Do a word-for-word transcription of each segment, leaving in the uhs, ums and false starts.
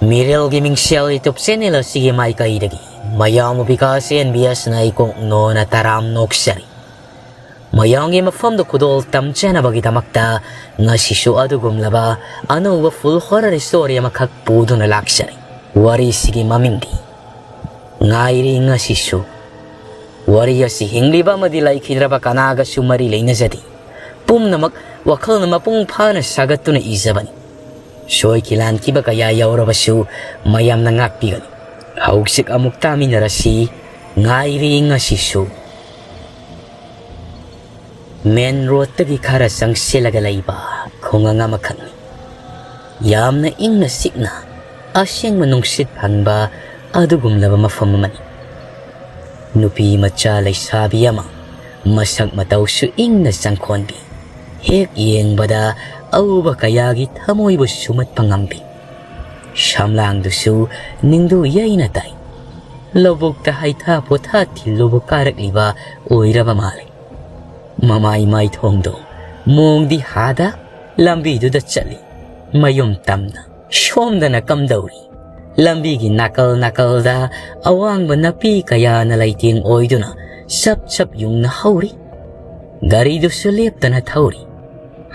ꯃꯤꯔꯦꯜꯒꯤ ꯃꯤꯡꯁꯦꯜ YouTube channel ꯑꯁꯤꯒꯤ ꯃꯥꯏꯀꯩꯗꯒꯤ ꯃꯌꯥꯝ ꯕꯤꯀꯥꯁ ꯑꯦꯟ ꯕꯤ ꯑꯦꯁꯅ ꯏꯀꯣꯛ ꯅꯣꯅ ꯇꯔꯥꯝ ꯅꯣꯛꯆꯔꯤ꯫ ꯃꯌꯥꯝꯒꯤ ꯃꯐꯝꯗ ꯈꯨꯗꯣꯜ ꯇꯝꯖꯅꯕꯒꯤꯗꯃꯛꯇ ꯉꯁꯤꯁꯨ ꯑꯗꯨꯒꯨꯝꯂꯕ ꯑꯅꯧꯕ full horror story ꯑꯃꯈꯛ ꯄꯨꯗꯨꯅ ꯂꯥꯛꯆꯔꯤ꯫ ꯋꯥꯔꯤꯁꯤꯒꯤ ꯃꯃꯤꯡꯗꯤ ꯉꯥꯏꯔꯤ ꯉꯁꯤꯁꯨ꯫ ꯋꯥꯔꯤ ꯑꯁꯤ ꯍꯤꯡꯂꯤꯕ ꯑꯃꯗꯤ ꯂꯩꯈꯤꯗ꯭ꯔꯕ ꯀꯅꯥꯒꯁꯨ ꯃꯔꯤ ꯂꯩꯅꯖꯗꯦ꯫ ꯄꯨꯝꯅꯃꯛ ꯋꯥꯈꯜꯅ ꯃꯄꯨꯡ ꯐꯥꯅ ꯁꯥꯒꯠꯇꯨꯅ ꯏꯖꯕꯅꯤ꯫ ꯁꯣꯏꯈꯤ ꯂꯥꯟꯈꯤꯕ ꯀꯌꯥ ꯌꯥꯎꯔꯕꯁꯨ ꯃꯌꯥꯝꯅ ꯉꯥꯛꯄꯤꯒꯅꯤ꯫ ꯍꯧꯖꯤꯛ ꯑꯃꯨꯛ ꯇꯥꯃꯤꯟꯅꯔꯁꯤ, ꯉꯥꯏꯔꯤ ꯉꯁꯤꯁꯨ꯫ Main roadꯇꯒꯤ ꯈꯔ ꯆꯪꯁꯤꯜꯂꯒ ꯂꯩꯕ ꯈꯨꯡꯒꯪ ꯑꯃꯈꯛꯅꯤ꯫ ꯌꯥꯝꯅ ꯏꯪꯅ ꯆꯤꯛꯅ ꯑꯁꯦꯡꯕ ꯅꯨꯡꯁꯤꯠ ꯐꯪꯕ ꯑꯗꯨꯒꯨꯝꯂꯕ ꯃꯐꯝ ꯑꯃꯅꯤ꯫ ꯅꯨꯄꯤ ꯃꯆꯥ ꯂꯩꯁꯥꯕꯤ ꯑꯃ, ꯃꯁꯛ ꯃꯇꯧꯁꯨ ꯏꯪꯅ ꯆꯪꯈꯣꯟꯕꯤ, ꯍꯦꯛ ꯌꯦꯡꯕꯗ ꯑꯎꯕ ꯀꯌꯥꯒꯤ ꯊꯃꯣꯏꯕꯨ ꯁꯨꯝꯍꯠꯄ ꯉꯝꯕꯤ꯫ ꯁꯝꯂꯥꯡꯗꯨꯁꯨ ꯅꯤꯡꯗꯨ ꯌꯩꯅ ꯇꯥꯏ꯫ ꯂꯧꯕꯨꯛꯇ ꯍꯩꯊꯥ ꯄꯣꯊꯥ ꯊꯤꯜꯂꯨꯕ ꯀꯥꯔꯛꯂꯤꯕ ꯑꯣꯏꯔꯕ ꯃꯥꯜꯂꯤ꯫ ꯃꯃꯥꯏ ꯃꯥꯏꯊꯣꯡꯗꯣ ꯃꯣꯡꯗꯤ ꯍꯥꯗ ꯂꯝꯕꯤꯗꯨꯗ ꯆꯠꯂꯤ꯫ ꯃꯌꯨꯝ ꯇꯝꯅ ꯁꯣꯝꯗꯅ ꯀꯝꯗꯧꯔꯤ? ꯂꯝꯕꯤꯒꯤ ꯅꯥꯀꯜ ꯅꯥꯀꯜꯗ ꯑꯋꯥꯡꯕ ꯅꯥꯄꯤ ꯀꯌꯥꯅ ꯂꯩꯇꯦꯡ ꯑꯣꯏꯗꯨꯅ ꯆꯞ ꯆꯞ ꯌꯨꯡꯅ ꯍꯧꯔꯤ꯫ ꯒꯥꯔꯤꯗꯨꯁꯨ ꯂꯦꯞꯇꯅ ꯊꯧꯔꯤ꯫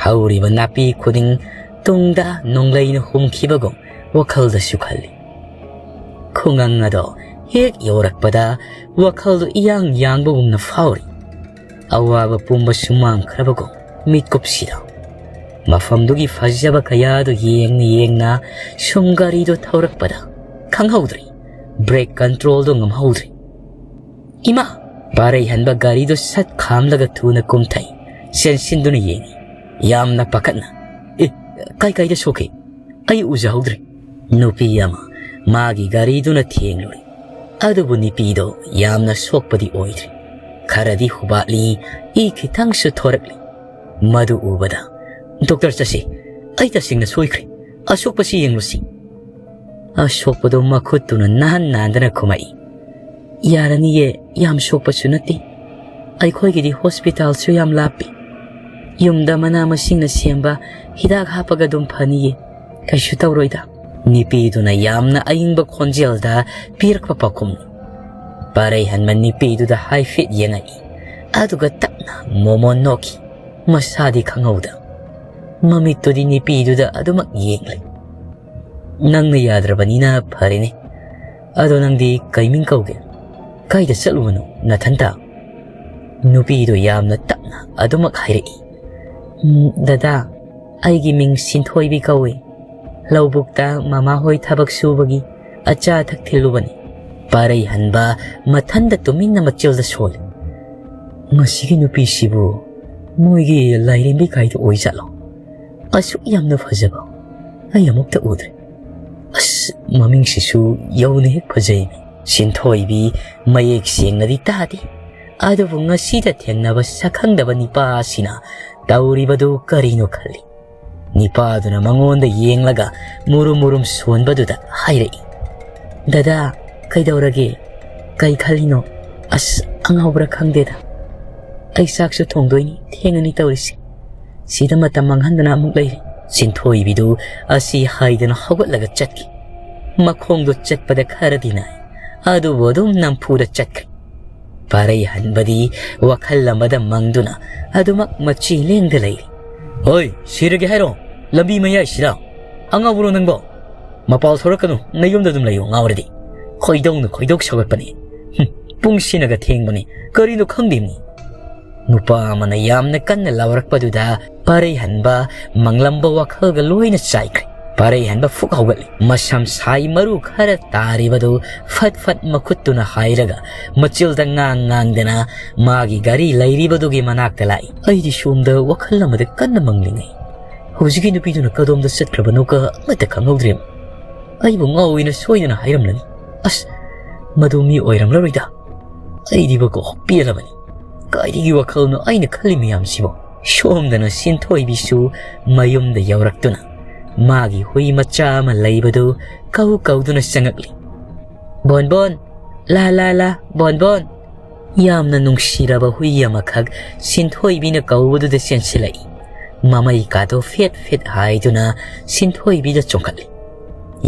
ꯍꯧꯔꯤꯕ ꯅꯥꯄꯤ ꯈꯨꯗꯤꯡ ꯇꯨꯡꯗ ꯅꯣꯡꯂꯩꯅ ꯍꯨꯝꯈꯤꯕꯒꯨꯝ ꯋꯥꯈꯜꯗꯁꯨ ꯈꯜꯂꯤ꯫ ꯈꯨꯡꯒꯪ ꯑꯗꯣ ꯍꯦꯛ ꯌꯧꯔꯛꯄꯗ ꯋꯥꯈꯜꯗꯨ ꯏꯌꯥꯡ ꯌꯥꯡꯕꯒꯨꯝꯅ ꯐꯥꯎꯔꯤ꯫ ꯑꯋꯥꯕ ꯄꯨꯝꯕꯁꯨ ꯃꯥꯡꯈ꯭ꯔꯕꯒꯨꯝ ꯃꯤꯠꯀꯨꯞꯁꯤꯗ꯫ ꯃꯐꯝꯗꯨꯒꯤ ꯐꯖꯕ ꯀꯌꯥꯗꯨ ꯌꯦꯡꯅ ꯌꯦꯡꯅ ꯁꯨꯝ ꯒꯥꯔꯤꯗꯨ ꯊꯧꯔꯛꯄꯗ ꯈꯪꯍꯧꯗ꯭ꯔꯦ, brake controlꯗꯨ ꯉꯝꯍꯧꯗ꯭ꯔꯦ꯫ "ꯏꯃꯥ!" ꯄꯥꯔꯩ ꯍꯟꯕ ꯒꯥꯔꯤꯗꯨ ꯁꯠ ꯈꯥꯝꯂꯒ ꯊꯨꯅ ꯀꯨꯝꯊꯩ꯫ ꯆꯦꯟꯁꯤꯟꯗꯨꯅ ꯌꯦꯡꯉꯤ꯫ ꯌꯥꯝꯅ ꯄꯥꯈꯠꯅ, "ꯑꯦ, ꯀꯥꯏ ꯀꯥꯏꯗ ꯁꯣꯛꯈꯤ? ꯑꯩ ꯎꯖꯍꯧꯗ꯭ꯔꯦ꯫" ꯅꯨꯄꯤ ꯑꯃ ꯃꯥꯒꯤ ꯒꯥꯔꯤꯗꯨꯅ ꯊꯦꯡꯂꯨꯔꯦ꯫ ꯑꯗꯨꯕꯨ ꯅꯨꯄꯤꯗꯣ ꯌꯥꯝꯅ ꯁꯣꯛꯄꯗꯤ ꯑꯣꯏꯗ꯭ꯔꯤ꯫ ꯈꯔꯗꯤ ꯍꯨꯕꯥꯠꯂꯤ, ꯏ ꯈꯤꯇꯪꯁꯨ ꯊꯣꯔꯛꯂꯤ꯫ ꯃꯗꯨ ꯎꯕꯗ, "ꯗꯣꯛꯇꯔ ꯆꯠꯁꯤ, ꯑꯩ ꯇꯁꯦꯡꯅ ꯁꯣꯏꯈ꯭ꯔꯦ꯫ ꯑꯁꯣꯛꯄꯁꯤ ꯌꯦꯡꯂꯨꯁꯤ꯫" ꯑꯁꯣꯛꯄꯗꯨ ꯃꯈꯨꯠꯇꯨꯅ ꯅꯥꯟ ꯅꯥꯟꯗꯅ ꯈꯨꯝꯃꯛꯏ꯫ "ꯌꯥꯔꯅꯤꯌꯦ, ꯌꯥꯝ ꯁꯣꯛꯄꯁꯨ ꯅꯠꯇꯦ꯫ ꯑꯩꯈꯣꯏꯒꯤꯗꯤ ꯍꯣꯁꯄꯤꯇꯥꯜꯁꯨ ꯌꯥꯝ ꯂꯥꯞꯄꯤ꯫ ꯌꯨꯝꯗ ꯃꯅꯥ ꯃꯁꯤꯡꯅ ꯁꯦꯝꯕ ꯍꯤꯗꯥꯛ ꯍꯥꯞꯄꯒ ꯑꯗꯨꯝ ꯐꯅꯤꯌꯦ꯫ ꯀꯩꯁꯨ ꯇꯧꯔꯣꯏꯗ꯫" ꯅꯨꯄꯤꯗꯨꯅ ꯌꯥꯝꯅ ꯑꯏꯪꯕ ꯈꯣꯟꯖꯦꯜꯗ ꯄꯤꯔꯛꯄ ꯄꯥꯎꯈꯨꯝꯅꯤ꯫ ꯄꯥꯔꯩꯍꯟꯕ ꯅꯨꯄꯤꯗꯨꯗ ꯍꯥꯏꯐꯦꯠ ꯌꯦꯡꯉꯛꯏ, ꯑꯗꯨꯒ ꯇꯞꯅ ꯃꯣꯃꯣꯟ ꯅꯣꯛꯈꯤ꯫ ꯃꯁꯥꯗꯤ ꯈꯪꯍꯧꯗ ꯃꯃꯤꯠꯇꯨꯗꯤ ꯅꯨꯄꯤꯗꯨꯗ ꯑꯗꯨꯃꯛ ꯌꯦꯡꯂꯤ꯫ "ꯅꯪꯅ ꯌꯥꯗ꯭ꯔꯕꯅꯤꯅ ꯐꯔꯦꯅꯦ꯫ ꯑꯗꯣ ꯅꯪꯗꯤ ꯀꯩ ꯃꯤꯡ ꯀꯧꯒꯦ? ꯀꯥꯏꯗ ꯆꯠꯂꯨꯕꯅꯣ ꯅꯊꯟꯇ?" ꯅꯨꯄꯤꯗꯣ ꯌꯥꯝꯅ ꯇꯞꯅ ꯑꯗꯨꯃꯛ ꯍꯥꯏꯔꯛꯏ꯫ "ꯎꯝ, ꯗꯗꯥ, ꯑꯩꯒꯤ ꯃꯤꯡ ꯁꯤꯟꯊꯣꯏꯕꯤ ꯀꯧꯏ꯫ ꯂꯧꯕꯨꯛꯇ ꯃꯃꯥ ꯍꯣꯏ ꯊꯕꯛ ꯁꯨꯕꯒꯤ ꯑꯆꯥ ꯑꯊꯛ ꯊꯤꯜꯂꯨꯕꯅꯤ꯫" ꯄꯥꯔꯩꯍꯟꯕ ꯃꯊꯟꯗ ꯇꯨꯃꯤꯟꯅ ꯃꯆꯤꯜꯗ ꯁꯣꯜꯂꯤ꯫ "ꯃꯁꯤꯒꯤ ꯅꯨꯄꯤꯁꯤꯕꯨ ꯃꯣꯏꯒꯤ ꯂꯥꯏꯔꯦꯝꯕꯤ ꯀꯥꯏꯗ ꯑꯣꯏꯖꯥꯠꯂꯣ? ꯑꯁꯨꯛ ꯌꯥꯝꯅ ꯐꯖꯕ ꯑꯩ ꯑꯃꯨꯛꯇ ꯎꯗ꯭ꯔꯤ꯫ ꯑꯁ, ꯃꯃꯤꯡꯁꯤꯁꯨ ꯌꯧꯅ ꯍꯦꯛ ꯐꯖꯩ꯫" ꯁꯤꯟꯊꯣꯏꯕꯤ ꯃꯌꯦꯛ ꯁꯦꯡꯅꯗꯤ ꯇꯥꯗꯦ, ꯑꯗꯨꯕꯨ ꯉꯁꯤꯗ ꯊꯦꯡꯅꯕ ꯁꯛꯈꯪꯗꯕ ꯅꯤꯄꯥ ꯑꯁꯤꯅ ꯇꯧꯔꯤꯕꯗꯨ ꯀꯔꯤꯅꯣ ꯈꯜꯂꯤ꯫ ꯅꯤꯄꯥꯗꯨꯅ ꯃꯉꯣꯟꯗ ꯌꯦꯡꯂꯒ ꯃꯨꯔꯨꯝ ꯃꯨꯔꯨꯝ ꯁꯣꯟꯕꯗꯨꯗ ꯍꯥꯏꯔꯛꯏ, "ꯗꯗꯥ, ꯀꯩꯗꯧꯔꯒꯦ? ꯀꯩ ꯈꯜꯂꯤꯅꯣ? ꯑꯁ, ꯑꯉꯥꯎꯕ꯭ꯔꯥ ꯈꯪꯗꯦꯗ꯫ ꯑꯩ ꯆꯥꯛꯁꯨ ꯊꯣꯡꯗꯣꯏꯅꯤ, ꯊꯦꯡꯉꯅꯤ ꯇꯧꯔꯤꯁꯦ꯫ ꯁꯤꯗ ꯃꯇꯝ ꯃꯥꯡꯍꯟꯗꯅ ꯑꯃꯨꯛ ꯂꯩꯔꯦ꯫" ꯁꯤꯟꯊꯣꯏꯕꯤꯗꯨ ꯑꯁꯤ ꯍꯥꯏꯗꯅ ꯍꯧꯒꯠꯂꯒ ꯆꯠꯈꯤ꯫ ꯃꯈꯣꯡꯗꯨ ꯆꯠꯄꯗ ꯈꯔꯗꯤ ꯅꯥꯏ, ꯑꯗꯨꯕꯨ ꯑꯗꯨꯝ ꯅꯝꯐꯨꯗ ꯆꯠꯈ꯭ꯔꯦ꯫ ꯄꯥꯔꯩꯍꯟꯕꯗꯤ ꯋꯥꯈꯜ ꯑꯃꯗ ꯃꯪꯗꯨꯅ ꯑꯗꯨꯃꯛ ꯃꯆꯤ ꯂꯦꯡꯗ ꯂꯩꯔꯤ꯫ "ꯍꯣꯏ, ꯁꯤꯔꯒꯦ ꯍꯥꯏꯔꯣ? ꯂꯝꯕꯤ ꯃꯌꯥꯏꯁꯤꯗ? ꯑꯉꯥꯎꯕꯔꯣ ꯅꯪꯕꯣ? ꯃꯄꯥꯜ ꯊꯣꯔꯛꯀꯅꯨ, ꯅꯌꯨꯝꯗ ꯑꯗꯨꯝ ꯂꯩꯌꯨ, ꯉꯥꯎꯔꯗꯤ꯫ ꯈꯣꯏꯗꯧꯅ ꯈꯣꯏꯗꯧ ꯁꯧꯒꯠꯄꯅꯤ꯫ ꯍꯨꯝ, ꯄꯨꯡꯁꯤꯅꯒ ꯊꯦꯡꯕꯅꯤ, ꯀꯔꯤꯅꯣ ꯈꯪꯗꯦꯃꯤ꯫" ꯅꯨꯄꯥ ꯑꯃꯅ ꯌꯥꯝꯅ ꯀꯟꯅ ꯂꯥꯎꯔꯛꯄꯗꯨꯗ ꯄꯥꯔꯩꯍꯟꯕ ꯃꯪꯂꯝꯕ ꯋꯥꯈꯜꯒ ꯂꯣꯏꯅ ꯆꯥꯏꯈ꯭ꯔꯦ꯫ ꯄꯥꯔꯩꯍꯟꯕ ꯐꯨꯛ ꯍꯧꯒꯠꯂꯤ꯫ ꯃꯁꯝ ꯁꯥꯏ ꯃꯔꯨ ꯈꯔ ꯇꯥꯔꯤꯕꯗꯨ ꯐꯠ ꯐꯠ ꯃꯈꯨꯠꯇꯨꯅ ꯍꯥꯏꯔꯒ ꯃꯆꯤꯜꯗ ꯉꯥꯡ ꯉꯥꯡꯗꯅ ꯃꯥꯒꯤ ꯒꯥꯔꯤ ꯂꯩꯔꯤꯕꯗꯨꯒꯤ ꯃꯅꯥꯛꯇ ꯂꯥꯛꯏ꯫ ꯑꯩꯗꯤ ꯁꯣꯝꯗ ꯋꯥꯈꯜ ꯑꯃꯗ ꯀꯟꯅ ꯃꯪꯂꯤꯉꯩ ꯍꯧꯖꯤꯛꯀꯤ ꯅꯨꯄꯤꯗꯨꯅ ꯀꯗꯣꯝꯗ ꯆꯠꯈ꯭ꯔꯕꯅꯣꯒ ꯑꯃꯠꯇ ꯈꯪꯍꯧꯗ꯭ꯔꯦ꯫ ꯑꯩꯕꯨ ꯉꯥꯎꯋꯦꯅ ꯁꯣꯏꯗꯅ ꯍꯥꯏꯔꯝꯂꯅꯤ꯫ ꯑꯁ, ꯃꯗꯨ ꯃꯤ ꯑꯣꯏꯔꯝꯂꯔꯣꯏꯗ꯫ ꯑꯩꯗꯤꯕꯀꯣ ꯄꯦꯜꯂꯕꯅꯤ꯫ ꯀꯥꯏꯗꯒꯤ ꯋꯥꯈꯜꯅꯣ ꯑꯩꯅ ꯈꯜꯂꯤ ꯃꯌꯥꯝꯁꯤꯕꯣ? ꯁꯣꯝꯗꯅ ꯁꯤꯟꯊꯣꯏꯕꯤꯁꯨ ꯃꯌꯨꯝꯗ ꯌꯧꯔꯛꯇꯨꯅ ꯃꯥꯒꯤ ꯍꯨꯏ ꯃꯆꯥ ꯑꯃ ꯂꯩꯕꯗꯨ ꯀꯧ ꯀꯧꯗꯨꯅ ꯆꯪꯉꯛꯂꯤ꯫ "ꯕꯣꯟꯕꯣꯟ, ꯂꯥ ꯂꯥ ꯂꯥ, ꯕꯣꯟꯕꯣꯟ!" ꯌꯥꯝꯅ ꯅꯨꯡꯁꯤꯔꯕ ꯍꯨꯏ ꯑꯃꯈꯛ ꯁꯤꯟꯊꯣꯏꯕꯤꯅ ꯀꯧꯕꯗꯨꯗ ꯆꯦꯟꯁꯤꯜꯂꯛꯏ꯫ ꯃꯃꯩ ꯀꯥꯗꯣ ꯐꯦꯠ ꯐꯦꯠ ꯍꯥꯏꯗꯨꯅ ꯁꯤꯟꯊꯣꯏꯕꯤꯗ ꯆꯣꯡꯈꯠꯂꯤ꯫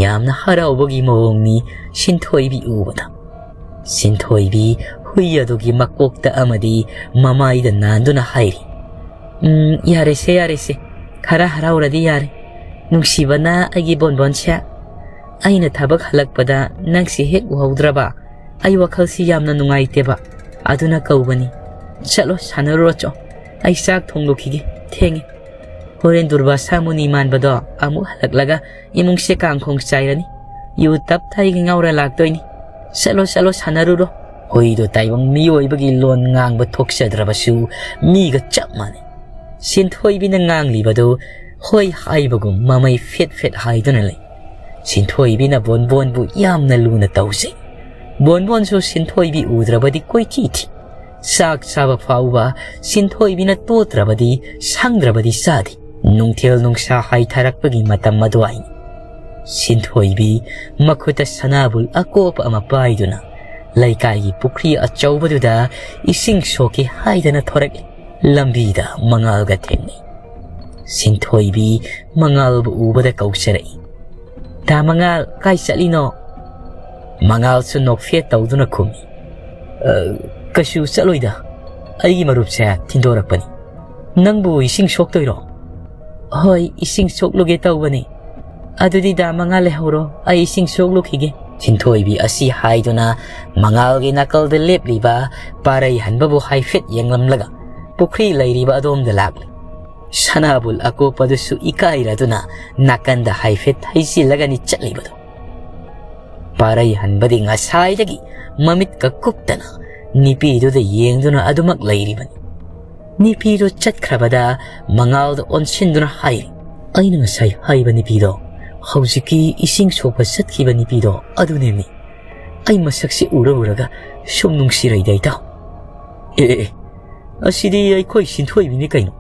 ꯌꯥꯝꯅ ꯍꯔꯥꯎꯕꯒꯤ ꯃꯑꯣꯡꯅꯤ ꯁꯤꯟꯊꯣꯏꯕꯤ ꯎꯕꯗ꯫ ꯁꯤꯟꯊꯣꯏꯕꯤ ꯍꯨꯏ ꯑꯗꯨꯒꯤ ꯃꯀꯣꯛꯇ ꯑꯃꯗꯤ ꯃꯃꯥꯏꯗ ꯅꯥꯟꯗꯨꯅ ꯍꯥꯏꯔꯤ, "ꯎꯝ, ꯌꯥꯔꯦꯁꯦ, ꯌꯥꯔꯦꯁꯦ, ꯈꯔ ꯍꯔꯥꯎꯔꯗꯤ ꯌꯥꯔꯦ꯫ ꯅꯨꯡꯁꯤꯕꯅ ꯑꯩꯒꯤ ꯕꯣꯟꯕꯣꯟꯁꯦ, ꯑꯩꯅ ꯊꯕꯛ ꯍꯜꯂꯛꯄꯗ ꯅꯪꯁꯤ ꯍꯦꯛ ꯎꯍꯧꯗ꯭ꯔꯕ ꯑꯩ ꯋꯥꯈꯜꯁꯤ ꯌꯥꯝꯅ ꯅꯨꯡꯉꯥꯏꯇꯦꯕ꯫ ꯑꯗꯨꯅ ꯀꯧꯕꯅꯤ꯫ ꯆꯠꯂꯣ, ꯁꯥꯟꯅꯔꯨꯔꯣ ꯆꯣ꯫ ꯑꯩ ꯆꯥꯛ ꯊꯣꯡꯗꯣꯛꯈꯤꯒꯦ, ꯊꯦꯡꯉꯦ꯫ ꯍꯣꯔꯦꯟ ꯗꯨꯔꯕꯥꯁꯥ ꯃꯨꯅꯤ ꯃꯥꯟꯕꯗꯣ ꯑꯃꯨꯛ ꯍꯜꯂꯛꯂꯒ ꯏꯃꯨꯡꯁꯦ ꯀꯥꯡꯈꯣꯡ ꯆꯥꯏꯔꯅꯤ꯫ ꯌꯨ ꯇꯞ ꯊꯥꯏꯒꯤ ꯉꯥꯎꯔ ꯂꯥꯛꯇꯣꯏꯅꯤ꯫ ꯆꯠꯂꯣ, ꯆꯠꯂꯣ, ꯁꯥꯟꯅꯔꯨꯔꯣ꯫" ꯍꯨꯏꯗꯣ ꯇꯥꯏꯕꯪ ꯃꯤꯑꯣꯏꯕꯒꯤ ꯂꯣꯟ ꯉꯥꯡꯕ ꯊꯣꯛꯆꯗ꯭ꯔꯕꯁꯨ ꯃꯤꯒ ꯆꯞ ꯃꯥꯟꯅꯩ꯫ ꯁꯤꯟꯊꯣꯏꯕꯤꯅ ꯉꯥꯡꯂꯤꯕꯗꯨ ꯍꯣꯏ ꯍꯥꯏꯕꯒꯨꯝ ꯃꯃꯩ ꯐꯦꯠ ꯐꯦꯠ ꯍꯥꯏꯗꯨꯅ ꯂꯩ꯫ ꯁꯤꯟꯊꯣꯏꯕꯤꯅ ꯕꯣꯟꯕꯣꯟꯕꯨ ꯌꯥꯝꯅ ꯂꯨꯅ ꯇꯧꯖꯩ꯫ ꯕꯣꯟꯕꯣꯟꯁꯨ ꯁꯤꯟꯊꯣꯏꯕꯤ ꯎꯗ꯭ꯔꯕꯗꯤ ꯀꯣꯏꯊꯤ ꯊꯤ꯫ ꯆꯥꯛ ꯆꯥꯕ ꯐꯥꯎꯕ ꯁꯤꯟꯊꯣꯏꯕꯤꯅ ꯇꯣꯠꯇ꯭ꯔꯕꯗꯤ, ꯁꯪꯗ꯭ꯔꯕꯗꯤ ꯆꯥꯗꯦ꯫ ꯅꯨꯡꯊꯤꯜ ꯅꯨꯡꯁꯥ ꯍꯥꯏꯊꯔꯛꯄꯒꯤ ꯃꯇꯝ ꯑꯗꯨꯋꯥꯏꯅꯤ꯫ ꯁꯤꯟꯊꯣꯏꯕꯤ ꯃꯈꯨꯠꯇ ꯁꯅꯥꯕꯨꯜ ꯑꯀꯣꯞꯄ ꯑꯃ ꯄꯥꯏꯗꯨꯅ ꯂꯩꯀꯥꯏꯒꯤ ꯄꯨꯈ꯭ꯔꯤ ꯑꯆꯧꯕꯗꯨꯗ ꯏꯁꯤꯡ ꯁꯣꯛꯀꯦ ꯍꯥꯏꯗꯅ ꯊꯣꯔꯛꯂꯤ꯫ ꯂꯝꯕꯤꯗ ꯃꯉꯥꯜꯒ ꯊꯦꯡꯅꯩ꯫ ꯁꯤꯟꯊꯣꯏꯕꯤ ꯃꯉꯥꯜꯕꯨ ꯎꯕꯗ ꯀꯧꯖꯔꯛꯏ, "ꯗꯥ ꯃꯉꯥꯜ, ꯀꯥꯏ ꯆꯠꯂꯤꯅꯣ?" ꯃꯉꯥꯜꯁꯨ ꯅꯣꯛꯐꯦꯠ ꯇꯧꯗꯨꯅ ꯈꯨꯝꯃꯤ, "ꯑ, ꯀꯩꯁꯨ ꯆꯠꯂꯣꯏꯗ, ꯑꯩꯒꯤ ꯃꯔꯨꯞꯁꯦ ꯊꯤꯟꯗꯣꯔꯛꯄꯅꯤ꯫ ꯅꯪꯕꯨ ꯏꯁꯤꯡ ꯁꯣꯛꯇꯣꯏꯔꯣ?" "ꯍꯣꯏ, ꯏꯁꯤꯡ ꯁꯣꯛꯂꯨꯒꯦ ꯇꯧꯕꯅꯤ꯫ ꯑꯗꯨꯗꯤ ꯗꯥ ꯃꯉꯥꯜ ꯂꯩꯍꯧꯔꯣ, ꯑꯩ ꯏꯁꯤꯡ ꯁꯣꯛꯂꯨꯈꯤꯒꯦ꯫" ꯁꯤꯟꯊꯣꯏꯕꯤ ꯑꯁꯤ ꯍꯥꯏꯗꯨꯅ ꯃꯉꯥꯜꯒꯤ ꯅꯥꯀꯜꯗ ꯂꯦꯞꯂꯤꯕ ꯄꯥꯔꯩ ꯍꯟꯕꯕꯨ ꯍꯥꯏꯐꯦꯠ ꯌꯦꯡꯂꯝꯂꯒ ꯄꯨꯈ꯭ꯔꯤ ꯂꯩꯔꯤꯕ ꯑꯗꯣꯝꯗ ꯂꯥꯛꯂꯤ꯫ ꯁꯅꯥꯕꯨꯜ ꯑꯀꯣꯞꯄꯗꯨꯁꯨ ꯏꯀꯥꯏꯔꯗꯨꯅ ꯅꯥꯀꯟꯗ ꯍꯥꯏꯐꯦꯠ ꯍꯩꯖꯤꯜꯂꯒꯅꯤ ꯆꯠꯂꯤꯕꯗꯨ꯫ ꯄꯥꯔꯩ ꯍꯟꯕꯗꯤ ꯉꯁꯥꯏꯗꯒꯤ ꯃꯃꯤꯠꯀ ꯀꯨꯞꯇꯅ ꯅꯤꯄꯤꯗꯨꯗ ꯌꯦꯡꯗꯨꯅ ꯑꯗꯨꯃꯛ ꯂꯩꯔꯤꯕꯅꯤ꯫ ꯅꯤꯄꯤꯗꯨ ꯆꯠꯈ꯭ꯔꯕꯗ ꯃꯉꯥꯜꯗ ꯑꯣꯟꯁꯤꯟꯗꯨꯅ ꯍꯥꯏꯔꯤ, "ꯑꯩꯅ ꯉꯁꯥꯏ ꯍꯥꯏꯕ ꯅꯤꯄꯤꯗꯣ, ꯍꯧꯖꯤꯛꯀꯤ ꯏꯁꯤꯡ ꯁꯣꯛꯄ ꯆꯠꯈꯤꯕ ꯅꯤꯄꯤꯗꯣ ꯑꯗꯨꯅꯦꯃꯤ꯫ ꯑꯩ ꯃꯁꯛꯁꯤ ꯎꯔ ꯎꯔꯒ ꯁꯨꯝ ꯅꯨꯡꯁꯤꯔꯩꯗ, ꯏꯇꯥꯎ꯫" "ꯑꯦ, ꯑꯦ, ꯑꯦ, ꯑꯁꯤꯗꯤ ꯑꯩꯈꯣꯏ ꯁꯤꯟꯊꯣꯏꯕꯤꯅꯤ ꯀꯩꯅꯣ,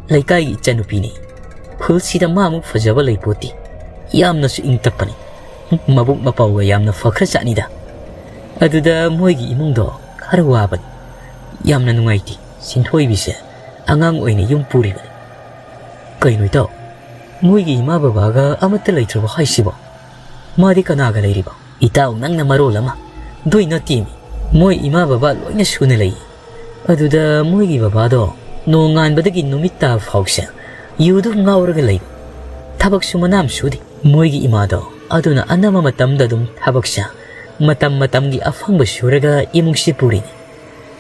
ꯂꯩꯀꯥꯏꯒꯤ ꯏꯆꯟꯅꯨꯄꯤꯅꯤ꯫ ꯈꯨꯜꯁꯤꯗ ꯃꯥꯃꯨꯛ ꯐꯖꯕ ꯂꯩꯄꯣꯠꯇꯦ꯫ ꯌꯥꯝꯅꯁꯨ ꯏꯪ ꯇꯞꯄꯅꯤ꯫ ꯃꯕꯨꯛ ꯃꯄꯥꯎꯒ ꯌꯥꯝꯅ ꯐꯈ꯭ꯔꯖꯥꯠꯅꯤꯗ꯫ ꯑꯗꯨꯗ ꯃꯣꯏꯒꯤ ꯏꯃꯨꯡꯗꯣ ꯈꯔ ꯋꯥꯕꯅꯤ꯫ ꯌꯥꯝꯅ ꯅꯨꯡꯉꯥꯏꯇꯦ, ꯁꯤꯟꯊꯣꯏꯕꯤꯁꯦ ꯑꯉꯥꯡ ꯑꯣꯏꯅ ꯌꯨꯝ ꯄꯨꯔꯤꯕꯅꯤ꯫" "ꯀꯩꯅꯣ ꯏꯇꯥꯎ, ꯃꯣꯏꯒꯤ ꯏꯃꯥ ꯕꯕꯥꯒ ꯑꯃꯠꯇ ꯂꯩꯇ꯭ꯔꯕ ꯍꯥꯏꯁꯤꯕꯣ?" "ꯃꯥꯗꯤ ꯀꯅꯥꯒ ꯂꯩꯔꯤꯕ?" "ꯏꯇꯥꯎ, ꯅꯪꯅ ꯃꯔꯣꯜ ꯑꯃ꯫ ꯑꯗꯨꯏ ꯅꯠꯇꯦꯃꯤ, ꯃꯣꯏ ꯏꯃꯥ ꯕꯕꯥ ꯂꯣꯏꯅ ꯁꯨꯅ ꯂꯩ꯫ ꯑꯗꯨꯗ ꯃꯣꯏꯒꯤ ꯕꯕꯥꯗꯣ ꯅꯣꯡꯉꯥꯟꯕꯗꯒꯤ ꯅꯨꯃꯤꯠ ꯇꯥꯕ ꯐꯥꯎꯁꯦ ꯌꯨ ꯑꯗꯨꯝ ꯉꯥꯎꯔꯒ ꯂꯩꯕ꯫ ꯊꯕꯛꯁꯨ ꯃꯅꯥꯝ ꯁꯨꯗꯦ꯫ ꯃꯣꯏꯒꯤ ꯏꯃꯥꯗꯣ ꯑꯗꯨꯅ ꯑꯅꯝꯕ ꯃꯇꯝꯗ ꯑꯗꯨꯝ ꯊꯕꯛꯁꯦ ꯃꯇꯝ ꯃꯇꯝꯒꯤ ꯑꯐꯪꯕ ꯁꯨꯔꯒ ꯏꯃꯨꯡꯁꯤ ꯄꯨꯔꯤꯅꯤ꯫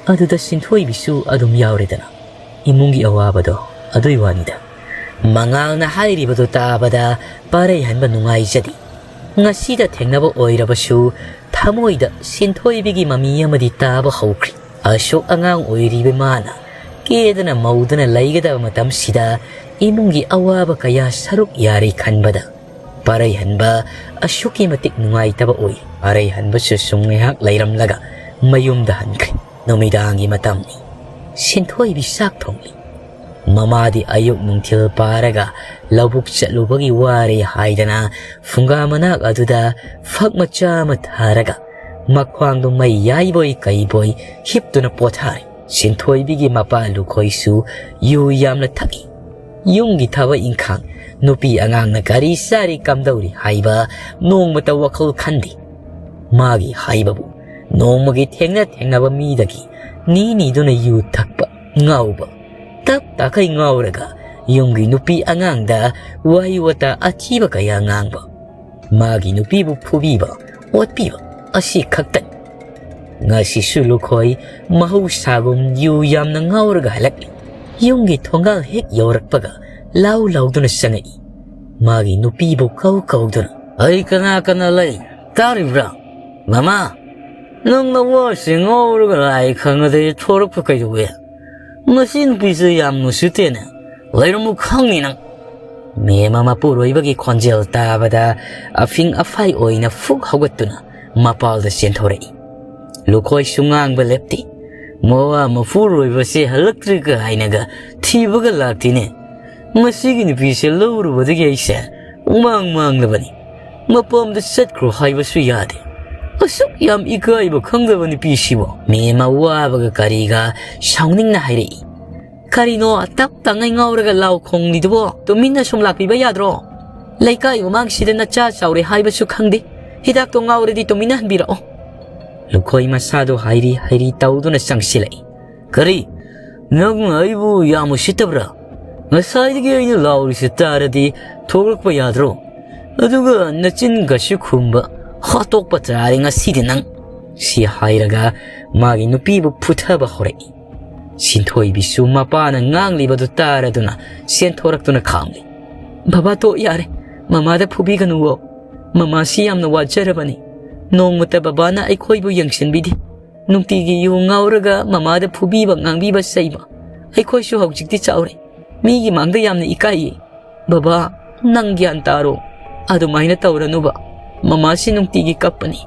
ꯑꯗꯨꯗ ꯁꯤꯟꯊꯣꯏꯕꯤꯁꯨ ꯑꯗꯨꯝ ꯌꯥꯎꯔꯦꯗꯅ꯫ ꯏꯃꯨꯡꯒꯤ ꯑꯋꯥꯕꯗꯣ ꯑꯗꯨꯏ ꯋꯥꯅꯤꯗ꯫" ꯃꯉꯥꯜꯅ ꯍꯥꯏꯔꯤꯕꯗꯨ ꯇꯥꯕꯗ ꯄꯥꯔꯩꯍꯟꯕ ꯅꯨꯡꯉꯥꯏꯖꯗꯦ꯫ ꯉꯁꯤꯗ ꯊꯦꯡꯅꯕ ꯑꯣꯏꯔꯕꯁꯨ ꯊꯃꯣꯏꯗ ꯁꯤꯟꯊꯣꯏꯕꯤꯒꯤ ꯃꯃꯤ ꯑꯃꯗꯤ ꯇꯥꯕ ꯍꯧꯈ꯭ꯔꯤ꯫ ꯑꯁꯨꯛ ꯑꯉꯥꯡ ꯑꯣꯏꯔꯤꯕ ꯃꯥꯅ ꯀꯦꯗꯅ ꯃꯧꯗꯅ ꯂꯩꯒꯗꯕ ꯃꯇꯝꯁꯤꯗ ꯏꯃꯨꯡꯒꯤ ꯑꯋꯥꯕ ꯀꯌꯥ ꯁꯔꯨꯛ ꯌꯥꯔꯤ ꯈꯟꯕꯗ ꯄꯥꯔꯩꯍꯟꯕ ꯑꯁꯨꯛꯀꯤ ꯃꯇꯤꯛ ꯅꯨꯡꯉꯥꯏꯇꯕ ꯑꯣꯏ꯫ ꯄꯥꯔꯩꯍꯟꯕꯁꯨ ꯁꯨꯝ ꯉꯥꯏꯍꯥꯛ ꯂꯩꯔꯝꯂꯒ ꯃꯌꯨꯝꯗ ꯍꯟꯈ꯭ꯔꯦ꯫ ꯅꯨꯃꯤꯗꯥꯡꯒꯤ ꯃꯇꯝꯅꯤ꯫ ꯁꯤꯟꯊꯣꯏꯕꯤ ꯆꯥꯛ ꯊꯣꯡꯂꯤ꯫ ꯃꯃꯥꯗꯤ ꯑꯌꯨꯛ ꯅꯨꯡꯊꯤꯜ ꯄꯥꯔꯒ ꯂꯧꯕꯨꯛ ꯆꯠꯂꯨꯕꯒꯤ ꯋꯥꯔꯦ ꯍꯥꯏꯗꯅ ꯐꯨꯡꯒꯥ ꯃꯅꯥꯛ ꯑꯗꯨꯗ ꯐꯛ ꯃꯆꯥ ꯑꯃ ꯊꯥꯔꯒ ꯃꯈ꯭ꯋꯥꯡꯗꯨ ꯃꯩ ꯌꯥꯏꯕꯣꯏ ꯀꯩꯕꯣꯏ ꯍꯤꯞꯇꯨꯅ ꯄꯣꯊꯥꯔꯤ꯫ ꯁꯤꯟꯊꯣꯏꯕꯤꯒꯤ ꯃꯄꯥ ꯂꯨꯈꯣꯏꯁꯨ ꯌꯨ ꯌꯥꯝꯅ ꯊꯛꯏ꯫ ꯌꯨꯝꯒꯤ ꯊꯕꯛ ꯏꯪꯈꯥꯡ, ꯅꯨꯄꯤ ꯑꯉꯥꯡꯅ ꯀꯔꯤ ꯆꯥꯔꯤ ꯀꯝꯗꯧꯔꯤ ꯍꯥꯏꯕ ꯅꯣꯡꯃꯇ ꯋꯥꯈꯜ ꯈꯟꯗꯦ꯫ ꯃꯥꯒꯤ ꯍꯥꯏꯕꯕꯨ ꯅꯣꯡꯃꯒꯤ ꯊꯦꯡꯅ ꯊꯦꯡꯅꯕ ꯃꯤꯗꯒꯤ ꯅꯤ ꯅꯤꯗꯨꯅ ꯌꯨ ꯊꯛꯄ, ꯉꯥꯎꯕ, ꯇꯞ ꯇꯥꯈꯩ ꯉꯥꯎꯔꯒ ꯌꯨꯝꯒꯤ ꯅꯨꯄꯤ ꯑꯉꯥꯡꯗ ꯋꯥꯍꯩ ꯋꯥꯇꯥ ꯑꯊꯤꯕ ꯀꯌꯥ ꯉꯥꯡꯕ, ꯃꯥꯒꯤ ꯅꯨꯄꯤꯕꯨ ꯐꯨꯕꯤꯕ, ꯑꯣꯠꯄꯤꯕ ꯑꯁꯤ ꯈꯛꯇꯅꯤ꯫ ꯉꯁꯤꯁꯨ ꯂꯨꯈꯣꯏ ꯃꯍꯧꯁꯥꯒꯨꯝ ꯌꯨ ꯌꯥꯝꯅ ꯉꯥꯎꯔꯒ ꯍꯜꯂꯛꯂꯤ꯫ ꯌꯨꯝꯒꯤ ꯊꯣꯡꯒꯥꯜ ꯍꯦꯛ ꯌꯧꯔꯛꯄꯒ ꯂꯥꯎ ꯂꯥꯎꯗꯨꯅ ꯆꯪꯉꯛꯏ꯫ ꯃꯥꯒꯤ ꯅꯨꯄꯤꯕꯨ ꯀꯧ ꯀꯧꯗꯨꯅ, "ꯑꯩ ꯀꯅꯥ ꯀꯅꯥ ꯂꯩ? ꯇꯥꯔꯤꯕ꯭ꯔꯥ? ꯃꯃꯥ, ꯅꯪ ꯅꯋꯥꯁꯤ ꯉꯥꯎꯔꯒ ꯂꯥꯛꯏ ꯈꯪꯉꯗꯤ ꯊꯣꯔꯛꯄ ꯀꯩꯗꯧꯋꯦ? ꯃꯁꯤ ꯅꯨꯄꯤꯁꯦ ꯌꯥꯝ ꯅꯨꯡꯁꯤꯇꯦꯅꯦ꯫ ꯂꯩꯔꯝꯃꯨ ꯈꯪꯅꯤ ꯅꯪ꯫" ꯃꯦꯝꯃ ꯃꯄꯨꯔꯣꯏꯕꯒꯤ ꯈꯣꯟꯖꯦꯜ ꯇꯥꯕꯗ ꯑꯐꯤꯡ ꯑꯐꯥꯏ ꯑꯣꯏꯅ ꯐꯨꯛ ꯍꯧꯒꯠꯇꯨꯅ ꯃꯄꯥꯜꯗ ꯆꯦꯟꯊꯣꯔꯛꯏ꯫ ꯂꯨꯈꯣꯏꯁꯨ ꯉꯥꯡꯕ ꯂꯦꯞꯇꯦ꯫ "ꯃꯋꯥ ꯃꯄꯨꯔꯣꯏꯕꯁꯦ ꯍꯜꯂꯛꯇ꯭ꯔꯤꯒ ꯍꯥꯏꯅꯒ ꯊꯤꯕꯒ ꯂꯥꯛꯇꯦꯅꯦ꯫ ꯃꯁꯤꯒꯤ ꯅꯨꯄꯤꯁꯦ ꯂꯧꯔꯨꯕꯗꯒꯤ ꯑꯩꯁꯦ ꯄꯨꯡꯃꯥꯡ ꯃꯥꯡꯂꯕꯅꯤ꯫ ꯃꯄꯥꯝꯗ ꯆꯠꯈ꯭ꯔꯣ ꯍꯥꯏꯕꯁꯨ ꯌꯥꯗꯦ꯫ ꯑꯁꯨꯛ ꯌꯥꯝ ꯏꯀꯥꯏꯕ ꯈꯪꯗꯕ ꯅꯨꯄꯤꯁꯤꯕꯨ꯫" ꯃꯦꯝꯃ ꯋꯥꯕꯒ ꯀꯔꯤꯒ ꯁꯥꯎꯅꯤꯡꯅ ꯍꯥꯏꯔꯛꯏ꯫ "ꯀꯔꯤꯅꯣ ꯇꯞ ꯇꯉꯩ ꯉꯥꯎꯔꯒ ꯂꯥꯎ ꯈꯣꯡꯂꯤꯗꯨꯕꯣ? ꯇꯨꯃꯤꯟꯅ ꯁꯨꯝ ꯂꯥꯛꯄꯤꯕ ꯌꯥꯗ꯭ꯔꯣ? ꯂꯩꯀꯥꯏ ꯃꯃꯥꯡꯁꯤꯗ ꯅꯆꯥ ꯆꯥꯎꯔꯦ ꯍꯥꯏꯕꯁꯨ ꯈꯪꯗꯦ꯫ ꯍꯤꯗꯥꯛꯇꯣ ꯉꯥꯎꯔꯗꯤ ꯇꯨꯃꯤꯟꯅ ꯍꯟꯕꯤꯔꯛꯑꯣ꯫ ꯂꯨꯈꯣꯏ ꯃꯁꯥꯗꯣ ꯍꯥꯏꯔꯤ ꯍꯥꯏꯔꯤ ꯇꯧꯗꯨꯅ ꯆꯪꯁꯤꯜꯂꯛꯏ꯫ "ꯀꯔꯤ? ꯅꯪ ꯑꯩꯕꯨ ꯌꯥꯝ ꯎꯁꯤꯠꯇꯕ꯭ꯔꯥ? ꯉꯁꯥꯏꯗꯒꯤ ꯑꯩꯅ ꯂꯥꯎꯔꯤꯁꯦ ꯇꯥꯔꯗꯤ ꯊꯣꯛꯂꯛꯄ ꯌꯥꯗ꯭ꯔꯣ? ꯑꯗꯨꯒ ꯅꯆꯤꯟꯒꯁꯨ ꯈꯨꯝꯕ, ꯍꯥꯠꯇꯣꯛꯄ ꯇꯥꯔꯦ ꯉꯁꯤꯗꯤ ꯅꯪ"꯫ ꯁꯤ ꯍꯥꯏꯔꯒ ꯃꯥꯒꯤ ꯅꯨꯄꯤꯕꯨ ꯐꯨꯊꯕ ꯍꯧꯔꯛꯏ꯫ ꯁꯤꯟꯊꯣꯏꯕꯤꯁꯨ ꯃꯄꯥꯅ ꯉꯥꯡꯂꯤꯕꯗꯨ ꯇꯥꯔꯗꯨꯅ ꯆꯦꯟꯊꯣꯔꯛꯇꯨꯅ ꯈꯥꯝꯂꯤ꯫ "ꯕꯕꯥ, ꯇꯣꯛ ꯌꯥꯔꯦ꯫ ꯃꯃꯥꯗ ꯐꯨꯕꯤꯒꯅꯨꯋꯣ꯫ ꯃꯃꯥꯁꯤ ꯌꯥꯝꯅ ꯋꯥꯖꯔꯕꯅꯤ꯫ ꯅꯣꯡꯃꯇ ꯕꯕꯥꯅ ꯑꯩꯈꯣꯏꯕꯨ ꯌꯦꯡꯁꯤꯟꯕꯤꯗꯦ꯫ ꯅꯨꯡꯇꯤꯒꯤ ꯌꯨ ꯉꯥꯎꯔꯒ ꯃꯃꯥꯗ ꯐꯨꯕꯤꯕ, ꯉꯥꯡꯕꯤꯕ, ꯆꯩꯕ꯫ ꯑꯩꯈꯣꯏꯁꯨ ꯍꯧꯖꯤꯛꯇꯤ ꯆꯥꯎꯔꯦ꯫ ꯃꯤꯒꯤ ꯃꯥꯡꯗ ꯌꯥꯝꯅ ꯏꯀꯥꯏꯌꯦ꯫ ꯕꯕꯥ, ꯅꯪ ꯒ꯭ꯌꯥꯟ ꯇꯥꯔꯣ꯫ ꯑꯗꯨꯃꯥꯏꯅ ꯇꯧꯔꯅꯨꯕ꯫ ꯃꯃꯥꯁꯤ ꯅꯨꯡꯇꯤꯒꯤ ꯀꯞꯄꯅꯤ"꯫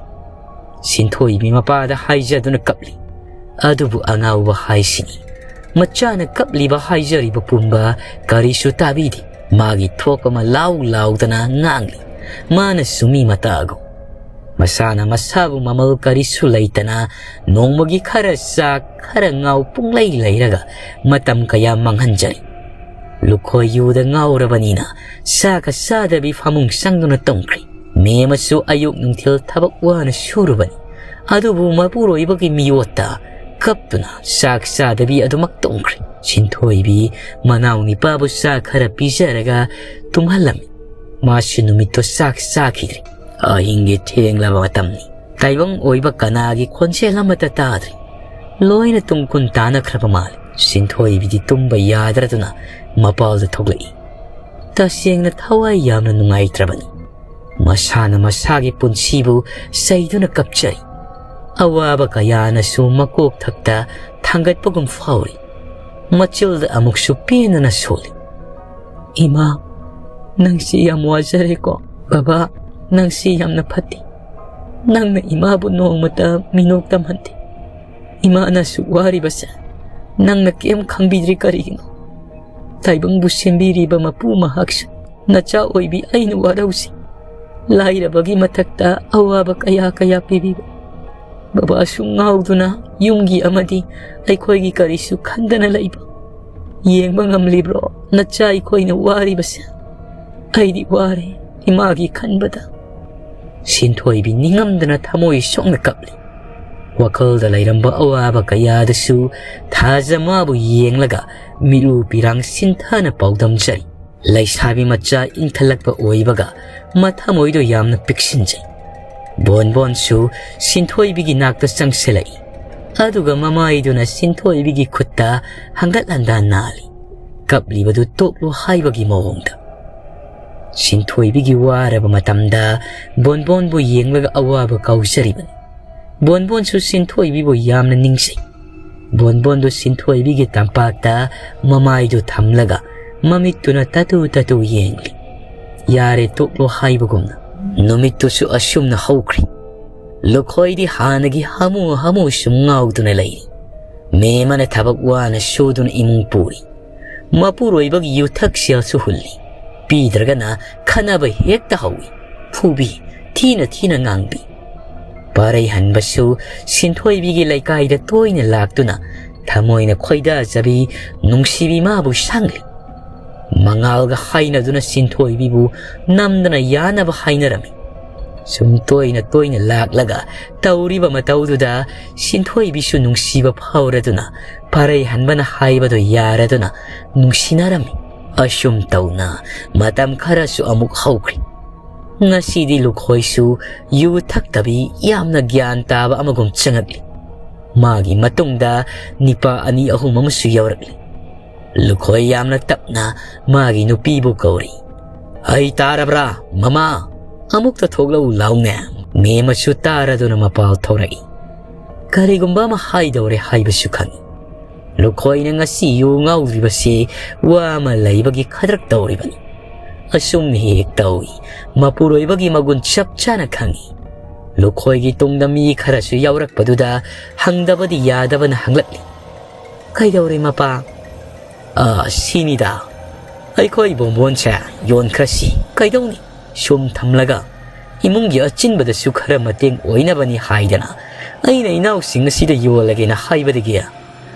ꯁꯤꯟꯊꯣꯏꯕꯤ ꯃꯄꯥꯗ ꯍꯥꯏꯖꯗꯨꯅ ꯀꯞꯂꯤ꯫ ꯑꯗꯨꯕꯨ ꯑꯉꯥꯎꯕ ꯍꯥꯏꯁꯤꯅꯤ꯫ ꯃꯆꯥꯅ ꯀꯞꯂꯤꯕ ꯍꯥꯏꯖꯔꯤꯕ ꯄꯨꯝꯕ ꯀꯔꯤꯁꯨ ꯇꯥꯕꯤꯗꯦ꯫ ꯃꯥꯒꯤ ꯊꯣꯛꯄ ꯑꯃ ꯂꯥꯎ ꯂꯥꯎꯗꯅ ꯉꯥꯡꯂꯤ꯫ ꯃꯥꯅꯁꯨ ꯃꯤ ꯃꯇꯥꯒꯨꯝ꯫ ꯃꯁꯥꯅ ꯃꯁꯥꯕꯨ ꯃꯃꯜ ꯀꯔꯤꯁꯨ ꯂꯩꯇꯅ ꯅꯣꯡꯃꯒꯤ ꯈꯔ ꯆꯥ, ꯈꯔ ꯉꯥꯎ ꯄꯨꯡꯂꯩ ꯂꯩꯔꯒ ꯃꯇꯝ ꯀꯌꯥ ꯃꯥꯡꯍꯟꯖꯔꯤ꯫ ꯂꯨꯈꯣꯏ ꯌꯨꯗ ꯉꯥꯎꯔꯕꯅꯤꯅ ꯆꯥꯒ ꯆꯥꯗꯕꯤ ꯐꯃꯨꯡ ꯆꯪꯗꯨꯅ ꯇꯨꯝꯈ꯭ꯔꯤ꯫ ꯃꯦꯝꯃꯁꯨ ꯑꯌꯨꯛ ꯅꯨꯡꯊꯤꯜ ꯊꯕꯛ ꯋꯥꯅ ꯁꯨꯔꯨꯕꯅꯤ꯫ ꯑꯗꯨꯕꯨ ꯃꯄꯨꯔꯣꯏꯕꯒꯤ ꯃꯤꯑꯣꯠꯇ ꯀꯞꯇꯨꯅ ꯆꯥꯛ ꯆꯥꯗꯕꯤ ꯑꯗꯨꯃꯛ ꯇꯨꯝꯈ꯭ꯔꯦ꯫ ꯁꯤꯟꯊꯣꯏꯕꯤ ꯃꯅꯥꯎ ꯅꯤꯄꯥꯕꯨ ꯆꯥ ꯈꯔ ꯄꯤꯖꯔꯒ ꯇꯨꯝꯍꯜꯂꯝꯃꯤ꯫ ꯃꯥꯁꯨ ꯅꯨꯃꯤꯠꯇꯨ ꯆꯥꯛ ꯆꯥꯈꯤꯗ꯭ꯔꯦ꯫ ꯑꯍꯤꯡꯒꯤ ꯊꯦꯡꯂꯕ ꯃꯇꯝꯅꯤ꯫ ꯇꯥꯏꯕꯪ ꯑꯣꯏꯕ ꯀꯅꯥꯒꯤ ꯈꯣꯟꯖꯦꯜ ꯑꯃꯠꯇ ꯇꯥꯗ꯭ꯔꯦ꯫ ꯂꯣꯏꯅ ꯇꯨꯡ ꯀꯨꯟ ꯇꯥꯅꯈ꯭ꯔꯕ ꯃꯥꯜꯂꯦ꯫ ꯁꯤꯟꯊꯣꯏꯕꯤꯗꯤ ꯇꯨꯝꯕ ꯌꯥꯗ꯭ꯔꯗꯨꯅ ꯃꯄꯥꯜꯗ ꯊꯣꯛꯂꯛꯏ꯫ ꯇꯁꯦꯡꯅ ꯊꯋꯥꯏ ꯌꯥꯝꯅ ꯅꯨꯡꯉꯥꯏꯇ꯭ꯔꯕꯅꯤ꯫ ꯃꯁꯥꯅ ꯃꯁꯥꯒꯤ ꯄꯨꯟꯁꯤꯕꯨ ꯆꯩꯗꯨꯅ ꯀꯞꯆꯔꯤ꯫ ꯑꯋꯥꯕ ꯀꯌꯥꯅꯁꯨ ꯃꯀꯣꯛ ꯊꯛꯇ ꯊꯥꯡꯒꯠꯄꯒꯨꯝ ꯐꯥꯎꯔꯤ꯫ ꯃꯆꯤꯜꯗ ꯑꯃꯨꯛꯁꯨ ꯄꯦꯟꯗꯅ ꯁꯣꯜꯂꯤ꯫ "ꯏꯃꯥ, ꯅꯪꯁꯤ ꯌꯥꯝ ꯋꯥꯖꯔꯦꯀꯣ꯫ ꯕꯕꯥ, ꯅꯪꯁꯤ ꯌꯥꯝꯅ ꯐꯠꯇꯦ꯫ ꯅꯪꯅ ꯏꯃꯥꯕꯨ ꯅꯣꯡꯃꯇ ꯃꯤꯅꯣꯛ ꯇꯝꯍꯟꯗꯦ꯫ ꯏꯃꯥꯅꯁꯨ ꯋꯥꯔꯤꯕꯁꯦ ꯅꯪꯅ ꯀꯩꯝ ꯈꯪꯕꯤꯗ꯭ꯔꯤ ꯀꯔꯤꯒꯤꯅꯣ? ꯇꯥꯏꯕꯪꯕꯨ ꯁꯦꯝꯕꯤꯔꯤꯕ ꯃꯄꯨ ꯃꯍꯥꯛꯁꯨ ꯅꯆꯥ ꯑꯣꯏꯕꯤ ꯑꯩꯅ ꯋꯥꯔꯧꯁꯤ꯫ ꯂꯥꯏꯔꯕꯒꯤ ꯃꯊꯛꯇ ꯑꯋꯥꯕ ꯀꯌꯥ ꯀꯌꯥ ꯄꯤꯕꯤꯕ꯫ ꯕꯕꯥꯁꯨ ꯉꯥꯎꯗꯨꯅ ꯌꯨꯝꯒꯤ ꯑꯃꯗꯤ ꯑꯩꯈꯣꯏꯒꯤ ꯀꯔꯤꯁꯨ ꯈꯟꯗꯅ ꯂꯩꯕ꯫ ꯌꯦꯡꯕ ꯉꯝꯂꯤꯕ꯭ꯔꯣ ꯅꯆꯥ ꯑꯩꯈꯣꯏꯅ ꯋꯥꯔꯤꯕꯁꯦ?" "ꯑꯩꯗꯤ ꯋꯥꯔꯦ ꯏꯃꯥꯒꯤ ꯈꯟꯕꯗ꯫" ꯁꯤꯟꯊꯣꯏꯕꯤ ꯅꯤꯡꯉꯝꯗꯅ ꯊꯃꯣꯏ ꯁꯣꯛꯅ ꯀꯞꯂꯤ꯫ ꯋꯥꯈꯜꯗ ꯂꯩꯔꯝꯕ ꯑꯋꯥꯕ ꯀꯌꯥꯗꯨꯁꯨ ꯊꯥꯖ ꯃꯥꯕꯨ ꯌꯦꯡꯂꯒ ꯃꯤꯠꯂꯨ ꯄꯤꯔꯥꯡ ꯁꯤꯟꯊꯅ ꯄꯥꯎꯗꯝꯖꯔꯤ꯫ ꯂꯩꯁꯥꯕꯤ ꯃꯆꯥ ꯏꯟꯈꯠꯂꯛꯄ ꯑꯣꯏꯕꯒ ꯃꯊꯃꯣꯏꯗꯣ ꯌꯥꯝꯅ ꯄꯤꯛꯁꯤꯟꯖꯩ꯫ ꯕꯣꯟꯕꯣꯟꯁꯨ ꯁꯤꯟꯊꯣꯏꯕꯤꯒꯤ ꯅꯥꯛꯇ ꯆꯪꯁꯤꯜꯂꯛꯏ꯫ ꯑꯗꯨꯒ ꯃꯃꯥꯏꯗꯨꯅ ꯁꯤꯟꯊꯣꯏꯕꯤꯒꯤ ꯈꯨꯠꯇ ꯍꯪꯒꯠ ꯍꯟꯗꯥ ꯅꯥꯜꯂꯤ, ꯀꯞꯂꯤꯕꯗꯨ ꯇꯣꯛꯂꯣ ꯍꯥꯏꯕꯒꯤ ꯃꯑꯣꯡꯗ꯫ ꯁꯤꯟꯊꯣꯏꯕꯤꯒꯤ ꯋꯥꯔꯕ ꯃꯇꯝꯗ ꯕꯣꯟꯕꯣꯟꯕꯨ ꯌꯦꯡꯂꯒ ꯑꯋꯥꯕ ꯀꯥꯎꯖꯔꯤꯕꯅꯤ꯫ ꯕꯣꯟꯕꯣꯟꯁꯨ ꯁꯤꯟꯊꯣꯏꯕꯤꯕꯨ ꯌꯥꯝꯅ ꯅꯤꯡꯁꯤꯡ꯫ ꯕꯣꯟꯕꯣꯟꯗꯨ ꯁꯤꯟꯊꯣꯏꯕꯤꯒꯤ ꯇꯝꯄꯥꯛꯇ ꯃꯃꯥꯏꯗꯨ ꯊꯝꯂꯒ ꯃꯃꯤꯠꯇꯨꯅ ꯇꯥꯇꯨ ꯇꯥꯇꯨ ꯌꯦꯡꯂꯤ꯫ ꯌꯥꯔꯦ ꯇꯣꯛꯂꯣ ꯍꯥꯏꯕꯒꯨꯝꯅ꯫ ꯅꯨꯃꯤꯠꯇꯨꯁꯨ ꯑꯁꯨꯝꯅ ꯍꯧꯈ꯭ꯔꯤ꯫ ꯂꯨꯈꯣꯏꯗꯤ ꯍꯥꯟꯅꯒꯤ ꯍꯥꯃꯨ ꯍꯥꯃꯨ ꯁꯨꯝ ꯉꯥꯎꯗꯨꯅ ꯂꯩꯔꯤ꯫ ꯃꯦꯝꯃꯅ ꯊꯕꯛ ꯋꯥꯅ ꯁꯨꯗꯨꯅ ꯏꯃꯨꯡ ꯄꯨꯔꯤ꯫ ꯃꯄꯨꯔꯣꯏꯕꯒꯤ ꯌꯨꯊꯛ ꯁꯦꯜꯁꯨ ꯍꯨꯜꯂꯤ꯫ ꯄꯤꯗ꯭ꯔꯒꯅ ꯈꯠꯅꯕ ꯍꯦꯛꯇ ꯍꯧꯏ꯫ ꯐꯨꯕꯤ, ꯊꯤꯅ ꯊꯤꯅ ꯉꯥꯡꯕꯤ꯫ ꯄꯥꯔꯩ ꯍꯟꯕꯁꯨ ꯁꯤꯟꯊꯣꯏꯕꯤꯒꯤ ꯂꯩꯀꯥꯏꯗ ꯇꯣꯏꯅ ꯂꯥꯛꯇꯨꯅ ꯊꯃꯣꯏꯅ ꯈꯣꯏꯗꯥꯖꯕꯤ, ꯅꯨꯡꯁꯤꯕꯤ ꯃꯥꯕꯨ ꯁꯪꯂꯤ꯫ ꯃꯉꯥꯜꯒ ꯍꯥꯏꯅꯗꯨꯅ ꯁꯤꯟꯊꯣꯏꯕꯤꯕꯨ ꯅꯝꯗꯅ ꯌꯥꯅꯕ ꯍꯥꯏꯅꯔꯝꯃꯤ꯫ ꯁꯨꯝ ꯇꯣꯏꯅ ꯇꯣꯏꯅ ꯂꯥꯛꯂꯒ ꯇꯧꯔꯤꯕ ꯃꯇꯧꯗꯨꯗ ꯁꯤꯟꯊꯣꯏꯕꯤꯁꯨ ꯅꯨꯡꯁꯤꯕ ꯐꯥꯎꯔꯗꯨꯅ ꯄꯥꯔꯩ ꯍꯟꯕꯅ ꯍꯥꯏꯕꯗꯨ ꯌꯥꯔꯗꯨꯅ ꯅꯨꯡꯁꯤꯅꯔꯝꯃꯤ꯫ ꯑꯁꯨꯝ ꯇꯧꯅ ꯃꯇꯝ ꯈꯔꯁꯨ ꯑꯃꯨꯛ ꯍꯧꯈ꯭ꯔꯤ꯫ ꯉꯁꯤꯗꯤ ꯂꯨꯈꯣꯏꯁꯨ ꯌꯨ ꯊꯛꯇꯕꯤ ꯌꯥꯝꯅ ꯒ꯭ꯌꯥꯟ ꯇꯥꯕ ꯑꯃꯒꯨꯝ ꯆꯪꯉꯛꯂꯤ꯫ ꯃꯥꯒꯤ ꯃꯇꯨꯡꯗ ꯅꯤꯄꯥ ꯑꯅꯤ ꯑꯍꯨꯝ ꯑꯃꯁꯨ ꯌꯥꯎꯔꯛꯂꯤ꯫ ꯂꯨꯈꯣꯏ ꯌꯥꯝꯅ ꯇꯞꯅ ꯃꯥꯒꯤ ꯅꯨꯄꯤꯕꯨ ꯀꯧꯔꯤ꯫ "ꯑꯩ ꯇꯥꯔꯕ꯭ꯔꯥ, ꯃꯃꯥ? ꯑꯃꯨꯛꯇ ꯊꯣꯛꯂꯛꯎ ꯂꯥꯎꯅꯦ꯫" ꯃꯦꯝꯃꯁꯨ ꯇꯥꯔꯗꯨꯅ ꯃꯄꯥꯜ ꯊꯣꯔꯛꯏ꯫ ꯀꯔꯤꯒꯨꯝꯕ ꯑꯃ ꯍꯥꯏꯗꯧꯔꯦ ꯍꯥꯏꯕꯁꯨ ꯈꯪꯏ꯫ ꯂꯨꯈꯣꯏꯅ ꯉꯁꯤ ꯌꯨ ꯉꯥꯎꯗ꯭ꯔꯤꯕꯁꯤ ꯋꯥ ꯑꯃ ꯂꯩꯕꯒꯤ ꯈꯗ꯭ꯔꯛ ꯇꯧꯔꯤꯕꯅꯤ꯫ ꯑꯁꯨꯝ ꯍꯦꯛ ꯇꯧꯏ꯫ ꯃꯄꯨꯔꯣꯏꯕꯒꯤ ꯃꯒꯨꯟ ꯆꯞ ꯆꯥꯅ ꯈꯪꯏ꯫ ꯂꯨꯈꯣꯏꯒꯤ ꯇꯨꯡꯗ ꯃꯤ ꯈꯔꯁꯨ ꯌꯥꯎꯔꯛꯄꯗꯨꯗ ꯍꯪꯗꯕꯗꯤ ꯌꯥꯗꯕꯅ ꯍꯪꯂꯛꯂꯤ꯫ "ꯀꯩꯗꯧꯔꯦ ꯃꯄꯥ?" "ꯑ, ꯁꯤꯅꯤꯗ꯫ ꯑꯩꯈꯣꯏ ꯕꯣꯝꯕꯣꯟꯁꯦ ꯌꯣꯟꯈ꯭ꯔꯁꯤ꯫ ꯀꯩꯗꯧꯅꯤ? ꯁꯨꯝ ꯊꯝꯂꯒ ꯏꯃꯨꯡꯒꯤ ꯑꯆꯤꯟꯕꯗꯁꯨ ꯈꯔ ꯃꯇꯦꯡ ꯑꯣꯏꯅꯕꯅꯤ ꯍꯥꯏꯗꯅ ꯑꯩꯅ ꯏꯅꯥꯎꯁꯤꯡ ꯑꯁꯤꯗ ꯌꯣꯜꯂꯒꯦꯅ ꯍꯥꯏꯕꯗꯒꯤ, ꯑ,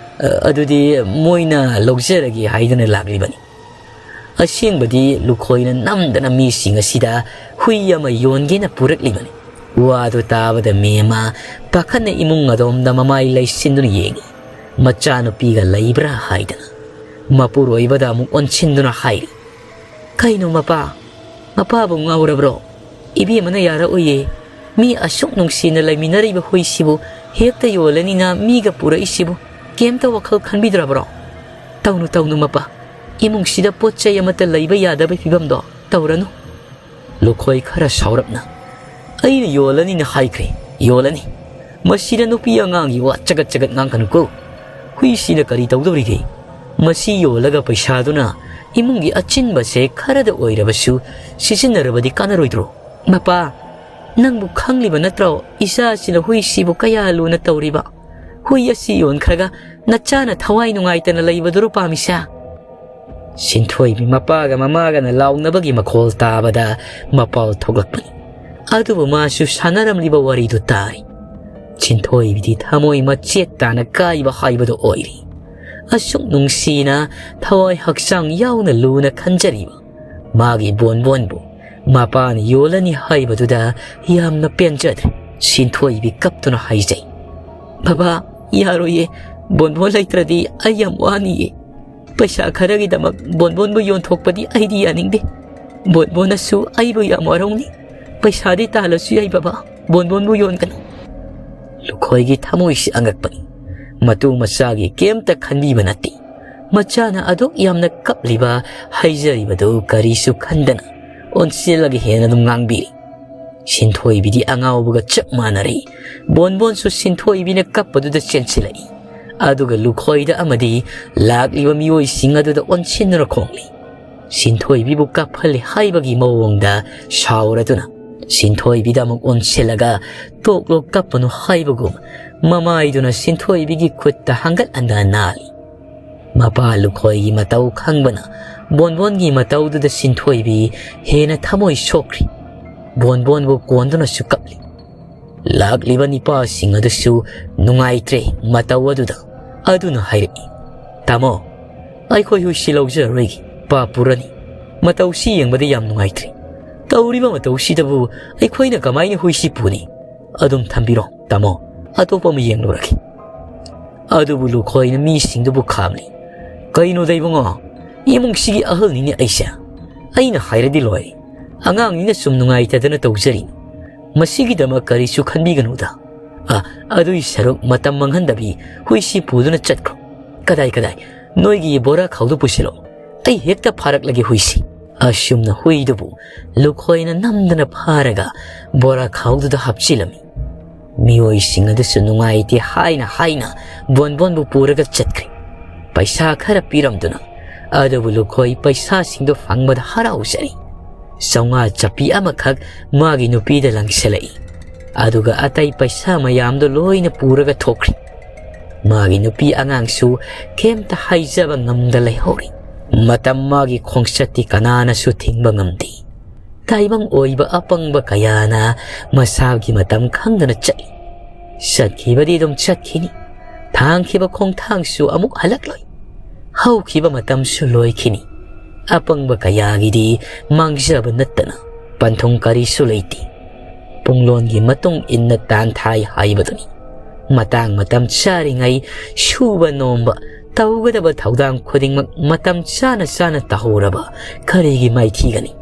ꯑꯗꯨꯗꯤ ꯃꯣꯏꯅ ꯂꯧꯖꯔꯒꯦ ꯍꯥꯏꯗꯅ ꯂꯥꯛꯂꯤꯕꯅꯤ꯫" ꯑꯁꯦꯡꯕꯗꯤ ꯂꯨꯈꯣꯏꯅ ꯅꯝꯗꯅ ꯃꯤꯁꯤꯡ ꯑꯁꯤꯗ ꯍꯨꯏ ꯑꯃ ꯌꯣꯟꯒꯦꯅ ꯄꯨꯔꯛꯂꯤꯕꯅꯤ꯫ ꯋꯥꯗꯨ ꯇꯥꯕꯗ ꯃꯦꯃꯥ ꯄꯥꯈꯠꯅ ꯏꯃꯨꯡ ꯑꯗꯣꯝꯗ ꯃꯃꯥꯏ ꯂꯩꯁꯤꯟꯗꯨꯅ ꯌꯦꯡꯏ꯫ ꯃꯆꯥꯅꯨꯄꯤꯒ ꯂꯩꯕ꯭ꯔꯥ ꯍꯥꯏꯗꯅ꯫ ꯃꯄꯨꯔꯣꯏꯕꯗ ꯑꯃꯨꯛ ꯑꯣꯟꯁꯤꯟꯗꯨꯅ ꯍꯥꯏꯔꯤ, "ꯀꯩꯅꯣ ꯃꯄꯥ? ꯃꯄꯥꯕꯨ ꯉꯥꯎꯔꯕ꯭ꯔꯣ? ꯏꯕꯦꯝꯃꯅ ꯌꯥꯔꯛꯑꯣꯏꯌꯦ꯫ ꯃꯤ ꯑꯁꯨꯛ ꯅꯨꯡꯁꯤꯅ ꯂꯩꯃꯤꯟꯅꯔꯤꯕ ꯍꯨꯏꯁꯤꯕꯨ ꯍꯦꯛꯇ ꯌꯣꯜꯂꯅꯤꯅ ꯃꯤꯒ ꯄꯨꯔꯛꯏꯁꯤꯕꯨ ꯀꯩꯝꯇ ꯋꯥꯈꯜ ꯈꯟꯕꯤꯗ꯭ꯔꯕ꯭ꯔꯣ? ꯇꯧꯅꯨ, ꯇꯧꯅꯨ ꯃꯄꯥ꯫ ꯏꯃꯨꯡꯁꯤꯗ ꯄꯣꯠ ꯆꯩ ꯑꯃꯠꯇ ꯂꯩꯕ ꯌꯥꯗꯕꯒꯤ ꯐꯤꯕꯝꯗꯣ ꯇꯧꯔꯅꯨ꯫" ꯂꯨꯈꯣꯏ ꯈꯔ ꯁꯥꯎꯔꯞꯅ, "ꯑꯩꯅ ꯌꯣꯜꯂꯅꯤꯅ ꯍꯥꯏꯈ꯭ꯔꯦ, ꯌꯣꯜꯂꯅꯤ꯫ ꯃꯁꯤꯗ ꯅꯨꯄꯤ ꯑꯉꯥꯡꯒꯤ ꯋꯥ ꯆꯒꯠ ꯆꯒꯠ ꯉꯥꯡꯒꯅꯨꯀꯣ꯫ ꯍꯨꯏꯁꯤꯅ ꯀꯔꯤ ꯇꯧꯗꯧꯔꯤꯒꯦ? ꯃꯁꯤ ꯌꯣꯜꯂꯒ ꯄꯩꯁꯥꯗꯨꯅ ꯏꯃꯨꯡꯒꯤ ꯑꯆꯤꯟꯕꯁꯦ ꯈꯔꯗ ꯑꯣꯏꯔꯕꯁꯨ ꯁꯤꯖꯤꯟꯅꯔꯕꯗꯤ ꯀꯥꯟꯅꯔꯣꯏꯗ꯭ꯔꯣ?" "ꯃꯄꯥ, ꯅꯪꯕꯨ ꯈꯪꯂꯤꯕ ꯅꯠꯇ꯭ꯔꯣ ꯏꯆꯥꯁꯤꯅ ꯍꯨꯏꯁꯤꯕꯨ ꯀꯌꯥ ꯂꯨꯅ ꯇꯧꯔꯤꯕ? ꯍꯨꯏ ꯑꯁꯤ ꯌꯣꯟꯈ꯭ꯔꯒ ꯅꯆꯥꯅ ꯊꯋꯥꯏ ꯅꯨꯡꯉꯥꯏꯇꯅ ꯂꯩꯕꯗꯨꯔꯣ ꯄꯥꯝꯃꯤꯁꯦ?" ꯁꯤꯟꯊꯣꯏꯕꯤ ꯃꯄꯥꯒ ꯃꯃꯥꯒꯅ ꯂꯥꯎꯅꯕꯒꯤ ꯃꯈꯣꯜ ꯇꯥꯕꯗ ꯃꯄꯥꯜ ꯊꯣꯛꯂꯛꯄꯅꯤ꯫ ꯑꯗꯨꯕꯨ ꯃꯥꯁꯨ ꯁꯥꯟꯅꯔꯝꯂꯤꯕ ꯋꯥꯔꯤꯗꯨ ꯇꯥꯔꯤ꯫ ꯁꯤꯟꯊꯣꯏꯕꯤꯗꯤ ꯊꯃꯣꯏ ꯃꯆꯦꯠ ꯇꯥꯅ ꯀꯥꯏꯕ ꯍꯥꯏꯕꯗꯨ ꯑꯣꯏꯔꯤ꯫ ꯑꯁꯨꯛ ꯅꯨꯡꯁꯤꯅ ꯊꯋꯥꯏ ꯍꯛꯆꯥꯡ ꯌꯥꯎꯅ ꯂꯨꯅ ꯈꯟꯖꯔꯤꯕ ꯃꯥꯒꯤ ꯕꯣꯟꯕꯣꯟꯕꯨ ꯃꯄꯥꯅ ꯌꯣꯜꯂꯅꯤ ꯍꯥꯏꯕꯗꯨꯗ ꯌꯥꯝꯅ ꯄꯦꯟꯖꯗ꯭ꯔꯦ꯫ ꯁꯤꯟꯊꯣꯏꯕꯤ ꯀꯞꯇꯨꯅ ꯍꯥꯏꯖꯩ, "ꯕꯕꯥ, ꯌꯥꯔꯣꯏꯌꯦ꯫ ꯕꯣꯟꯕꯣꯟ ꯂꯩꯇ꯭ꯔꯗꯤ ꯑꯩ ꯌꯥꯝ ꯋꯥꯅꯤꯌꯦ꯫ ꯄꯩꯁꯥ ꯈꯔꯒꯤꯗꯃꯛ ꯕꯣꯟꯕꯣꯟꯕꯨ ꯌꯣꯟꯊꯣꯛꯄꯗꯤ ꯑꯩꯗꯤ ꯌꯥꯅꯤꯡꯗꯦ꯫ ꯕꯣꯟꯕꯣꯟꯅꯁꯨ ꯑꯩꯕꯨ ꯌꯥꯝ ꯋꯥꯔꯧꯅꯤ꯫ ꯄꯩꯁꯥꯗꯤ ꯇꯥꯜꯂꯁꯨ ꯌꯥꯏ ꯕꯕꯥ, ꯕꯣꯟꯕꯣꯟꯕꯨ ꯌꯣꯟꯒꯅꯨ꯫" ꯂꯨꯈꯣꯏꯒꯤ ꯊꯃꯣꯏꯁꯤ ꯑꯉꯛꯄꯅꯤ꯫ ꯃꯇꯨ ꯃꯆꯥꯒꯤ ꯀꯩꯝꯇ ꯈꯟꯕꯤꯕ ꯅꯠꯇꯦ꯫ ꯃꯆꯥꯅ ꯑꯗꯨꯛ ꯌꯥꯝꯅ ꯀꯞꯂꯤꯕ, ꯍꯥꯏꯖꯔꯤꯕꯗꯨ ꯀꯔꯤꯁꯨ ꯈꯟꯗꯅ ꯑꯣꯟꯁꯤꯜꯂꯒ ꯍꯦꯟꯅ ꯑꯗꯨꯝ ꯉꯥꯡꯕꯤꯔꯤ꯫ ꯁꯤꯟꯊꯣꯏꯕꯤꯗꯤ ꯑꯉꯥꯎꯕꯒ ꯆꯞ ꯃꯥꯟꯅꯔꯦ꯫ ꯕꯣꯟꯕꯣꯟꯁꯨ ꯁꯤꯟꯊꯣꯏꯕꯤꯅ ꯀꯞꯄꯗꯨꯗ ꯆꯦꯟꯁꯤꯜꯂꯛꯏ꯫ ꯑꯗꯨꯒ ꯂꯨꯈꯣꯏꯗ ꯑꯃꯗꯤ ꯂꯥꯛꯂꯤꯕ ꯃꯤꯑꯣꯏꯁꯤꯡ ꯑꯗꯨꯗ ꯑꯣꯟꯁꯤꯟꯗꯨꯅ ꯈꯣꯡꯂꯤ꯫ ꯁꯤꯟꯊꯣꯏꯕꯤꯕꯨ ꯀꯞꯍꯜꯂꯦ ꯍꯥꯏꯕꯒꯤ ꯃꯑꯣꯡꯗ ꯁꯥꯎꯔꯗꯨꯅ ꯁꯤꯟꯊꯣꯏꯕꯤꯗ ꯑꯃꯨꯛ ꯑꯣꯟꯁꯤꯜꯂꯒ "ꯇꯣꯛꯂꯣ, ꯀꯞꯄꯅꯨ" ꯍꯥꯏꯕꯒꯨꯝ ꯃꯃꯥꯏꯗꯨꯅ ꯁꯤꯟꯊꯣꯏꯕꯤꯒꯤ ꯈꯨꯠꯇ ꯍꯪꯒꯠ ꯍꯟꯗ ꯅꯥꯜꯂꯤ꯫ ꯃꯄꯥ ꯂꯨꯈꯣꯏꯒꯤ ꯃꯇꯧ ꯈꯪꯕꯅ ꯕꯣꯟꯕꯣꯟꯒꯤ ꯃꯇꯧꯗꯨꯗ ꯁꯤꯟꯊꯣꯏꯕꯤ ꯍꯦꯟꯅ ꯊꯃꯣꯏ ꯁꯣꯛꯈ꯭ꯔꯤ꯫ ꯕꯣꯟꯕꯣꯟꯕꯨ ꯀꯣꯟꯗꯨꯅꯁꯨ ꯀꯞꯂꯤ꯫ ꯂꯥꯛꯂꯤꯕ ꯅꯤꯄꯥꯁꯤꯡ ꯑꯗꯨꯁꯨ ꯅꯨꯡꯉꯥꯏꯇ꯭ꯔꯦ ꯃꯇꯧ ꯑꯗꯨꯗ꯫ ꯑꯗꯨꯅ ꯍꯥꯏꯔꯛꯏ, "ꯇꯥꯃꯣ, ꯑꯩꯈꯣꯏ ꯍꯨꯏꯁꯤ ꯂꯧꯖꯔꯔꯣꯏꯒꯦ, ꯄꯥꯞ ꯄꯨꯔꯅꯤ꯫ ꯃꯇꯧꯁꯤ ꯌꯦꯡꯕꯗ ꯌꯥꯝ ꯅꯨꯡꯉꯥꯏꯇ꯭ꯔꯦ꯫ ꯇꯧꯔꯤꯕ ꯃꯇꯧꯁꯤꯗꯕꯨ ꯑꯩꯈꯣꯏꯅ ꯀꯃꯥꯏꯅ ꯍꯨꯏꯁꯤ ꯄꯨꯅꯤ? ꯑꯗꯨꯝ ꯊꯝꯕꯤꯔꯣ ꯇꯥꯃꯣ, ꯑꯇꯣꯞꯄ ꯑꯃ ꯌꯦꯡꯂꯨꯔꯒꯦ꯫ ꯑꯗꯨꯕꯨ ꯂꯨꯈꯣꯏꯅ ꯃꯤꯁꯤꯡꯗꯨꯕꯨ ꯈꯥꯝꯂꯤ꯫ "ꯀꯩꯅꯣꯗ ꯏꯕꯨꯡꯉꯣ, ꯏꯃꯨꯡꯁꯤꯒꯤ ꯑꯍꯜꯅꯤꯅꯦ ꯑꯩꯁꯦ꯫ ꯑꯩꯅ ꯍꯥꯏꯔꯗꯤ ꯂꯣꯏꯔꯦ꯫ ꯑꯉꯥꯡꯅꯤꯅ ꯁꯨꯝ ꯅꯨꯡꯉꯥꯏꯇꯗꯅ ꯇꯧꯖꯔꯤꯅꯤ꯫ ꯃꯁꯤꯒꯤꯗꯃꯛ ꯀꯔꯤꯁꯨ ꯈꯟꯕꯤꯒꯅꯨꯗ꯫ ꯑ, ꯑꯗꯨꯏ ꯁꯔꯨꯛ ꯃꯇꯝ ꯃꯥꯡꯍꯟꯗꯕꯤ ꯍꯨꯏꯁꯤ ꯄꯨꯗꯨꯅ ꯆꯠꯈ꯭ꯔꯣ꯫ ꯀꯗꯥꯏ ꯀꯗꯥꯏ? ꯅꯣꯏꯒꯤ ꯕꯣꯔꯥ ꯈꯥꯎꯗꯨ ꯄꯨꯁꯤꯜꯂꯣ꯫ ꯑꯩ ꯍꯦꯛꯇ ꯐꯥꯔꯛꯂꯒꯦ ꯍꯨꯏꯁꯤ꯫" ꯑꯁꯨꯝꯅ ꯍꯨꯏꯗꯨꯕꯨ ꯂꯨꯈꯣꯏꯅ ꯅꯝꯗꯅ ꯐꯥꯔꯒ ꯕꯣꯔꯥ ꯈꯥꯎꯗꯨꯗ ꯍꯥꯞꯆꯤꯜꯂꯝꯃꯤ꯫ ꯃꯤꯑꯣꯏꯁꯤꯡ ꯑꯗꯨꯁꯨ ꯅꯨꯡꯉꯥꯏꯇꯦ ꯍꯥꯏꯅ ꯍꯥꯏꯅ ꯕꯣꯟꯕꯣꯟꯕꯨ ꯄꯨꯔꯒ ꯆꯠꯈ꯭ꯔꯦ꯫ ꯄꯩꯁꯥ ꯈꯔ ꯄꯤꯔꯝꯗꯨꯅ꯫ ꯑꯗꯨꯕꯨ ꯂꯨꯈꯣꯏ ꯄꯩꯁꯥꯁꯤꯡꯗꯣ ꯐꯪꯕꯗ ꯍꯔꯥꯎꯖꯔꯤ꯫ ꯆꯥꯝꯃꯉꯥ ꯆꯞꯄꯤ ꯑꯃꯈꯛ ꯃꯥꯒꯤ ꯅꯨꯄꯤꯗ ꯂꯪꯁꯤꯜꯂꯛꯏ꯫ ꯑꯗꯨꯒ ꯑꯇꯩ ꯄꯩꯁꯥ ꯃꯌꯥꯝꯗꯣ ꯂꯣꯏꯅ ꯄꯨꯔꯒ ꯊꯣꯛꯈ꯭ꯔꯦ꯫ ꯃꯥꯒꯤ ꯅꯨꯄꯤ ꯑꯉꯥꯡꯁꯨ ꯀꯩꯝꯇ ꯍꯥꯏꯖꯕ ꯉꯝꯗ ꯂꯩꯍꯧꯔꯤ꯫ ꯃꯇꯝ ꯃꯥꯒꯤ ꯈꯣꯡꯆꯠꯇꯤ ꯀꯅꯥꯅꯁꯨ ꯊꯤꯡꯕ ꯉꯝꯗꯦ꯫ ꯇꯥꯏꯕꯪ ꯑꯣꯏꯕ ꯑꯄꯪꯕ ꯀꯌꯥꯅ ꯃꯁꯥꯒꯤ ꯃꯇꯝ ꯈꯪꯗꯅ ꯆꯠꯂꯤ꯫ ꯆꯠꯈꯤꯕꯗꯤ ꯑꯗꯨꯝ ꯆꯠꯈꯤꯅꯤ꯫ ꯊꯥꯡꯈꯤꯕ ꯈꯣꯡꯊꯥꯡꯁꯨ ꯑꯃꯨꯛ ꯍꯜꯂꯛꯂꯣꯏ꯫ ꯍꯧꯈꯤꯕ ꯃꯇꯝꯁꯨ ꯂꯣꯏꯈꯤꯅꯤ꯫ ꯑꯄꯪꯕ ꯀꯌꯥꯒꯤꯗꯤ ꯃꯥꯡꯖꯕ ꯅꯠꯇꯅ ꯄꯟꯊꯨꯡ ꯀꯔꯤꯁꯨ ꯂꯩꯇꯦ꯫ ꯄꯨꯡꯂꯣꯟꯒꯤ ꯃꯇꯨꯡ ꯏꯟꯅ ꯇꯥꯟꯊꯥꯏ ꯍꯥꯏꯕꯗꯨꯅꯤ꯫ ꯃꯇꯥꯡ ꯃꯇꯝ ꯆꯥꯔꯤꯉꯩ ꯁꯨꯕ ꯅꯣꯝꯕ, ꯇꯧꯒꯗꯕ ꯊꯧꯗꯥꯡ ꯈꯨꯗꯤꯡꯃꯛ ꯃꯇꯝ ꯆꯥꯅ ꯆꯥꯅ ꯇꯧꯍꯧꯔꯕ ꯀꯔꯤꯒꯤ ꯃꯥꯏꯊꯤꯒꯅꯤ?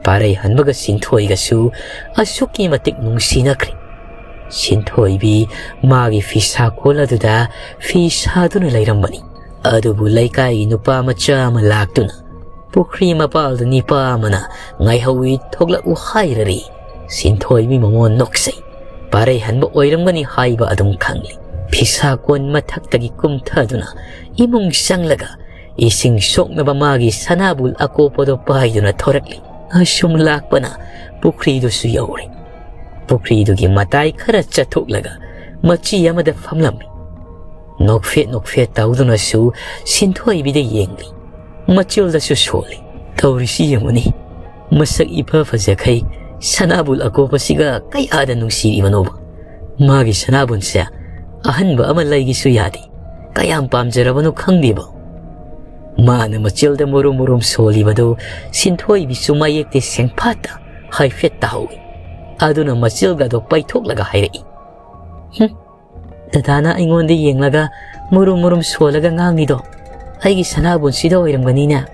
ꯄꯥꯔꯩ ꯍꯟꯕꯒ ꯁꯤꯟꯊꯣꯏꯒꯁꯨ ꯑꯁꯨꯛꯀꯤ ꯃꯇꯤꯛ ꯅꯨꯡꯁꯤꯅꯈ꯭ꯔꯦ꯫ ꯁꯤꯟꯊꯣꯏꯕꯤ ꯃꯥꯒꯤ ꯐꯤꯁꯥꯀꯣꯜ ꯑꯗꯨꯗ ꯐꯤ ꯁꯥꯗꯨꯅ ꯂꯩꯔꯝꯕꯅꯤ꯫ ꯑꯗꯨꯕꯨ ꯂꯩꯀꯥꯏꯒꯤ ꯅꯨꯄꯥ ꯃꯆꯥ ꯑꯃ ꯂꯥꯛꯇꯨꯅ ꯄꯨꯈ꯭ꯔꯤ ꯃꯄꯥꯜꯗ ꯅꯤꯄꯥ ꯑꯃꯅ "ꯉꯥꯏꯍꯧꯋꯤ, ꯊꯣꯛꯂꯛꯎ" ꯍꯥꯏꯔꯔꯤ꯫ ꯁꯤꯟꯊꯣꯏꯕꯤ ꯃꯃꯣꯟ ꯅꯣꯛꯆꯩ꯫ ꯄꯥꯔꯩ ꯍꯟꯕ ꯑꯣꯏꯔꯝꯒꯅꯤ ꯍꯥꯏꯕ ꯑꯗꯨꯝ ꯈꯪꯂꯤ꯫ ꯐꯤꯁꯥꯀꯣꯟ ꯃꯊꯛꯇꯒꯤ ꯀꯨꯝꯊꯗꯨꯅ ꯏꯃꯨꯡ ꯆꯪꯂꯒ ꯏꯁꯤꯡ ꯁꯣꯛꯅꯕ ꯃꯥꯒꯤ ꯁꯅꯥꯕꯨꯜ ꯑꯀꯣꯞꯄꯗꯣ ꯄꯥꯏꯗꯨꯅ ꯊꯣꯔꯛꯂꯤ꯫ ꯑꯁꯨꯝ ꯂꯥꯛꯄꯅ ꯄꯨꯈ꯭ꯔꯤꯗꯨꯁꯨ ꯌꯧꯔꯦ꯫ ꯄꯨꯈ꯭ꯔꯤꯗꯨꯒꯤ ꯃꯇꯥꯏ ꯈꯔ ꯆꯠꯊꯣꯛꯂꯒ ꯃꯆꯤ ꯑꯃꯗ ꯐꯝꯂꯝꯃꯤ꯫ ꯅꯣꯛꯐꯦꯠ ꯅꯣꯛꯐꯦꯠ ꯇꯧꯗꯨꯅꯁꯨ ꯁꯤꯟꯊꯣꯏꯕꯤꯗ ꯌꯦꯡꯂꯤ꯫ ꯃꯆꯤꯜꯗꯁꯨ ꯁꯣꯜꯂꯤ꯫ "ꯇꯧꯔꯤꯁꯤ ꯌꯦꯡꯉꯨꯅꯤ, ꯃꯁꯛ ꯏꯐ ꯐꯖꯈꯩ ꯁꯅꯥꯕꯨꯜ ꯑꯀꯣꯞꯄꯁꯤꯒ ꯀꯌꯥꯗ ꯅꯨꯡꯁꯤꯔꯤꯕꯅꯣꯕ꯫ ꯃꯥꯒꯤ ꯁꯅꯥꯕꯨꯟꯁꯦ ꯑꯍꯟꯕ ꯑꯃ ꯂꯩꯒꯤꯁꯨ ꯌꯥꯗꯦ꯫ ꯀꯌꯥꯝ ꯄꯥꯝꯖꯔꯕꯅꯣ ꯈꯪꯗꯦꯕ꯫" ꯃꯥꯅ ꯃꯆꯤꯜꯗ ꯃꯨꯔꯨꯝ ꯃꯨꯔꯨꯝ ꯁꯣꯜꯂꯤꯕꯗꯨ ꯁꯤꯟꯊꯣꯏꯕꯤꯁꯨ ꯃꯌꯦꯛꯇꯤ ꯁꯦꯡꯐꯥꯠꯇ ꯍꯥꯏꯐꯦꯠ ꯇꯥꯍꯧꯏ꯫ ꯑꯗꯨꯅ ꯃꯆꯤꯜꯒꯗꯣ ꯄꯩꯊꯣꯛꯂꯒ ꯍꯥꯏꯔꯛꯏ, "ꯍꯨꯝ, ꯗꯗꯥꯅ ꯑꯩꯉꯣꯟꯗ ꯌꯦꯡꯂꯒ ꯃꯨꯔꯨꯝ ꯃꯨꯔꯨꯝ ꯁꯣꯜꯂꯒ ꯉꯥꯡꯂꯤꯗꯣ ꯑꯩꯒꯤ ꯁꯅꯥꯕꯨꯟꯁꯤꯗ ꯑꯣꯏꯔꯝꯒꯅꯤꯅꯦ?"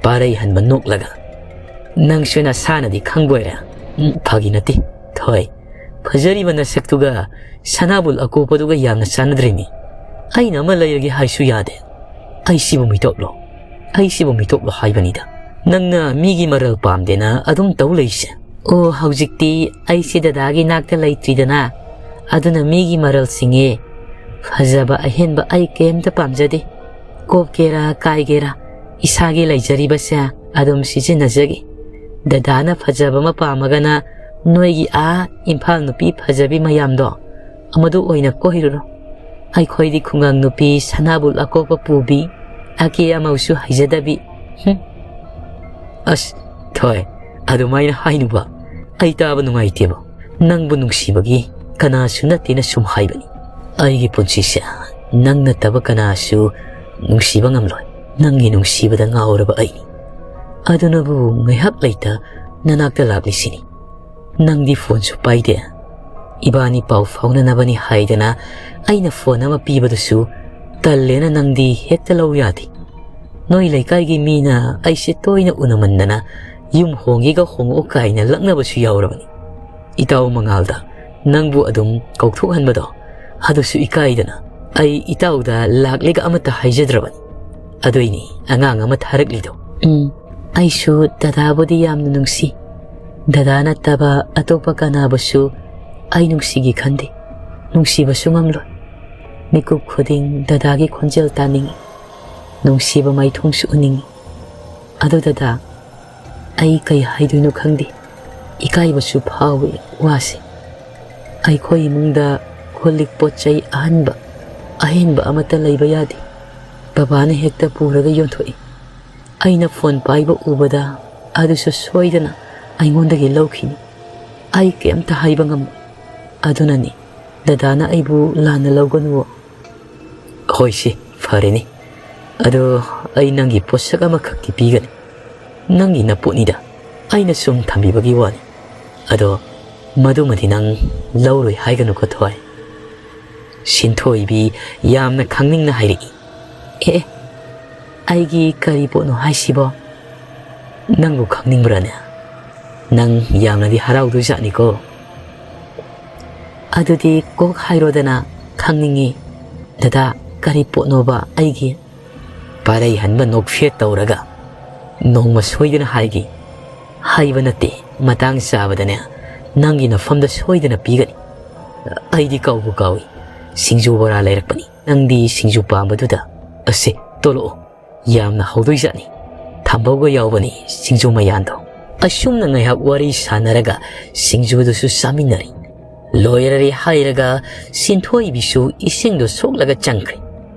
ꯄꯥꯔꯩ ꯍꯟꯕ ꯅꯣꯛꯂꯒ, "ꯅꯪꯁꯨ ꯅꯁꯥꯅꯗꯤ ꯈꯪꯕꯣꯏꯔꯦ꯫ ꯎꯝ, ꯐꯥꯒꯤ ꯅꯠꯇꯦ꯫ ꯊꯣꯏ, ꯐꯖꯔꯤꯕ ꯅꯁꯛꯇꯨꯒ ꯁꯅꯥꯕꯨꯜ ꯑꯀꯣꯞꯄꯗꯨꯒ ꯌꯥꯝꯅ ꯆꯥꯟꯅꯗ꯭ꯔꯦꯅꯦ꯫ ꯑꯩꯅ ꯑꯃ ꯂꯩꯔꯒꯦ ꯍꯥꯏꯁꯨ ꯌꯥꯗꯦ꯫ ꯑꯩ ꯁꯤꯕꯨ ꯃꯤꯇꯣꯞꯂꯣ? ꯑꯩ ꯁꯤꯕꯨ ꯃꯤꯇꯣꯞꯂꯣ ꯍꯥꯏꯕꯅꯤꯗ꯫ ꯅꯪꯅ ꯃꯤꯒꯤ ꯃꯔꯜ ꯄꯥꯝꯗꯦꯅ ꯑꯗꯨꯝ ꯇꯧ ꯂꯩꯁꯦ?" "ꯑꯣ, ꯍꯧꯖꯤꯛꯇꯤ ꯑꯩꯁꯦ ꯗꯗꯥꯒꯤ ꯅꯥꯛꯇ ꯂꯩꯇ꯭ꯔꯤꯗꯅ, ꯑꯗꯨꯅ ꯃꯤꯒꯤ ꯃꯔꯜ ꯆꯤꯡꯉꯦ꯫ ꯐꯖꯕ ꯑꯍꯦꯟꯕ ꯑꯩ ꯀꯩꯝꯇ ꯄꯥꯝꯖꯗꯦ꯫ ꯀꯣꯞꯀꯦꯔꯥ ꯀꯥꯏꯒꯦꯔꯥ, ꯏꯁꯥꯒꯤ ꯂꯩꯖꯔꯤꯕꯁꯦ ꯑꯗꯨꯝ ꯁꯤꯖꯤꯟꯅꯖꯒꯦ꯫ ꯗꯗꯥꯅ ꯐꯖꯕ ꯑꯃ ꯄꯥꯝꯃꯒꯅ ꯅꯣꯏꯒꯤ ꯑꯥ ꯏꯝꯐꯥꯜ ꯅꯨꯄꯤ ꯐꯖꯕꯤ ꯃꯌꯥꯝꯗꯣ ꯑꯃꯗꯨ ꯑꯣꯏꯅ ꯀꯣꯏꯔꯨꯔꯣ꯫ ꯑꯩꯈꯣꯏꯗꯤ ꯈꯨꯡꯒꯪ ꯅꯨꯄꯤ ꯁꯅꯥꯕꯨꯜ ꯑꯀꯣꯛꯄ ꯄꯨꯕꯤ ꯑꯀꯦ ꯑꯃꯧꯁꯨ ꯍꯩꯖꯗꯕꯤ꯫ ꯍꯨꯝ꯫ ꯑꯁ, ꯊꯣꯏ, ꯑꯗꯨꯃꯥꯏꯅ ꯍꯥꯏꯅꯨꯕ꯫ ꯑꯩ ꯇꯥꯕ ꯅꯨꯡꯉꯥꯏꯇꯦꯕ꯫ ꯅꯪꯕꯨ ꯅꯨꯡꯁꯤꯕꯒꯤ ꯀꯅꯥꯁꯨ ꯅꯠꯇꯦꯅ ꯁꯨꯝ ꯍꯥꯏꯕꯅꯤ꯫ ꯑꯩꯒꯤ ꯄꯨꯟꯁꯤꯁꯦ ꯅꯪ ꯅꯠꯇꯕ ꯀꯅꯥꯁꯨ ꯅꯨꯡꯁꯤꯕ ꯉꯝꯂꯣꯏ꯫ ꯅꯪꯒꯤ ꯅꯨꯡꯁꯤꯕꯗ ꯉꯥꯎꯔꯕ ꯑꯩꯅꯤ꯫ ꯑꯗꯨꯅꯕꯨ ꯉꯥꯏꯍꯥꯛ ꯂꯩꯇ ꯅꯅꯥꯛꯇ ꯂꯥꯛꯂꯤꯁꯤꯅꯤ꯫ ꯅꯪꯗꯤ ꯐꯣꯟꯁꯨ ꯄꯥꯏꯗꯦ꯫ ꯏꯕꯥꯅꯤ ꯄꯥꯎ ꯐꯥꯎꯅꯅꯕꯅꯤ ꯍꯥꯏꯗꯅ ꯑꯩꯅ ꯐꯣꯟ ꯑꯃ ꯄꯤꯕꯗꯨꯁꯨ ꯇꯜꯂꯦꯅ ꯅꯪꯗꯤ ꯍꯦꯛꯇ ꯂꯧ ꯌꯥꯗꯦ꯫ ꯅꯣꯏ ꯂꯩꯀꯥꯏꯒꯤ ꯃꯤꯅ ꯑꯩꯁꯦ ꯇꯣꯏꯅ ꯎꯅꯃꯟꯗꯅ ꯌꯨꯝ ꯍꯣꯡꯒꯦꯒ ꯍꯣꯡꯉꯛꯑꯣ ꯀꯥꯏꯅ ꯂꯛꯅꯕꯁꯨ ꯌꯥꯎꯔꯕꯅꯤ꯫ ꯏꯇꯥꯎ ꯃꯉꯥꯜꯗ ꯅꯪꯕꯨ ꯑꯗꯨꯝ ꯀꯧꯊꯣꯛꯍꯟꯕꯗꯣ, ꯑꯗꯨꯁꯨ ꯏꯀꯥꯏꯗꯅ ꯑꯩ ꯏꯇꯥꯎꯗ ꯂꯥꯛꯂꯦꯒ ꯑꯃꯠꯇ ꯍꯥꯏꯖꯗ꯭ꯔꯕꯅꯤ꯫ ꯑꯗꯨꯏꯅꯤ ꯑꯉꯥꯡ ꯑꯃ ꯊꯥꯔꯛꯂꯤꯗꯣ꯫ ꯎꯝ, ꯑꯩꯁꯨ ꯗꯗꯥꯕꯨꯗꯤ ꯌꯥꯝꯅ ꯅꯨꯡꯁꯤ꯫ ꯗꯗꯥ ꯅꯠꯇꯕ ꯑꯇꯣꯞꯄ ꯀꯅꯥꯕꯨꯁꯨ ꯑꯩ ꯅꯨꯡꯁꯤꯒꯦ ꯈꯟꯗꯦ꯫ ꯅꯨꯡꯁꯤꯕꯁꯨ ꯉꯝꯂꯣꯏ꯫ ꯃꯤꯀꯨꯞ ꯈꯨꯗꯤꯡ ꯗꯗꯥꯒꯤ ꯈꯣꯟꯖꯦꯜ ꯇꯥꯅꯤꯡꯏ꯫ ꯅꯨꯡꯁꯤꯕ ꯃꯥꯏꯊꯣꯡꯁꯨ ꯎꯅꯤꯡꯏ꯫ ꯑꯗꯣ ꯗꯗꯥ, ꯑꯩ ꯀꯩ ꯍꯥꯏꯗꯣꯏꯅꯣ ꯈꯪꯗꯦ꯫ ꯏꯀꯥꯏꯕꯁꯨ ꯐꯥꯎꯏ ꯋꯥꯁꯦ꯫ ꯑꯩꯈꯣꯏ ꯏꯃꯨꯡꯗ ꯀꯣꯜ ꯂꯤꯛ ꯄꯣꯠ ꯆꯩ ꯑꯍꯟꯕ, ꯑꯍꯦꯟꯕ ꯑꯃꯠꯇ ꯂꯩꯕ ꯌꯥꯗꯦ꯫ ꯕꯕꯥꯅ ꯍꯦꯛꯇ ꯄꯨꯔꯒ ꯌꯣꯟꯊꯣꯛꯏ꯫ ꯑꯩꯅ ꯐꯣꯟ ꯄꯥꯏꯕ ꯎꯕꯗ ꯑꯗꯨꯁꯨ ꯁꯣꯏꯗꯅ ꯑꯩꯉꯣꯟꯗꯒꯤ ꯂꯧꯈꯤꯅꯤ꯫ ꯑꯩ ꯀꯩꯝꯇ ꯍꯥꯏꯕ ꯉꯝꯃꯣꯏ꯫ ꯑꯗꯨꯅꯅꯤ ꯗꯗꯥꯅ ꯑꯩꯕꯨ ꯂꯥꯟꯅ ꯂꯧꯒꯅꯨ꯫ ꯍꯣꯏ ꯁꯤ, ꯐꯔꯦꯅꯦ꯫ ꯑꯗꯣ ꯑꯩ ꯅꯪꯒꯤ ꯄꯣꯠꯁꯛ ꯑꯃꯈꯛꯇꯤ ꯄꯤꯒꯅꯤ꯫ ꯅꯪꯒꯤ ꯅꯄꯣꯠꯅꯤꯗ, ꯑꯩꯅ ꯁꯨꯝ ꯊꯝꯕꯤꯕꯒꯤ ꯋꯥꯅꯤ꯫ ꯑꯗꯣ ꯃꯗꯨꯃꯗꯤ ꯅꯪ ꯂꯧꯔꯣꯏ ꯍꯥꯏꯒꯅꯨꯀꯣ, ꯊꯣꯏ꯫ ꯁꯤꯟꯊꯣꯏꯕꯤ ꯌꯥꯝꯅ ꯈꯪꯅꯤꯡꯅ ꯍꯥꯏꯔꯛꯏ꯫ "ꯑꯦ, ꯑꯦ, ꯑꯩꯒꯤ ꯀꯔꯤ ꯄꯣꯠꯅꯣ ꯍꯥꯏꯁꯤꯕꯣ? ꯅꯪꯕꯨ ꯈꯪꯅꯤꯡꯕ꯭ꯔꯥꯅꯦ? ꯅꯪ ꯌꯥꯝꯅꯗꯤ ꯍꯔꯥꯎꯗꯣꯏꯖꯥꯠꯅꯤꯀꯣ꯫ ꯑꯗꯨꯗꯤ ꯀꯣꯛ ꯍꯥꯏꯔꯣꯗꯅ, ꯈꯪꯅꯤꯡꯉꯤ꯫ ꯗꯗꯥ, ꯀꯔꯤ ꯄꯣꯠꯅꯣꯕ ꯑꯩꯒꯤ?" ꯄꯥꯔꯩ ꯍꯟꯕ ꯅꯣꯛꯐꯦꯠ ꯇꯧꯔꯒ, "ꯅꯣꯡꯃ ꯁꯣꯏꯗꯅ ꯍꯥꯏꯒꯦ꯫ ꯍꯥꯏꯕ ꯅꯠꯇꯦ, ꯃꯇꯥꯡ ꯆꯥꯕꯗꯅꯦ, ꯅꯪꯒꯤ ꯅꯐꯝꯗ ꯁꯣꯏꯗꯅ ꯄꯤꯒꯅꯤ꯫ ꯑꯩꯗꯤ ꯀꯥꯎꯕꯨ ꯀꯥꯎꯏ, ꯁꯤꯡꯖꯨ ꯕꯣꯔꯥ ꯂꯩꯔꯛꯄꯅꯤ꯫ ꯅꯪꯗꯤ ꯁꯤꯡꯖꯨ ꯄꯥꯝꯕꯗꯨꯗ, ꯑꯁꯦ, ꯇꯣꯂꯛꯑꯣ, ꯌꯥꯝꯅ ꯍꯧꯗꯣꯏꯖꯥꯠꯅꯤ꯫ ꯊꯝꯕꯧꯒ ꯌꯥꯎꯕꯅꯤ ꯁꯤꯡꯖꯨ ꯃꯌꯥꯟꯗꯣ꯫" ꯑꯁꯨꯝꯅ ꯉꯥꯏꯍꯥꯛ ꯋꯥꯔꯤ ꯁꯥꯟꯅꯔꯒ ꯁꯤꯡꯖꯨꯗꯨꯁꯨ ꯆꯥꯃꯤꯟꯅꯔꯤ꯫ ꯂꯣꯏꯔꯔꯦ ꯍꯥꯏꯔꯒ ꯁꯤꯟꯊꯣꯏꯕꯤꯁꯨ ꯏꯁꯤꯡꯗꯨ ꯁꯣꯛꯂꯒ ꯆꯪꯈ꯭ꯔꯦ꯫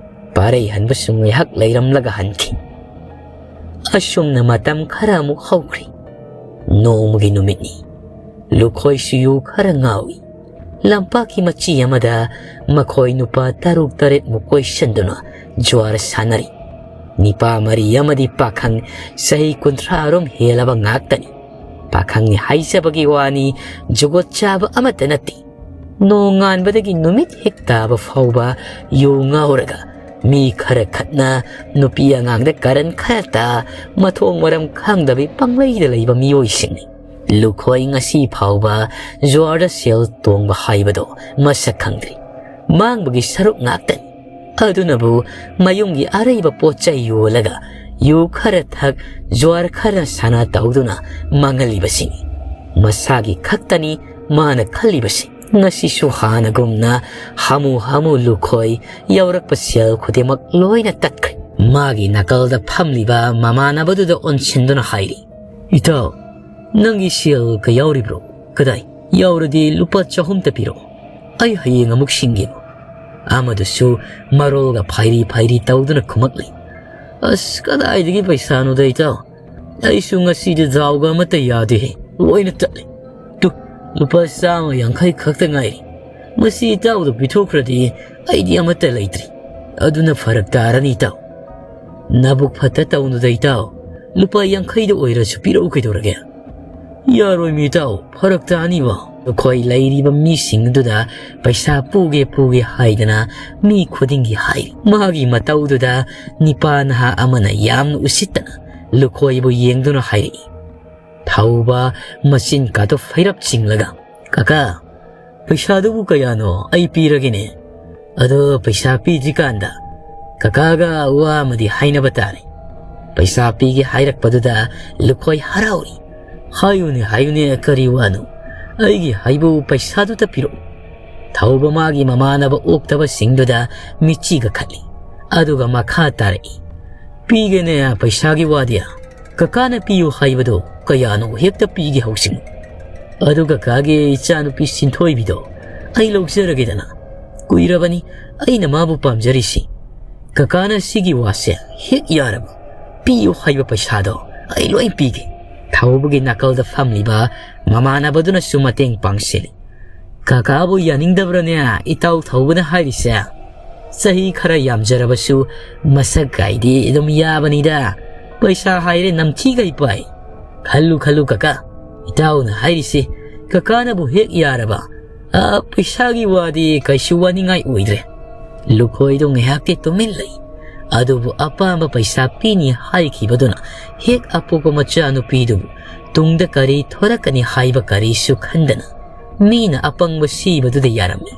ꯄꯥꯔꯩ ꯍꯟꯕꯁꯨ ꯉꯥꯏꯍꯥꯛ ꯂꯩꯔꯝꯂꯒ ꯍꯟꯈꯤ꯫ ꯑꯁꯨꯝꯅ ꯃꯇꯝ ꯈꯔ ꯑꯃꯨꯛ ꯍꯧꯈ꯭ꯔꯦ꯫ ꯅꯣꯡꯃꯒꯤ ꯅꯨꯃꯤꯠꯅꯤ꯫ ꯂꯨꯈꯣꯏꯁꯨ ꯌꯨ ꯈꯔ ꯉꯥꯎꯏ꯫ ꯂꯝꯄꯥꯛꯀꯤ ꯃꯆꯤ ꯑꯃꯗ ꯃꯈꯣꯏ ꯅꯨꯄꯥ ꯇꯔꯨꯛ ꯇꯔꯦꯠꯃꯨꯛ ꯀꯣꯏꯁꯟꯗꯨꯅ ꯖ꯭ꯋꯥꯔ ꯁꯥꯟꯅꯔꯤ꯫ ꯅꯤꯄꯥ ꯃꯔꯤ ꯑꯃꯗꯤ ꯄꯥꯈꯪ ꯆꯍꯤ ꯀꯨꯟꯊ꯭ꯔꯥ ꯔꯣꯝ ꯍꯦꯜꯂꯕ ꯉꯥꯛꯇꯅꯤ꯫ ꯄꯥꯈꯪꯅꯤ ꯍꯥꯏꯖꯕꯒꯤ ꯋꯥꯅꯤ, ꯖꯨꯒꯣꯠ ꯆꯥꯕ ꯑꯃꯠꯇ ꯅꯠꯇꯦ꯫ ꯅꯣꯡꯉꯥꯟꯕꯗꯒꯤ ꯅꯨꯃꯤꯠ ꯍꯦꯛ ꯇꯥꯕ ꯐꯥꯎꯕ ꯌꯨ ꯉꯥꯎꯔꯒ, ꯃꯤ ꯈꯔ ꯈꯠꯅ, ꯅꯨꯄꯤ ꯑꯉꯥꯡꯗ ꯀꯔꯟ ꯈꯔ ꯇꯥ, ꯃꯊꯣꯡ ꯃꯔꯝ ꯈꯪꯗꯕꯤ ꯄꯪꯂꯩꯗ ꯂꯩꯕ ꯃꯤꯑꯣꯏꯁꯤꯡꯅꯤ꯫ ꯂꯨꯈꯣꯏ ꯉꯁꯤ ꯐꯥꯎꯕ ꯖ꯭ꯋꯥꯔꯗ ꯁꯦꯜ ꯇꯣꯡꯕ ꯍꯥꯏꯕꯗꯣ ꯃꯁꯛ ꯈꯪꯗ꯭ꯔꯤ꯫ ꯃꯥꯡꯕꯒꯤ ꯁꯔꯨꯛ ꯉꯥꯛꯇꯅꯤ꯫ ꯑꯗꯨꯅꯕꯨ ꯃꯌꯨꯝꯒꯤ ꯑꯔꯩꯕ ꯄꯣꯠ ꯆꯩ ꯌꯣꯜꯂꯒ ꯌꯨ ꯈꯔ ꯊꯛ, ꯖ꯭ꯋꯥꯔ ꯈꯔ ꯁꯥꯟꯅ ꯇꯧꯗꯨꯅ ꯃꯥꯡꯍꯜꯂꯤꯕꯁꯤꯅꯤ꯫ ꯃꯁꯥꯒꯤ ꯈꯛꯇꯅꯤ ꯃꯥꯅ ꯈꯜꯂꯤꯕꯁꯤ꯫ ꯉꯁꯤꯁꯨ ꯍꯥꯟꯅꯒꯨꯝꯅ ꯍꯥꯃꯨ ꯍꯥꯃꯨ ꯂꯨꯈꯣꯏ ꯌꯥꯎꯔꯛꯄ ꯁꯦꯜ ꯈꯨꯗꯤꯡꯃꯛ ꯂꯣꯏꯅ ꯇꯠꯈ꯭ꯔꯦ꯫ ꯃꯥꯒꯤ ꯅꯥꯀꯜꯗ ꯐꯝꯂꯤꯕ ꯃꯃꯥꯟꯅꯕꯗꯨꯗ ꯑꯣꯟꯁꯤꯟꯗꯨꯅ ꯍꯥꯏꯔꯤ, "ꯏꯇꯥꯎ, ꯅꯪꯒꯤ ꯁꯦꯜ ꯀ ꯌꯥꯎꯔꯤꯕ꯭ꯔꯣ? ꯀꯗꯥꯏ? ꯌꯥꯎꯔꯗꯤ ꯂꯨꯄꯥ ꯆꯍꯨꯝꯇ ꯄꯤꯔꯛꯑꯣ꯫ ꯑꯩ ꯍꯌꯦꯡ ꯑꯃꯨꯛ ꯁꯤꯡꯒꯦ꯫" ꯑꯃꯗꯨꯁꯨ ꯃꯔꯣꯜꯒ ꯐꯥꯏꯔꯤ ꯐꯥꯏꯔꯤ ꯇꯧꯗꯨꯅ ꯈꯨꯝꯃꯛꯂꯤ, "ꯑꯁ, ꯀꯗꯥꯏꯗꯒꯤ ꯄꯩꯁꯥꯅꯣꯗ ꯏꯇꯥꯎ? ꯑꯩꯁꯨ ꯉꯁꯤꯗꯤ ꯗꯥꯎꯒ ꯑꯃꯠꯇ ꯌꯥꯗꯦꯍꯦ, ꯂꯣꯏꯅ ꯇꯠꯂꯦ꯫ ꯇꯨ, ꯂꯨꯄꯥ ꯆꯥꯝꯃ ꯌꯥꯡꯈꯩ ꯈꯛꯇ ꯉꯥꯏꯔꯤ꯫ ꯃꯁꯤ ꯏꯇꯥꯎꯗ ꯄꯤꯊꯣꯛꯈ꯭ꯔꯗꯤ ꯑꯩꯗꯤ ꯑꯃꯠꯇ ꯂꯩꯇ꯭ꯔꯤ꯫ ꯑꯗꯨꯅ ꯐꯔꯛ ꯇꯥꯔꯅꯤ ꯏꯇꯥꯎ꯫" "ꯅꯕꯨꯛ ꯐꯠꯇ ꯇꯧꯅꯨꯗ ꯏꯇꯥꯎ, ꯂꯨꯄꯥ ꯌꯥꯡꯈꯩꯗ ꯑꯣꯏꯔꯁꯨ ꯄꯤꯔꯛꯎ ꯀꯩꯗꯧꯔꯒꯦ?" "ꯌꯥꯔꯣꯏꯃꯤ ꯏꯇꯥꯎ, ꯐꯔꯛ ꯇꯥꯅꯤꯕ꯫ ꯑꯩꯈꯣꯏ ꯂꯩꯔꯤꯕ ꯃꯤꯁꯤꯡꯗꯨꯗ ꯄꯩꯁꯥ ꯄꯨꯒꯦ ꯄꯨꯒꯦ ꯍꯥꯏꯗꯅ ꯃꯤ ꯈꯨꯗꯤꯡꯒꯤ ꯍꯥꯏꯔꯤ꯫" ꯃꯥꯒꯤ ꯃꯇꯧꯗꯨꯗ ꯅꯤꯄꯥ ꯅꯍꯥ ꯑꯃꯅ ꯌꯥꯝꯅ ꯎꯁꯤꯠꯇꯅ ꯂꯨꯈꯣꯏꯕꯨ ꯌꯦꯡꯗꯨꯅ ꯍꯥꯏꯔꯛꯏ꯫ ꯊꯧꯕ ꯃꯆꯤꯟ ꯀꯥꯗꯨ ꯐꯩꯔꯞ ꯆꯤꯡꯂꯒ, "ꯀꯀꯥ, ꯄꯩꯁꯥꯗꯨꯕꯨ ꯀꯌꯥꯅꯣ? ꯑꯩ ꯄꯤꯔꯒꯦꯅꯦ꯫ ꯑꯗꯣ ꯄꯩꯁꯥ ꯄꯤꯗ꯭ꯔꯤꯀꯥꯟꯗ ꯀꯀꯥꯒ ꯋꯥ ꯑꯃꯗꯤ ꯍꯥꯏꯅꯕ ꯇꯥꯔꯦ꯫" ꯄꯩꯁꯥ ꯄꯤꯒꯦ ꯍꯥꯏꯔꯛꯄꯗꯨꯗ ꯂꯨꯈꯣꯏ ꯍꯔꯥꯎꯔꯤ꯫ "ꯍꯥꯏꯌꯨꯅꯦ, ꯍꯥꯏꯌꯨꯅꯦ, ꯀꯔꯤ ꯋꯥꯅꯣ? ꯑꯩꯒꯤ ꯍꯥꯏꯕꯨ ꯄꯩꯁꯥꯗꯨꯇ ꯄꯤꯔꯛꯎ꯫" ꯊꯧꯕ ꯃꯥꯒꯤ ꯃꯃꯥꯟꯅꯕ ꯑꯣꯛꯇꯕꯁꯤꯡꯗꯨꯗ ꯃꯤꯠꯆꯤꯒ ꯈꯠꯂꯤ꯫ ꯑꯗꯨꯒ ꯃꯈꯥ ꯇꯥꯔꯛꯏ, "ꯄꯤꯒꯦꯅꯦ ꯄꯩꯁꯥꯒꯤ ꯋꯥꯗꯤ꯫ ꯀꯀꯥꯅ ꯄꯤꯌꯨ ꯍꯥꯏꯕꯗꯣ ꯀꯌꯥꯅꯣ ꯍꯦꯛꯇ ꯄꯤꯒꯦ ꯍꯧꯁꯤꯡ꯫ ꯑꯗꯨ ꯀꯀꯥꯒꯤ ꯏꯆꯥꯅꯨꯄꯤ ꯁꯤꯟꯊꯣꯏꯕꯤꯗꯣ ꯑꯩ ꯂꯧꯖꯔꯒꯦꯗꯅ꯫ ꯀꯨꯏꯔꯕꯅꯤ ꯑꯩꯅ ꯃꯥꯕꯨ ꯄꯥꯝꯖꯔꯤꯁꯤ꯫ ꯀꯀꯥꯅ ꯁꯤꯒꯤ ꯋꯥꯁꯦ ꯍꯦꯛ ꯌꯥꯔꯕ, ꯄꯤꯌꯨ ꯍꯥꯏꯕ ꯄꯩꯁꯥꯗꯣ ꯑꯩ ꯂꯣꯏ ꯄꯤꯒꯦ꯫" ꯊꯧꯕꯒꯤ ꯅꯥꯀꯜꯗ ꯐꯝꯂꯤꯕ ꯃꯃꯥꯟꯅꯕꯗꯨꯅꯁꯨ ꯃꯇꯦꯡ ꯄꯥꯡꯁꯤꯜꯂꯤ꯫ "ꯀꯀꯥꯕꯨ ꯌꯥꯅꯤꯡꯗꯕ꯭ꯔꯅꯦ ꯏꯇꯥꯎ ꯊꯧꯕꯅ ꯍꯥꯏꯔꯤꯁꯦ? ꯆꯍꯤ ꯈꯔ ꯌꯥꯝꯖꯔꯕꯁꯨ ꯃꯁꯛ ꯀꯥꯏꯗꯤ ꯑꯗꯨꯝ ꯌꯥꯕꯅꯤꯗ꯫ ꯄꯩꯁꯥ ꯍꯥꯏꯔꯦ ꯅꯝꯊꯤꯈꯩ ꯄꯥꯏ꯫ ꯈꯜꯂꯨ ꯈꯜꯂꯨ ꯀꯀꯥ, ꯏꯇꯥꯎꯅ ꯍꯥꯏꯔꯤꯁꯦ ꯀꯀꯥꯅꯕꯨ ꯍꯦꯛ ꯌꯥꯔꯕ, ꯑ, ꯄꯩꯁꯥꯒꯤ ꯋꯥꯗꯤ ꯀꯩꯁꯨ ꯋꯥꯅꯤꯡꯉꯥꯏ ꯑꯣꯏꯗ꯭ꯔꯦ꯫" ꯂꯨꯈꯣꯏꯗꯣ ꯉꯥꯏꯍꯥꯛꯇꯤ ꯇꯨꯃꯤꯟ ꯂꯩ꯫ ꯑꯗꯨꯕꯨ ꯑꯄꯥꯝꯕ ꯄꯩꯁꯥ ꯄꯤꯅꯤ ꯍꯥꯏꯈꯤꯕꯗꯨꯅ ꯍꯦꯛ ꯑꯄꯣꯛꯄ ꯃꯆꯥꯅꯨꯄꯤꯗꯨꯕꯨ ꯇꯨꯡꯗ ꯀꯔꯤ ꯊꯣꯔꯛꯀꯅꯤ ꯍꯥꯏꯕ ꯀꯔꯤꯁꯨ ꯈꯟꯗꯅ ꯃꯤꯅ ꯑꯄꯪꯕ ꯁꯤꯕꯗꯨꯗ ꯌꯥꯔꯝꯃꯤ꯫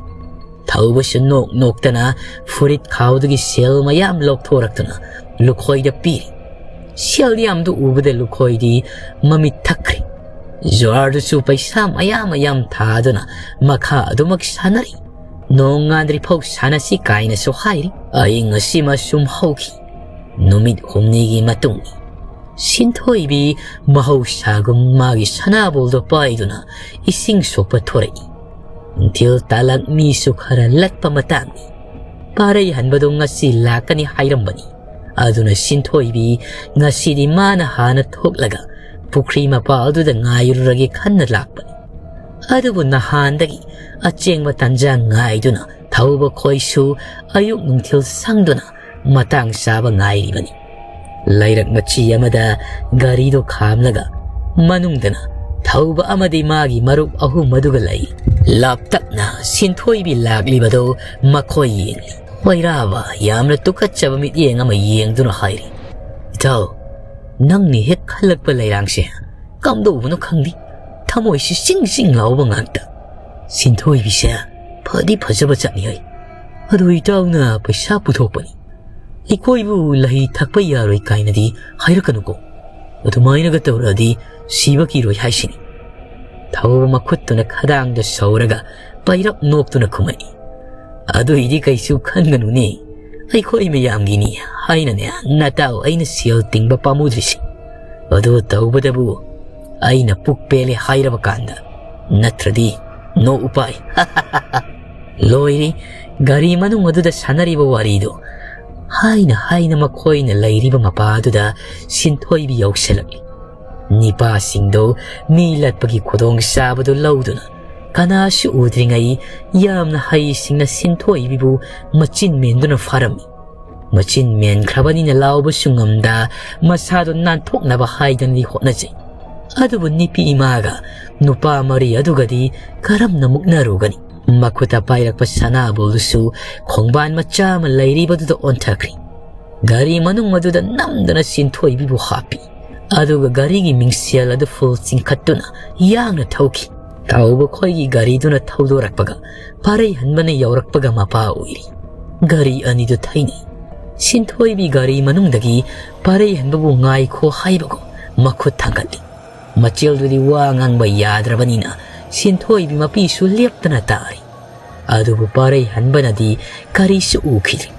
ꯊꯧꯕꯁꯨ ꯅꯣꯛ ꯅꯣꯛꯇꯅ ꯐꯨꯔꯤꯠ ꯈꯥꯎꯗꯒꯤ ꯁꯦꯜ ꯃꯌꯥꯝ ꯂꯧꯊꯣꯔꯛꯇꯨꯅ ꯂꯨꯈꯣꯏꯗ ꯄꯤꯔꯤ꯫ ꯁꯦꯜ ꯌꯥꯝꯗꯨ ꯎꯕꯗ ꯂꯨꯈꯣꯏꯗꯤ ꯃꯃꯤꯠ ꯊꯛꯈ꯭ꯔꯦ꯫ ꯖ꯭ꯋꯥꯔꯗꯨꯁꯨ ꯄꯩꯁꯥ ꯃꯌꯥꯝ ꯃꯌꯥꯝ ꯊꯥꯗꯨꯅ ꯃꯈꯥ ꯑꯗꯨꯃꯛ ꯁꯥꯟꯅꯔꯤ꯫ "ꯅꯣꯡꯉꯥꯟꯗ꯭ꯔꯤ ꯐꯥꯎ ꯁꯥꯟꯅꯁꯤ" ꯀꯥꯏꯅꯁꯨ ꯍꯥꯏꯔꯤ꯫ ꯑꯏꯪ ꯑꯁꯤꯃ ꯁꯨꯝ ꯍꯧꯈꯤ꯫ ꯅꯨꯃꯤꯠ ꯍꯨꯝꯅꯤꯒꯤ ꯃꯇꯨꯡꯅꯤ꯫ ꯁꯤꯟꯊꯣꯏꯕꯤ ꯃꯍꯧꯁꯥꯒꯨꯝ ꯃꯥꯒꯤ ꯁꯅꯥꯕꯣꯜꯗꯣ ꯄꯥꯏꯗꯨꯅ ꯏꯁꯤꯡ ꯁꯣꯛꯄ ꯊꯣꯔꯛꯏ꯫ ꯅꯨꯡꯊꯤꯜ ꯇꯥꯂꯛ ꯃꯤꯁꯨ ꯈꯔ ꯂꯠꯄ ꯃꯇꯥꯡꯅꯤ꯫ ꯄꯥꯔꯩ ꯍꯟꯕꯗꯣ ꯉꯁꯤ ꯂꯥꯛꯀꯅꯤ ꯍꯥꯏꯔꯝꯕꯅꯤ꯫ ꯑꯗꯨꯅ ꯁꯤꯟꯊꯣꯏꯕꯤ ꯉꯁꯤꯗꯤ ꯃꯥꯅ ꯍꯥꯟꯅ ꯊꯣꯛꯂꯒ ꯄꯨꯈ꯭ꯔꯤ ꯃꯄꯥꯜꯗꯨꯗ ꯉꯥꯏꯔꯨꯔꯒꯦ ꯈꯟꯅ ꯂꯥꯛꯄꯅꯤ꯫ ꯑꯗꯨꯕꯨ ꯅꯍꯥꯟꯗꯒꯤ ꯑꯆꯦꯡꯕ ꯇꯟꯖꯥ ꯉꯥꯏꯗꯨꯅ ꯊꯧꯕ ꯈꯣꯏꯁꯨ ꯑꯌꯨꯛ ꯅꯨꯡꯊꯤꯜ ꯁꯪꯗꯨꯅ ꯃꯇꯥꯡ ꯆꯥꯕ ꯉꯥꯏꯔꯤꯕꯅꯤ꯫ ꯂꯩꯔꯛ ꯃꯆꯤ ꯑꯃꯗ ꯒꯥꯔꯤꯗꯨ ꯈꯥꯝꯂꯒ ꯃꯅꯨꯡꯗꯅ ꯊꯧꯕ ꯑꯃꯗꯤ ꯃꯥꯒꯤ ꯃꯔꯨꯞ ꯑꯍꯨꯝ ꯑꯗꯨꯒ ꯂꯩ꯫ ꯂꯥꯞꯇꯛꯅ ꯁꯤꯟꯊꯣꯏꯕꯤ ꯂꯥꯛꯂꯤꯕꯗꯨ ꯃꯈꯣꯏ ꯌꯦꯡꯂꯤ꯫ ꯍꯣꯏꯔꯥꯕ ꯌꯥꯝꯅ ꯇꯨꯀꯠꯆꯕ ꯃꯤꯠꯌꯦꯡ ꯑꯃ ꯌꯦꯡꯗꯨꯅ ꯍꯥꯏꯔꯤ, "ꯏꯇꯥꯎ, ꯅꯪꯅ ꯍꯦꯛ ꯈꯜꯂꯛꯄ ꯂꯩꯔꯥꯡꯁꯦ ꯀꯝꯗꯧꯕꯅꯣ ꯈꯪꯗꯦ, ꯊꯃꯣꯏꯁꯤ ꯆꯤꯡ ꯆꯤꯡ ꯂꯥꯎꯕ ꯉꯥꯛꯇ꯫ ꯁꯤꯟꯊꯣꯏꯕꯤꯁꯦ ꯐꯗꯤ ꯐꯖꯕ ꯆꯠꯅꯤ ꯍꯥꯏ, ꯑꯗꯨ ꯏꯇꯥꯎꯅ ꯄꯩꯁꯥ ꯄꯨꯊꯣꯛꯄꯅꯤ, ꯑꯩꯈꯣꯏꯕꯨ ꯂꯩ ꯊꯛꯄ ꯌꯥꯔꯣꯏ ꯀꯥꯏꯅꯗꯤ ꯍꯥꯏꯔꯛꯀꯅꯨꯀꯣ, ꯑꯗꯨꯃꯥꯏꯅꯒ ꯇꯧꯔꯛꯑꯗꯤ ꯁꯤꯕ ꯀꯤꯔꯣꯏ ꯍꯥꯏꯁꯤꯅꯤ"꯫ ꯊꯧꯕ ꯃꯈꯨꯠꯇꯨꯅ ꯈꯗꯥꯡꯗ ꯁꯧꯔꯒ ꯄꯩꯔꯞ ꯅꯣꯛꯇꯨꯅ ꯈꯨꯝꯃꯛꯏ, "ꯑꯗꯨꯏꯗꯤ ꯀꯩꯁꯨ ꯈꯟꯒꯅꯨꯅꯦ, ꯑꯩꯈꯣꯏ ꯃꯌꯥꯝꯒꯤꯅꯤ ꯍꯥꯏꯅꯅꯦ ꯅꯇꯥꯎ ꯑꯩꯅ ꯁꯦꯜ ꯇꯤꯡꯕ ꯄꯥꯝꯃꯨꯗ꯭ꯔꯤꯁꯦ꯫ ꯑꯗꯨ ꯇꯧꯕꯗꯕꯨ ꯑꯩꯅ ꯄꯨꯛ ꯄꯦꯜꯂꯦ ꯍꯥꯏꯔꯕ ꯀꯥꯟꯗ, ꯅꯠꯇ꯭ꯔꯗꯤ ꯅꯣ ꯎꯄꯥꯏ"꯫ ꯂꯣꯏꯔꯦ ꯒꯥꯔꯤ ꯃꯅꯨꯡ ꯑꯗꯨꯗ ꯁꯥꯟꯅꯔꯤꯕ ꯋꯥꯔꯤꯗꯨ꯫ ꯍꯥꯏꯅ ꯍꯥꯏꯅ ꯃꯈꯣꯏꯅ ꯂꯩꯔꯤꯕ ꯃꯄꯥ ꯑꯗꯨꯗ ꯁꯤꯟꯊꯣꯏꯕꯤ ꯌꯧꯁꯤꯜꯂꯛꯂꯤ꯫ ꯅꯤꯄꯥꯁꯤꯡꯗꯨ ꯃꯤ ꯂꯠꯄꯒꯤ ꯈꯨꯗꯣꯡꯆꯥꯕꯗꯨ ꯂꯧꯗꯨꯅ ꯀꯅꯥꯁꯨ ꯎꯗ꯭ꯔꯤꯉꯩ ꯌꯥꯝꯅ ꯍꯩꯁꯤꯡꯅ ꯁꯤꯟꯊꯣꯏꯕꯤꯕꯨ ꯃꯆꯤꯟ ꯃꯦꯟꯗꯨꯅ ꯐꯥꯔꯝꯃꯤ꯫ ꯃꯆꯤꯟ ꯃꯦꯟꯈ꯭ꯔꯕꯅꯤꯅ ꯂꯥꯎꯕꯁꯨ ꯉꯝꯗ ꯃꯁꯥꯗꯨ ꯅꯥꯟꯊꯣꯛꯅꯕ ꯍꯥꯏꯗꯅꯗꯤ ꯍꯣꯠꯅꯖꯩ꯫ ꯑꯗꯨꯕꯨ ꯅꯨꯄꯤ ꯏꯃꯥꯒ ꯅꯨꯄꯥ ꯃꯔꯤ ꯑꯗꯨꯒꯗꯤ ꯀꯔꯝꯅ ꯃꯨꯛꯅꯔꯨꯒꯅꯤ? ꯃꯈꯨꯠꯇ ꯄꯥꯏꯔꯛꯄ ꯁꯅꯥꯕꯨꯜꯗꯨꯁꯨ ꯈꯣꯡꯕꯥꯟ ꯃꯆꯥ ꯑꯃ ꯂꯩꯔꯤꯕꯗꯨꯗ ꯑꯣꯟꯊꯈ꯭ꯔꯤ꯫ ꯒꯥꯔꯤ ꯃꯅꯨꯡ ꯑꯗꯨꯗ ꯅꯝꯗꯨꯅ ꯁꯤꯟꯊꯣꯏꯕꯤꯕꯨ ꯍꯥꯞꯄꯤ꯫ ꯑꯗꯨꯒ ꯒꯥꯔꯤꯒꯤ ꯃꯤꯡꯁꯦꯜ ꯑꯗꯨ ꯐꯨꯜ ꯆꯤꯡꯈꯠꯇꯨꯅ ꯌꯥꯡꯅ ꯊꯧꯈꯤ꯫ ꯊꯧꯕ ꯈꯣꯏꯒꯤ ꯒꯥꯔꯤꯗꯨꯅ ꯊꯧꯗꯣꯔꯛꯄꯒ ꯄꯥꯔꯩꯍꯟꯕꯅ ꯌꯧꯔꯛꯄꯒ ꯃꯄꯥ ꯑꯣꯏꯔꯤ꯫ ꯒꯥꯔꯤ ꯑꯅꯤꯗꯨ ꯊꯩꯅꯩ꯫ ꯁꯤꯟꯊꯣꯏꯕꯤ ꯒꯥꯔꯤ ꯃꯅꯨꯡꯗꯒꯤ ꯄꯥꯔꯩꯍꯟꯕꯕꯨ ꯉꯥꯏꯈꯣ ꯍꯥꯏꯕꯒꯨꯝ ꯃꯈꯨꯠ ꯊꯥꯡꯒꯠꯂꯤ꯫ ꯃꯆꯦꯜꯗꯨꯗꯤ ꯋꯥ ꯉꯥꯡꯕ ꯌꯥꯗ꯭ꯔꯕꯅꯤꯅ ꯁꯤꯟꯊꯣꯏꯕꯤ ꯃꯄꯤꯁꯨ ꯂꯦꯞꯇꯅ ꯇꯥꯔꯤ꯫ ꯑꯗꯨꯕꯨ ꯄꯥꯔꯩꯍꯟꯕꯅꯗꯤ ꯀꯔꯤꯁꯨ ꯎꯈꯤꯗ꯭ꯔꯦ꯫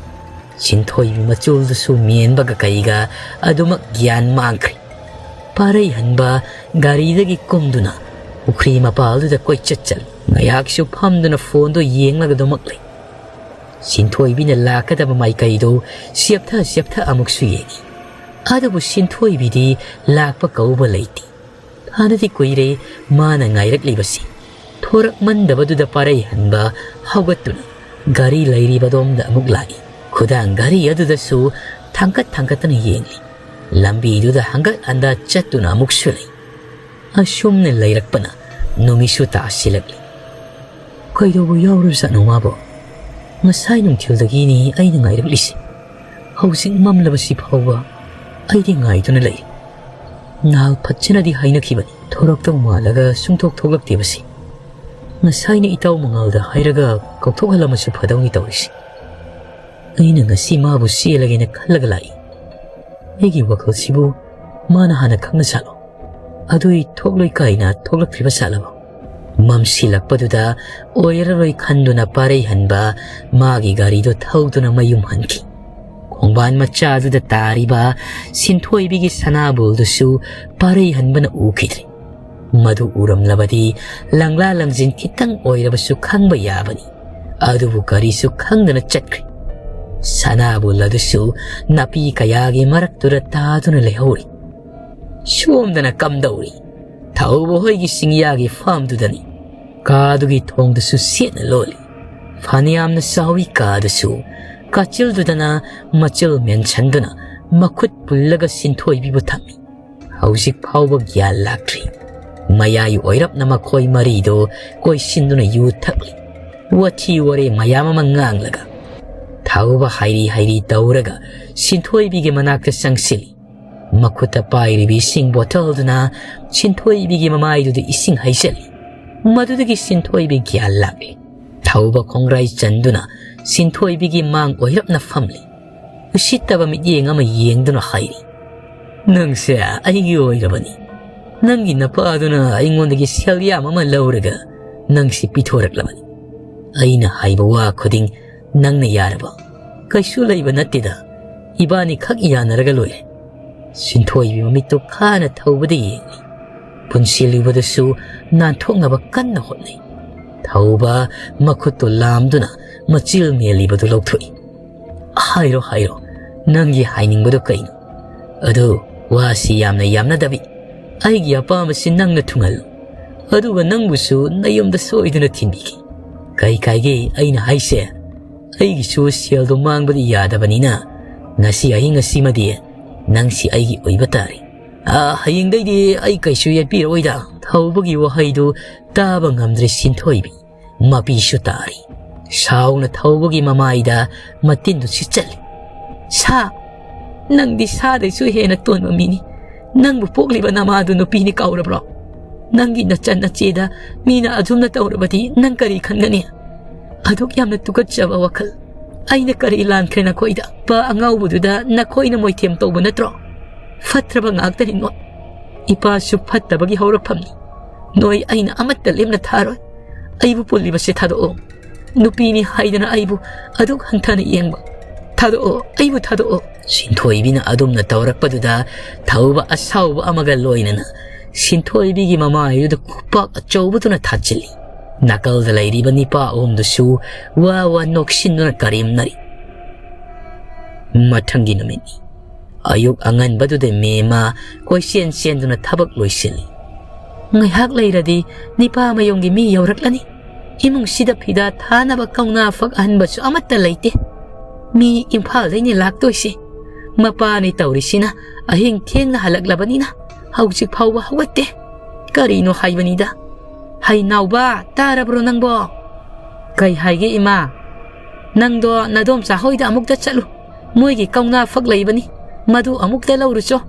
ꯁꯤꯟꯊꯣꯏꯕꯤ ꯃꯆꯨꯜꯗꯨꯁꯨ ꯃꯦꯟꯕꯒ ꯀꯩꯒ ꯑꯗꯨꯃꯛ ꯒ꯭ꯌꯥꯟ ꯃꯥꯡꯈ꯭ꯔꯦ꯫ ꯄꯥꯔꯩꯍꯟꯕ ꯒꯥꯔꯤꯗꯒꯤ ꯀꯨꯝꯗꯨꯅ ꯄꯨꯈ꯭ꯔꯤ ꯃꯄꯥꯜꯗꯨꯗ ꯀꯣꯏꯆꯠ ꯆꯠꯂꯤ꯫ ꯉꯥꯏꯍꯥꯛꯁꯨ ꯐꯝꯗꯨꯅ ꯐꯣꯟꯗꯣ ꯌꯦꯡꯂꯒ ꯑꯗꯨꯃꯛ ꯂꯩ꯫ ꯁꯤꯟꯊꯣꯏꯕꯤꯅ ꯂꯥꯛꯀꯗꯕ ꯃꯥꯏꯀꯩꯗꯨ ꯆꯦꯞꯊ ꯆꯦꯞꯊ ꯑꯃꯨꯛꯁꯨ ꯌꯦꯡꯉꯤ꯫ ꯑꯗꯨꯕꯨ ꯁꯤꯟꯊꯣꯏꯕꯤꯗꯤ ꯂꯥꯛꯄ ꯀꯧꯕ ꯂꯩꯇꯦ꯫ ꯐꯅꯗꯤ ꯀꯨꯏꯔꯦ ꯃꯥꯅ ꯉꯥꯏꯔꯛꯂꯤꯕꯁꯤ꯫ ꯊꯣꯔꯛꯃꯟꯗꯕꯗꯨꯗ ꯄꯥꯔꯩꯍꯟꯕ ꯍꯧꯒꯠꯇꯨꯅ ꯒꯥꯔꯤ ꯂꯩꯔꯤꯕꯗꯣꯝꯗ ꯑꯃꯨꯛ ꯂꯥꯛꯏ꯫ ꯈꯨꯗꯥꯡ ꯘꯔꯤ ꯑꯗꯨꯗꯁꯨ ꯊꯥꯡꯀꯠ ꯊꯥꯡꯀꯠꯇꯅ ꯌꯦꯡꯂꯤ꯫ ꯂꯝꯕꯤꯗꯨꯗ ꯍꯪꯒꯠ ꯍꯟꯗ ꯆꯠꯇꯨꯅ ꯑꯃꯨꯛꯁꯨ ꯂꯩ꯫ ꯑꯁꯨꯝꯅ ꯂꯩꯔꯛꯄꯅ ꯅꯨꯃꯤꯠꯁꯨ ꯇꯥꯁꯤꯜꯂꯛꯂꯤ꯫ ꯀꯩꯗꯧꯕ ꯌꯥꯎꯔꯖꯥꯠꯅꯣ ꯃꯥꯕꯣ? ꯉꯁꯥꯏ ꯅꯨꯡꯊꯤꯜꯗꯒꯤꯅꯤ ꯑꯩꯅ ꯉꯥꯏꯔꯛꯂꯤꯁꯦ꯫ ꯍꯧꯖꯤꯛ ꯃꯝꯂꯕꯁꯤ ꯐꯥꯎꯕ ꯑꯩꯗꯤ ꯉꯥꯏꯗꯨꯅ ꯂꯩ꯫ ꯅꯍꯥꯜ ꯐꯠꯖꯅꯗꯤ ꯍꯥꯏꯅꯈꯤꯕꯅꯤ, ꯊꯣꯔꯛꯇꯧ ꯃꯥꯜꯂꯒ ꯁꯨꯡꯊꯣꯛ ꯊꯣꯛꯂꯛꯇꯦꯕꯁꯤ꯫ ꯉꯁꯥꯏꯅ ꯏꯇꯥꯎ ꯃꯉꯥꯜꯗ ꯍꯥꯏꯔꯒ ꯀꯧꯊꯣꯛꯍꯜꯂꯝꯃꯁꯨ ꯐꯗꯧꯅꯤ ꯇꯧꯔꯤꯁꯤ꯫ ꯑꯩꯅ ꯉꯁꯤ ꯃꯥꯕꯨ ꯆꯦꯜꯂꯒꯦꯅ ꯈꯜꯂꯒ ꯂꯥꯛꯏ꯫ ꯑꯩꯒꯤ ꯋꯥꯈꯜꯁꯤꯕꯨ ꯃꯥꯅ ꯍꯥꯟꯅ ꯈꯪꯅ ꯁꯥꯠꯂꯣ? ꯑꯗꯨꯏ ꯊꯣꯛꯂꯣꯏ ꯀꯥꯏꯅ ꯊꯣꯛꯂꯛꯇ꯭ꯔꯤꯕ ꯁꯥꯠꯂꯕ? ꯃꯝꯁꯤꯜꯂꯛꯄꯗꯨꯗ ꯑꯣꯏꯔꯔꯣꯏ ꯈꯟꯗꯨꯅ ꯄꯥꯔꯩ ꯍꯟꯕ ꯃꯥꯒꯤ ꯒꯥꯔꯤꯗꯨ ꯊꯧꯗꯨꯅ ꯃꯌꯨꯝ ꯍꯟꯈꯤ꯫ ꯈꯣꯡꯕꯥꯟ ꯃꯆꯥꯗꯨꯗ ꯇꯥꯔꯤꯕ ꯁꯤꯟꯊꯣꯏꯕꯤꯒꯤ ꯁꯅꯥꯕꯨꯜꯗꯨꯁꯨ ꯄꯥꯔꯩ ꯍꯟꯕꯅ ꯎꯈꯤꯗ꯭ꯔꯦ꯫ ꯃꯗꯨ ꯎꯔꯝꯂꯕꯗꯤ ꯂꯪꯂꯥ ꯂꯪꯖꯤꯟ ꯈꯤꯇꯪ ꯑꯣꯏꯔꯕꯁꯨ ꯈꯪꯕ ꯌꯥꯕꯅꯤ꯫ ꯑꯗꯨꯕꯨ ꯀꯔꯤꯁꯨ ꯈꯪꯗꯅ ꯆꯠꯈ꯭ꯔꯦ꯫ ꯁꯅꯥꯕꯨꯜ ꯑꯗꯨꯁꯨ ꯅꯥꯄꯤ ꯀꯌꯥꯒꯤ ꯃꯔꯛꯇꯨꯗ ꯇꯥꯗꯨꯅ ꯂꯩꯍꯧꯔꯤ꯫ ꯁꯣꯝꯗꯅ ꯀꯝꯗꯧꯔꯤ? ꯊꯧꯕ ꯍꯣꯏꯒꯤ ꯆꯤꯡꯌꯥꯒꯤ ꯐꯥꯝꯗꯨꯗꯅꯤ꯫ ꯀꯥꯗꯨꯒꯤ ꯊꯣꯡꯗꯨꯁꯨ ꯁꯦꯠꯅ ꯂꯣꯜꯂꯤ꯫ ꯐꯅꯌꯥꯝꯅ ꯆꯥꯎꯏ ꯀꯥꯗꯨꯁꯨ꯫ ꯀꯥꯆꯤꯜꯗꯨꯗꯅ ꯃꯆꯤꯜ ꯃꯦꯟꯁꯟꯗꯨꯅ ꯃꯈꯨꯠ ꯄꯨꯜꯂꯒ ꯁꯤꯟꯊꯣꯏꯕꯤꯕꯨ ꯊꯝꯃꯤ꯫ ꯍꯧꯖꯤꯛ ꯐꯥꯎꯕ ꯒ꯭ꯌꯥꯟ ꯂꯥꯛꯇ꯭ꯔꯤ꯫ ꯃꯌꯥꯏ ꯑꯣꯏꯔꯞꯅ ꯃꯈꯣꯏ ꯃꯔꯤꯗꯨ ꯀꯣꯏꯁꯤꯟꯗꯨꯅ ꯌꯨ ꯊꯛꯂꯤ꯫ ꯋꯥꯊꯤ ꯋꯥꯔꯦ ꯃꯌꯥꯝ ꯑꯃ ꯉꯥꯡꯂꯒ ꯊꯧꯕ ꯍꯥꯏꯔꯤ ꯍꯥꯏꯔꯤ ꯇꯧꯔꯒ ꯁꯤꯟꯊꯣꯏꯕꯤꯒꯤ ꯃꯅꯥꯛꯇ ꯆꯪꯁꯤꯜꯂꯤ꯫ ꯃꯈꯨꯠꯇ ꯄꯥꯏꯔꯤꯕ ꯏꯁꯤꯡ ꯕꯣꯇꯜꯗꯨꯅ ꯁꯤꯟꯊꯣꯏꯕꯤꯒꯤ ꯃꯃꯥꯏꯗꯨꯗ ꯏꯁꯤꯡ ꯍꯩꯖꯤꯜꯂꯤ꯫ ꯃꯗꯨꯗꯒꯤ ꯁꯤꯟꯊꯣꯏꯕꯤ ꯒ꯭ꯌꯥꯟ ꯂꯥꯛꯂꯤ꯫ ꯊꯧꯕ ꯈꯣꯡꯒ꯭ꯔꯥꯏ ꯆꯟꯗꯨꯅ ꯁꯤꯟꯊꯣꯏꯕꯤꯒꯤ ꯃꯥꯡ ꯑꯣꯏꯔꯞꯅ ꯐꯝꯂꯤ꯫ ꯎꯁꯤꯠꯇꯕ ꯃꯤꯠꯌꯦꯡ ꯑꯃ ꯌꯦꯡꯗꯨꯅ ꯍꯥꯏꯔꯤ, "ꯅꯪꯁꯦ ꯑꯩꯒꯤ ꯑꯣꯏꯔꯕꯅꯤ꯫ ꯅꯪꯒꯤ ꯅꯄꯥꯗꯨꯅ ꯑꯩꯉꯣꯟꯗꯒꯤ ꯁꯦꯜ ꯌꯥꯝ ꯑꯃ ꯂꯧꯔꯒ ꯅꯪꯁꯤ ꯄꯤꯊꯣꯔꯛꯂꯕꯅꯤ꯫ ꯑꯩꯅ ꯍꯥꯏꯕ ꯋꯥ ꯈꯨꯗꯤꯡ ꯅꯪꯅ ꯌꯥꯔꯕ? ꯀꯩꯁꯨ ꯂꯩꯕ ꯅꯠꯇꯦꯗ, ꯏꯕꯥꯅꯤ ꯈꯛ ꯌꯥꯅꯔꯒ ꯂꯣꯏꯔꯦ꯫" ꯁꯤꯟꯊꯣꯏꯕꯤ ꯃꯃꯤꯠꯇꯨ ꯈꯥꯅ ꯊꯧꯕꯗ ꯌꯦꯡꯂꯤ꯫ ꯄꯨꯟꯁꯤꯜꯂꯤꯕꯗꯨꯁꯨ ꯅꯥꯟꯊꯣꯛꯅꯕ ꯀꯟꯅ ꯍꯣꯠꯅꯩ꯫ ꯊꯧꯕ ꯃꯈꯨꯠꯇꯨ ꯂꯥꯝꯗꯨꯅ ꯃꯆꯤꯜ ꯃꯦꯜꯂꯤꯕꯗꯨ ꯂꯧꯊꯣꯛꯏ꯫ "ꯍꯥꯏꯔꯣ, ꯍꯥꯏꯔꯣ, ꯅꯪꯒꯤ ꯍꯥꯏꯅꯤꯡꯕꯗꯨ ꯀꯩꯅꯣ? ꯑꯗꯨ ꯋꯥꯁꯤ ꯌꯥꯝꯅ ꯌꯥꯝꯅꯗꯕꯤ, ꯑꯩꯒꯤ ꯑꯄꯥꯝꯕꯁꯤ ꯅꯪꯅ ꯊꯨꯡꯍꯜꯂꯨ꯫ ꯑꯗꯨꯒ ꯅꯪꯕꯨꯁꯨ ꯅꯌꯨꯝꯗ ꯁꯣꯏꯗꯅ ꯊꯤꯟꯕꯤꯒꯦ꯫ ꯀꯩ ꯀꯥꯏꯒꯦ ꯑꯩꯅ ꯍꯥꯏꯁꯦ? ꯑꯩꯒꯤꯁꯨ ꯁꯦꯜꯗꯣ ꯃꯥꯡꯕꯗꯤ ꯌꯥꯗꯕꯅꯤꯅ ꯉꯁꯤ ꯑꯍꯤꯡ ꯑꯁꯤꯃꯗꯤ ꯅꯪꯁꯤ ꯑꯩꯒꯤ ꯑꯣꯏꯕ ꯇꯥꯔꯦ꯫ ꯑꯥ, ꯍꯌꯦꯡꯗꯩꯗꯤ ꯑꯩ ꯀꯩꯁꯨ ꯌꯦꯠꯄꯤꯔꯛꯑꯣꯏꯗ꯫" ꯊꯧꯕꯒꯤ ꯋꯥꯍꯩꯗꯨ ꯇꯥꯕ ꯉꯝꯗ꯭ꯔꯦ ꯁꯤꯟꯊꯣꯏꯕꯤ꯫ ꯃꯄꯤꯁꯨ ꯇꯥꯔꯤ꯫ ꯁꯥꯎꯅ ꯊꯧꯕꯒꯤ ꯃꯃꯥꯏꯗ ꯃꯇꯤꯟꯗꯨ ꯁꯤꯠꯆꯜꯂꯤ꯫ "ꯁꯥ, ꯅꯪꯗꯤ ꯁꯥꯗꯩꯁꯨ ꯍꯦꯟꯅ ꯇꯣꯟꯕ ꯃꯤꯅꯤ꯫ ꯅꯪꯕꯨ ꯄꯣꯛꯂꯤꯕ ꯅꯃꯥꯗꯨ ꯅꯨꯄꯤꯅꯤ ꯀꯥꯎꯔꯕ꯭ꯔꯣ? ꯅꯪꯒꯤ ꯅꯆꯟ ꯅꯆꯦꯗ ꯃꯤꯅ ꯑꯗꯨꯝꯅ ꯇꯧꯔꯕꯗꯤ ꯅꯪ ꯀꯔꯤ ꯈꯟꯒꯅꯤ? ꯑꯗꯨꯛ ꯌꯥꯝꯅ ꯇꯨꯀꯠꯆꯕ ꯋꯥꯈꯜ꯫ ꯑꯩꯅ ꯀꯔꯤ ꯂꯥꯟꯈ꯭ꯔꯦ ꯅꯈꯣꯏꯗ? ꯅꯨꯄꯥ ꯑꯉꯥꯎꯕꯗꯨꯗ ꯅꯈꯣꯏꯅ ꯃꯣꯏꯊꯦꯝ ꯇꯧꯕ ꯅꯠꯇ꯭ꯔꯣ? ꯐꯠꯇ꯭ꯔꯕ ꯉꯥꯛꯇꯅꯤ ꯅꯣꯏ꯫ ꯏꯄꯥꯁꯨ ꯐꯠꯇꯕꯒꯤ ꯍꯧꯔꯛꯐꯝꯅꯤ꯫ ꯅꯣꯏ ꯑꯩꯅ ꯑꯃꯠꯇ ꯂꯦꯝꯅ ꯊꯥꯔꯣꯏ꯫ ꯑꯩꯕꯨ ꯄꯨꯜꯂꯤꯕꯁꯦ ꯊꯥꯗꯣꯛꯑꯣ꯫ ꯅꯨꯄꯤꯅꯤ ꯍꯥꯏꯗꯅ ꯑꯩꯕꯨ ꯑꯗꯨꯛ ꯍꯟꯊꯅ ꯌꯦꯡꯕ꯫ ꯊꯥꯗꯣꯛꯑꯣ, ꯑꯩꯕꯨ ꯊꯥꯗꯣꯛꯑꯣ꯫" ꯁꯤꯟꯊꯣꯏꯕꯤꯅ ꯑꯗꯨꯝꯅ ꯇꯧꯔꯛꯄꯗꯨꯗ ꯊꯧꯕ ꯑꯁꯥꯎꯕ ꯑꯃꯒ ꯂꯣꯏꯅꯅ ꯁꯤꯟꯊꯣꯏꯕꯤꯒꯤ ꯃꯃꯥꯏꯗꯨꯗ ꯈꯨꯄꯥꯛ ꯑꯆꯧꯕꯗꯨꯅ ꯊꯥꯖꯤꯜꯂꯤ꯫ ꯅꯥꯀꯜꯗ ꯂꯩꯔꯤꯕ ꯅꯤꯄꯥ ꯑꯍꯨꯝꯗꯨꯁꯨ ꯋꯥ ꯋꯥ ꯅꯣꯛꯁꯤꯟꯗꯨꯅ ꯀꯔꯦꯝꯅꯔꯤ꯫ ꯃꯊꯪꯒꯤ ꯅꯨꯃꯤꯠꯅꯤ꯫ ꯑꯌꯨꯛ ꯑꯉꯟꯕꯗꯨꯗ ꯃꯦꯃ ꯀꯣꯏꯆꯦꯟ ꯆꯦꯟꯗꯨꯅ ꯊꯕꯛ ꯂꯣꯏꯁꯤꯜꯂꯤ꯫ "ꯉꯥꯏꯍꯥꯛ ꯂꯩꯔꯗꯤ ꯅꯤꯄꯥ ꯃꯌꯨꯝꯒꯤ ꯃꯤ ꯌꯧꯔꯛꯂꯅꯤ꯫ ꯏꯃꯨꯡꯁꯤꯗ ꯐꯤꯗꯥ ꯊꯥꯅꯕ ꯀꯧꯅꯥ ꯐꯛ ꯑꯍꯟꯕꯁꯨ ꯑꯃꯠꯇ ꯂꯩꯇꯦ꯫ ꯃꯤ ꯏꯝꯐꯥꯜꯗꯩꯅꯦ ꯂꯥꯛꯇꯣꯏꯁꯦ꯫ ꯃꯄꯥꯅꯦ ꯇꯧꯔꯤꯁꯤꯅ ꯑꯍꯤꯡ ꯊꯦꯡꯅ ꯍꯜꯂꯛꯂꯕꯅꯤꯅ ꯍꯧꯖꯤꯛ ꯐꯥꯎꯕ ꯍꯧꯒꯠꯇꯦ꯫ ꯀꯔꯤꯅꯣ ꯍꯥꯏꯕꯅꯤꯗ꯫ ꯍꯩ ꯅꯥꯎꯕ, ꯇꯥꯔꯕ꯭ꯔꯣ ꯅꯪꯕꯣ?" "ꯀꯩ ꯍꯥꯏꯒꯦ ꯏꯃꯥ?" "ꯅꯪꯗꯣ ꯅꯗꯣꯝꯆꯥ ꯍꯣꯏꯗ ꯑꯃꯨꯛꯇ ꯆꯠꯂꯨ꯫ ꯃꯣꯏꯒꯤ ꯀꯧꯅꯥ ꯐꯛ ꯂꯩꯕꯅꯤ꯫ ꯃꯗꯨ ꯑꯃꯨꯛꯇ ꯂꯧꯔꯨꯆꯣ꯫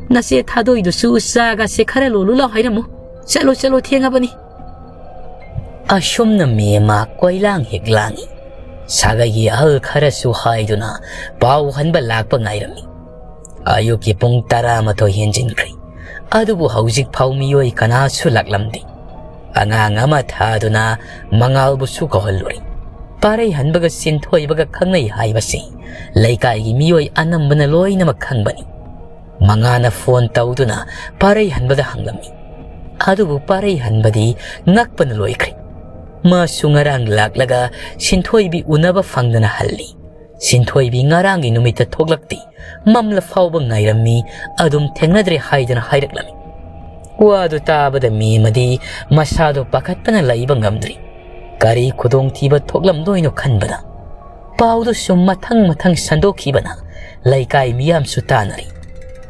ꯅꯆꯦ ꯊꯥꯗꯣꯏꯗꯨꯁꯨ ꯆꯥꯒꯁꯦ ꯈꯔ ꯂꯣꯜꯂꯨ ꯂꯥꯎ ꯍꯥꯏꯔꯝꯃꯨ꯫ ꯆꯠꯂꯣ, ꯆꯠꯂꯣ, ꯊꯦꯡꯉꯕꯅꯤ꯫" ꯑꯁꯨꯝꯅ ꯃꯦꯃ ꯀꯣꯏꯂꯥꯡ ꯍꯦꯛ ꯂꯥꯡꯏ꯫ ꯁꯥꯒꯩꯒꯤ ꯑꯍꯜ ꯈꯔꯁꯨ ꯍꯥꯏꯗꯨꯅ ꯄꯥꯎ ꯍꯟꯕ ꯂꯥꯛꯄ ꯉꯥꯏꯔꯝꯃꯤ꯫ ꯑꯌꯨꯛꯀꯤ ꯄꯨꯡ ꯇꯔꯥꯃꯥꯊꯣꯏ ꯍꯦꯟꯖꯤꯟꯈ꯭ꯔꯦ꯫ ꯑꯗꯨꯕꯨ ꯍꯧꯖꯤꯛ ꯐꯥꯎ ꯃꯤꯑꯣꯏ ꯀꯅꯥꯁꯨ ꯂꯥꯛꯂꯝꯗꯦ꯫ ꯑꯉꯥꯡ ꯑꯃ ꯊꯥꯗꯨꯅ ꯃꯉꯥꯜꯕꯨꯁꯨ ꯀꯧꯍꯜꯂꯨꯔꯦ꯫ ꯄꯥꯔꯩ ꯍꯟꯕꯒ ꯁꯤꯟꯊꯣꯏꯕꯒ ꯈꯪꯅꯩ ꯍꯥꯏꯕꯁꯤ ꯂꯩꯀꯥꯏꯒꯤ ꯃꯤꯑꯣꯏ ꯑꯅꯝꯕꯅ ꯂꯣꯏꯅꯃꯛ ꯈꯪꯕꯅꯤ꯫ ꯃꯉꯥꯅ ꯐꯣꯟ ꯇꯧꯗꯨꯅ ꯄꯥꯔꯩ ꯍꯟꯕꯗ ꯍꯪꯂꯝꯃꯤ꯫ ꯑꯗꯨꯕꯨ ꯄꯥꯔꯩ ꯍꯟꯕꯗꯤ ꯉꯛꯄꯅ ꯂꯣꯏꯈ꯭ꯔꯦ꯫ ꯃꯥꯁꯨ ꯉꯔꯥꯡ ꯂꯥꯛꯂꯒ ꯁꯤꯟꯊꯣꯏꯕꯤ ꯎꯅꯕ ꯐꯪꯗꯅ ꯍꯜꯂꯤ꯫ ꯁꯤꯟꯊꯣꯏꯕꯤ ꯉꯔꯥꯡꯒꯤ ꯅꯨꯃꯤꯠꯇ ꯊꯣꯛꯂꯛꯇꯦ꯫ ꯃꯝꯂ ꯐꯥꯎꯕ ꯉꯥꯏꯔꯝꯃꯤ, ꯑꯗꯨꯝ ꯊꯦꯡꯅꯗ꯭ꯔꯦ ꯍꯥꯏꯗꯅ ꯍꯥꯏꯔꯛꯂꯝꯃꯤ꯫ ꯋꯥꯗꯨ ꯇꯥꯕꯗ ꯃꯦꯃꯗꯤ ꯃꯁꯥꯗꯣ ꯄꯥꯈꯠꯄꯅ ꯂꯩꯕ ꯉꯝꯗ꯭ꯔꯤ꯫ ꯀꯔꯤ ꯈꯨꯗꯣꯡꯊꯤꯕ ꯊꯣꯛꯂꯝꯗꯣꯏꯅꯣ ꯈꯟꯕꯗ꯫ ꯄꯥꯎꯗꯨ ꯁꯨꯝ ꯃꯊꯪ ꯃꯊꯪ ꯁꯟꯗꯣꯛꯈꯤꯕꯅ ꯂꯩꯀꯥꯏ ꯃꯤꯌꯥꯝꯁꯨ ꯇꯥꯅꯔꯤ꯫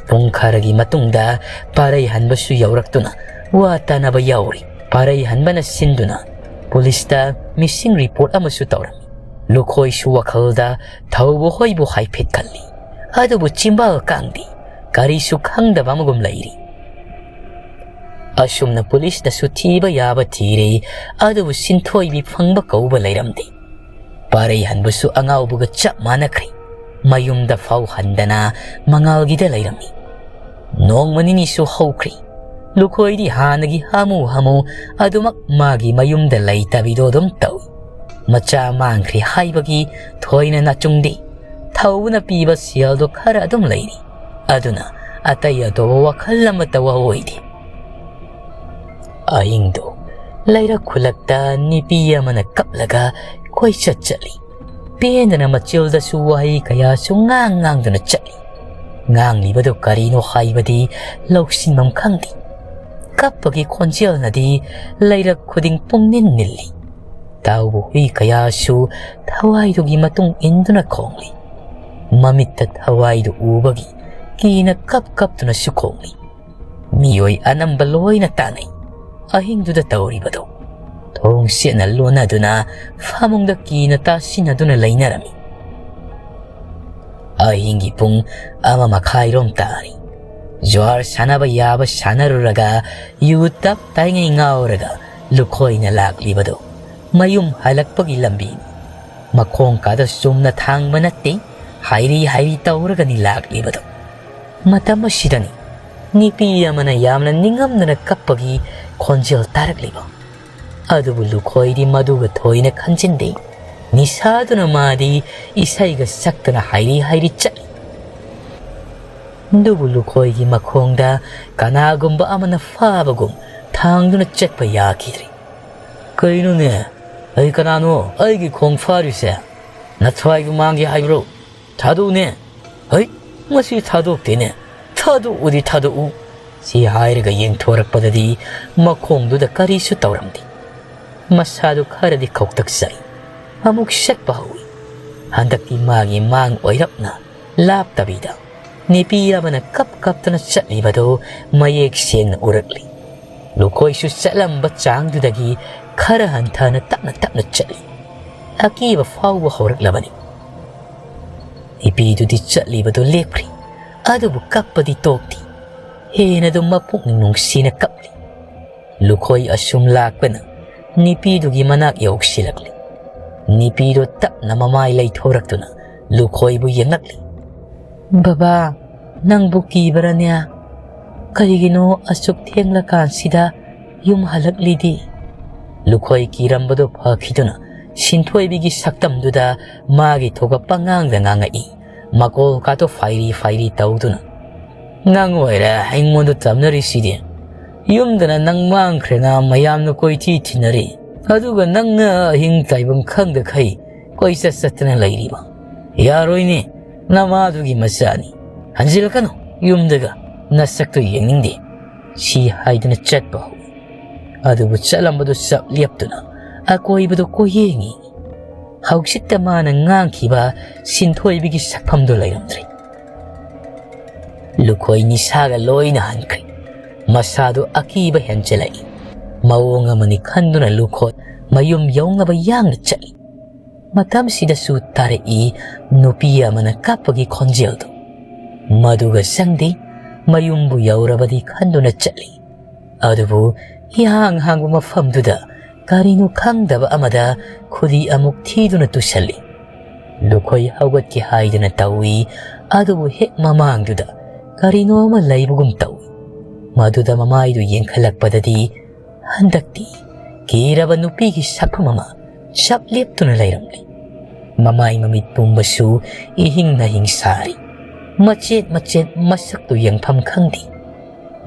ꯄꯨꯡ ꯈꯔꯒꯤ ꯃꯇꯨꯡꯗ ꯄꯥꯔꯩꯍꯟꯕꯁꯨ ꯌꯧꯔꯛꯇꯨꯅ ꯋꯥ ꯇꯥꯅꯕ ꯌꯥꯎꯔꯤ꯫ ꯄꯥꯔꯩꯍꯟꯕꯅ ꯁꯤꯟꯗꯨꯅ ꯄꯨꯂꯤꯁꯇ ꯃꯤꯁꯤꯡ ꯔꯤꯄꯣꯔꯠ ꯑꯃꯁꯨ ꯇꯧꯔꯝꯃꯤ꯫ ꯂꯨꯈꯣꯏꯁꯨ ꯋꯥꯈꯜꯗ ꯊꯧꯕ ꯍꯣꯏꯕꯨ ꯍꯥꯏꯐꯦꯠ ꯈꯜꯂꯤ꯫ ꯑꯗꯨꯕꯨ ꯆꯤꯝꯕꯥꯜ ꯀꯥꯡꯗꯤ ꯀꯔꯤꯁꯨ ꯈꯪꯗꯕ ꯑꯃꯒꯨꯝ ꯂꯩꯔꯤ꯫ ꯑꯁꯨꯝꯅ ꯄꯨꯂꯤꯁꯅꯁꯨ ꯊꯤꯕ ꯌꯥꯕ ꯊꯤꯔꯦ, ꯑꯗꯨꯕꯨ ꯁꯤꯟꯊꯣꯏꯕꯤ ꯐꯪꯕ ꯀꯧꯕ ꯂꯩꯔꯝꯗꯦ꯫ ꯄꯥꯔꯩꯍꯟꯕꯁꯨ ꯑꯉꯥꯎꯕꯒ ꯆꯞ ꯃꯥꯟꯅꯈ꯭ꯔꯦ꯫ ꯃꯌꯨꯝꯗ ꯐꯥꯎ ꯍꯟꯗꯅ ꯃꯉꯥꯜꯒꯤꯗ ꯂꯩꯔꯝꯃꯤ꯫ ꯅꯣꯡꯃ ꯅꯤꯅꯤꯁꯨ ꯍꯧꯈ꯭ꯔꯦ꯫ ꯂꯨꯈꯣꯏꯗꯤ ꯍꯥꯟꯅꯒꯤ ꯍꯥꯃꯨ ꯍꯥꯃꯨ ꯑꯗꯨꯃꯛ ꯃꯥꯒꯤ ꯃꯌꯨꯝꯗ ꯂꯩꯇꯕꯤꯗꯣ ꯑꯗꯨꯝ ꯇꯧꯏ꯫ ꯃꯆꯥ ꯃꯥꯡꯈ꯭ꯔꯦ ꯍꯥꯏꯕꯒꯤ ꯊꯣꯏꯅ ꯅꯥꯆꯨꯡꯗꯦ꯫ ꯊꯧꯕꯅ ꯄꯤꯕ ꯁꯦꯜꯗꯣ ꯈꯔ ꯑꯗꯨꯝ ꯂꯩꯔꯤ꯫ ꯑꯗꯨꯅ ꯑꯇꯩ ꯑꯇꯣꯞꯄ ꯋꯥꯈꯜ ꯑꯃꯠꯇ ꯋꯥꯑꯣꯏꯗꯦ꯫ ꯑꯍꯤꯡꯗꯣ ꯂꯩꯔꯛ ꯈꯨꯜꯂꯛꯇ ꯅꯨꯄꯤ ꯑꯃꯅ ꯀꯞꯂꯒ ꯀꯣꯏꯆꯠ ꯆꯠꯂꯤ꯫ ꯄꯦꯟꯗꯅ ꯃꯆꯤꯜꯗꯁꯨ ꯋꯥꯍꯩ ꯀꯌꯥꯁꯨ ꯉꯥꯡ ꯉꯥꯡꯗꯨꯅ ꯆꯠꯂꯤ꯫ ꯉꯥꯡꯂꯤꯕꯗꯨ ꯀꯔꯤꯅꯣ ꯍꯥꯏꯕꯗꯤ ꯂꯧꯁꯤꯟꯐꯝ ꯈꯪꯗꯦ꯫ ꯀꯞꯄꯒꯤ ꯈꯣꯟꯖꯦꯜꯅꯗꯤ ꯂꯩꯔꯛ ꯈꯨꯗꯤꯡ ꯄꯨꯡꯅꯤꯟ ꯅꯤꯜꯂꯤ꯫ ꯇꯥꯎꯕ ꯍꯨꯏ ꯀꯌꯥꯁꯨ ꯊꯋꯥꯏꯗꯨꯒꯤ ꯃꯇꯨꯡ ꯏꯟꯗꯨꯅ ꯈꯣꯡꯂꯤ꯫ ꯃꯃꯤꯠꯇ ꯊꯋꯥꯏꯗꯨ ꯎꯕꯒꯤ ꯀꯤꯅ ꯀꯞ ꯀꯞꯇꯨꯅꯁꯨ ꯈꯣꯡꯂꯤ꯫ ꯃꯤꯑꯣꯏ ꯑꯅꯝꯕ ꯂꯣꯏꯅ ꯇꯥꯅꯩ꯫ ꯑꯍꯤꯡꯗꯨꯗ ꯇꯧꯔꯤꯕꯗꯣ ꯊꯣꯡ ꯁꯦꯠꯅ ꯂꯣꯟꯅꯗꯨꯅ ꯐꯃꯨꯡꯗ ꯀꯤꯅ ꯇꯥꯁꯤꯟꯅꯗꯨꯅ ꯂꯩꯅꯔꯝꯃꯤ꯫ ꯑꯍꯤꯡꯒꯤ ꯄꯨꯡ ꯑꯃ ꯃꯈꯥꯏꯔꯣꯝ ꯇꯥꯔꯤ꯫ ꯖ꯭ꯋꯥꯔ ꯁꯥꯟꯅꯕ ꯌꯥꯕ ꯁꯥꯟꯅꯔꯨꯔꯒ ꯌꯨ ꯇꯞ ꯇꯥꯏꯉꯩ ꯉꯥꯎꯔꯒ ꯂꯨꯈꯣꯏꯅ ꯂꯥꯛꯂꯤꯕꯗꯨ ꯃꯌꯨꯝ ꯍꯜꯂꯛꯄꯒꯤ ꯂꯝꯕꯤꯅꯤ꯫ ꯃꯈꯣꯡ ꯀꯥꯗ ꯆꯨꯝꯅ ꯊꯥꯡꯕ ꯅꯠꯇꯦ, ꯍꯥꯏꯔꯤ ꯍꯥꯏꯔꯤ ꯇꯧꯔꯒꯅꯤ ꯂꯥꯛꯂꯤꯕꯗꯨ꯫ ꯃꯇꯝ ꯑꯁꯤꯗꯅꯤ ꯅꯨꯄꯤ ꯑꯃꯅ ꯌꯥꯝꯅ ꯅꯤꯡꯉꯝꯗꯅ ꯀꯞꯄꯒꯤ ꯈꯣꯟꯖꯦꯜ ꯇꯥꯔꯛꯂꯤꯕ꯫ ꯑꯗꯨꯕꯨ ꯂꯨꯈꯣꯏꯗꯤ ꯃꯗꯨꯒ ꯊꯣꯏꯅ ꯈꯟꯖꯤꯟꯗꯦ꯫ ꯅꯤꯁꯥꯗꯨꯅ ꯃꯥꯗꯤ ꯏꯁꯩꯒ ꯁꯛꯇꯅ ꯍꯥꯏꯔꯤ ꯍꯥꯏꯔꯤ ꯆꯠꯂꯤ꯫ ꯑꯗꯨꯕꯨ ꯂꯨꯈꯣꯏꯒꯤ ꯃꯈꯣꯡꯗ ꯀꯅꯥꯒꯨꯝꯕ ꯑꯃꯅ ꯐꯥꯕꯒꯨꯝ ꯊꯥꯡꯗꯨꯅ ꯆꯠꯄ ꯌꯥꯈꯤꯗ꯭ꯔꯦ꯫ "ꯀꯩꯅꯣꯅꯦ? ꯑꯩ ꯀꯅꯥꯅꯣ ꯑꯩꯒꯤ ꯈꯣꯡ ꯐꯥꯔꯤꯁꯦ? ꯅꯊ꯭ꯋꯥꯏꯕꯨ ꯃꯥꯡꯒꯦ ꯍꯥꯏꯕ꯭ꯔꯣ? ꯊꯥꯗꯣꯛꯎꯅꯦ!" "ꯍꯩ, ꯃꯁꯤ ꯊꯥꯗꯣꯛꯇꯦꯅꯦ꯫ ꯊꯥꯗꯣꯛꯎꯗꯤ ꯊꯥꯗꯣꯛꯎ!" ꯁꯤ ꯍꯥꯏꯔꯒ ꯌꯦꯡꯊꯣꯔꯛꯄꯗꯗꯤ ꯃꯈꯣꯡꯗꯨꯗ ꯀꯔꯤꯁꯨ ꯇꯧꯔꯝꯗꯦ꯫ ꯃꯁꯥꯗꯨ ꯈꯔꯗꯤ ꯈꯧꯇꯛ ꯆꯥꯏ꯫ ꯑꯃꯨꯛ ꯁꯠꯄ ꯍꯧꯏ꯫ ꯍꯟꯗꯛꯇꯤ ꯃꯥꯒꯤ ꯃꯥꯡ ꯑꯣꯏꯔꯞꯅ ꯂꯥꯞꯇꯕꯤꯗ ꯅꯨꯄꯤ ꯑꯃꯅ ꯀꯞ ꯀꯞꯇꯨꯅ ꯆꯠꯂꯤꯕꯗꯨ ꯃꯌꯦꯛ ꯁꯦꯡꯅ ꯎꯔꯛꯂꯤ꯫ ꯂꯨꯈꯣꯏꯁꯨ ꯆꯠꯂꯝꯕ ꯆꯥꯡꯗꯨꯗꯒꯤ ꯈꯔ ꯍꯟꯊꯅ ꯇꯞꯅ ꯇꯞꯅ ꯆꯠꯂꯤ꯫ ꯑꯀꯤꯕ ꯐꯥꯎꯕ ꯍꯧꯔꯛꯂꯕꯅꯤ꯫ ꯅꯨꯄꯤꯗꯨꯗꯤ ꯆꯠꯂꯤꯕꯗꯨ ꯂꯦꯞꯈ꯭ꯔꯤ, ꯑꯗꯨꯕꯨ ꯀꯞꯄꯗꯤ ꯇꯣꯛꯇꯦ꯫ ꯍꯦꯟꯅ ꯑꯗꯨꯝ ꯃꯄꯨꯛꯅꯤꯡ ꯅꯨꯡꯁꯤꯅ ꯀꯞꯂꯤ꯫ ꯂꯨꯈꯣꯏ ꯑꯁꯨꯝ ꯂꯥꯛꯄꯅ ꯅꯨꯄꯤꯗꯨꯒꯤ ꯃꯅꯥꯛ ꯌꯧꯁꯤꯜꯂꯛꯂꯤ꯫ ꯅꯨꯄꯤꯗꯨ ꯇꯞꯅ ꯃꯃꯥꯏ ꯂꯩꯊꯣꯔꯛꯇꯨꯅ ꯂꯨꯈꯣꯏꯕꯨ ꯌꯦꯡꯂꯛꯂꯤ꯫ "ꯕꯕꯥ, ꯅꯪꯕꯨ ꯀꯤꯕ꯭ꯔꯅꯦ? ꯀꯔꯤꯒꯤꯅꯣ ꯑꯁꯨꯛ ꯊꯦꯡꯂꯀꯥꯟꯁꯤꯗ ꯌꯨꯝ ꯍꯜꯂꯛꯂꯤꯗꯤ?" ꯂꯨꯈꯣꯏ ꯀꯤꯔꯝꯕꯗꯨ ꯐꯈꯤꯗꯨꯅ ꯁꯤꯟꯊꯣꯏꯕꯤꯒꯤ ꯁꯛꯇꯝꯗꯨꯗ ꯃꯥꯒꯤ ꯊꯣꯛꯄ ꯄꯉꯥꯡꯗ ꯉꯥꯡꯉꯛꯏ, ꯃꯀꯣꯜ ꯀꯥꯇꯣ ꯐꯥꯏꯔꯤ ꯐꯥꯏꯔꯤ ꯇꯧꯗꯨꯅ꯫ "ꯅꯪ ꯑꯣꯏꯔꯦ ꯑꯩꯉꯣꯟꯗ ꯇꯝꯅꯔꯤꯁꯤꯗꯤ꯫ ꯌꯨꯝꯗꯅ ꯅꯪ ꯃꯥꯡꯈ꯭ꯔꯦꯅ ꯃꯌꯥꯝꯅ ꯀꯣꯏꯊꯤ ꯊꯤꯅꯔꯤ, ꯑꯗꯨꯒ ꯅꯪꯅ ꯑꯍꯤꯡ ꯇꯥꯏꯕꯪ ꯈꯪꯗꯈꯩ ꯀꯣꯏꯆꯠ ꯆꯠꯇꯅ ꯂꯩꯔꯤꯕ꯫ ꯌꯥꯔꯣꯏꯅꯦ, ꯅꯃꯥꯗꯨꯒꯤ ꯃꯆꯥꯅꯤ꯫ ꯍꯟꯖꯤꯜꯂꯛꯀꯅꯨ ꯌꯨꯝꯗꯒ, ꯅꯁꯛꯇꯨ ꯌꯦꯡꯅꯤꯡꯗꯦ"꯫ ꯁꯤ ꯍꯥꯏꯗꯨꯅ ꯆꯠꯄ ꯍꯧꯏ꯫ ꯑꯗꯨꯕꯨ ꯆꯠꯂꯝꯕꯗꯨ ꯆꯞ ꯂꯦꯞꯇꯨꯅ ꯑꯀꯣꯏꯕꯗꯨ ꯀꯣꯏꯌꯦꯡꯏ꯫ ꯍꯧꯖꯤꯛꯇ ꯃꯥꯅ ꯉꯥꯡꯈꯤꯕ ꯁꯤꯟꯊꯣꯏꯕꯤꯒꯤ ꯁꯛꯐꯝꯗꯨ ꯂꯩꯔꯝꯗ꯭ꯔꯦ꯫ ꯂꯨꯈꯣꯏ ꯅꯤꯁꯥꯒ ꯂꯣꯏꯅ ꯍꯟꯈ꯭ꯔꯦ꯫ ꯃꯁꯥꯗꯨ ꯑꯀꯤꯕ ꯍꯦꯟꯖꯤꯜꯂꯛꯏ꯫ ꯃꯑꯣꯡ ꯑꯃꯅꯤ ꯈꯟꯗꯨꯅ ꯂꯨꯈꯣꯏ ꯃꯌꯨꯝ ꯌꯧꯅꯕ ꯌꯥꯡꯅ ꯆꯠꯂꯤ꯫ ꯃꯇꯝꯁꯤꯗꯁꯨ ꯇꯥꯔꯛꯏ ꯅꯨꯄꯤ ꯑꯃꯅ ꯀꯞꯄꯒꯤ ꯈꯣꯟꯖꯦꯜꯗꯨ꯫ ꯃꯗꯨꯒ ꯆꯪꯗꯦ, ꯃꯌꯨꯝꯕꯨ ꯌꯧꯔꯕꯗꯤ ꯈꯟꯗꯨꯅ ꯆꯠꯂꯤ꯫ ꯑꯗꯨꯕꯨ ꯏꯍꯥꯡ ꯍꯥꯡꯕ ꯃꯐꯝꯗꯨꯗ ꯀꯔꯤꯅꯣ ꯈꯪꯗꯕ ꯑꯃꯗ ꯈꯨꯗꯤ ꯑꯃꯨꯛ ꯊꯤꯗꯨꯅ ꯇꯨꯁꯜꯂꯤ꯫ ꯂꯨꯈꯣꯏ ꯍꯧꯒꯠꯀꯦ ꯍꯥꯏꯗꯨꯅ ꯇꯧꯏ, ꯑꯗꯨꯕꯨ ꯍꯦꯛ ꯃꯃꯥꯡꯗꯨꯗ ꯀꯔꯤꯅꯣ ꯑꯃ ꯂꯩꯕꯒꯨꯝ ꯇꯧꯏ꯫ ꯃꯗꯨꯗ ꯃꯃꯥꯏꯗꯨ ꯌꯦꯡꯈꯠꯂꯛꯄꯗꯗꯤ ꯍꯟꯗꯛꯇꯤ ꯀꯤꯔꯕ ꯅꯨꯄꯤꯒꯤ ꯁꯛꯐꯝ ꯑꯃ ꯆꯞ ꯂꯦꯞꯇꯨꯅ ꯂꯩꯔꯝꯂꯦ꯫ ꯃꯃꯥꯏ ꯃꯃꯤꯠ ꯄꯨꯝꯕꯁꯨ ꯏꯍꯤꯡ ꯅꯥꯍꯤꯡ ꯁꯥꯔꯤ꯫ ꯃꯆꯦꯠ ꯃꯆꯦꯠ ꯃꯁꯛꯇꯨ ꯌꯦꯡꯐꯝ ꯈꯪꯗꯦ꯫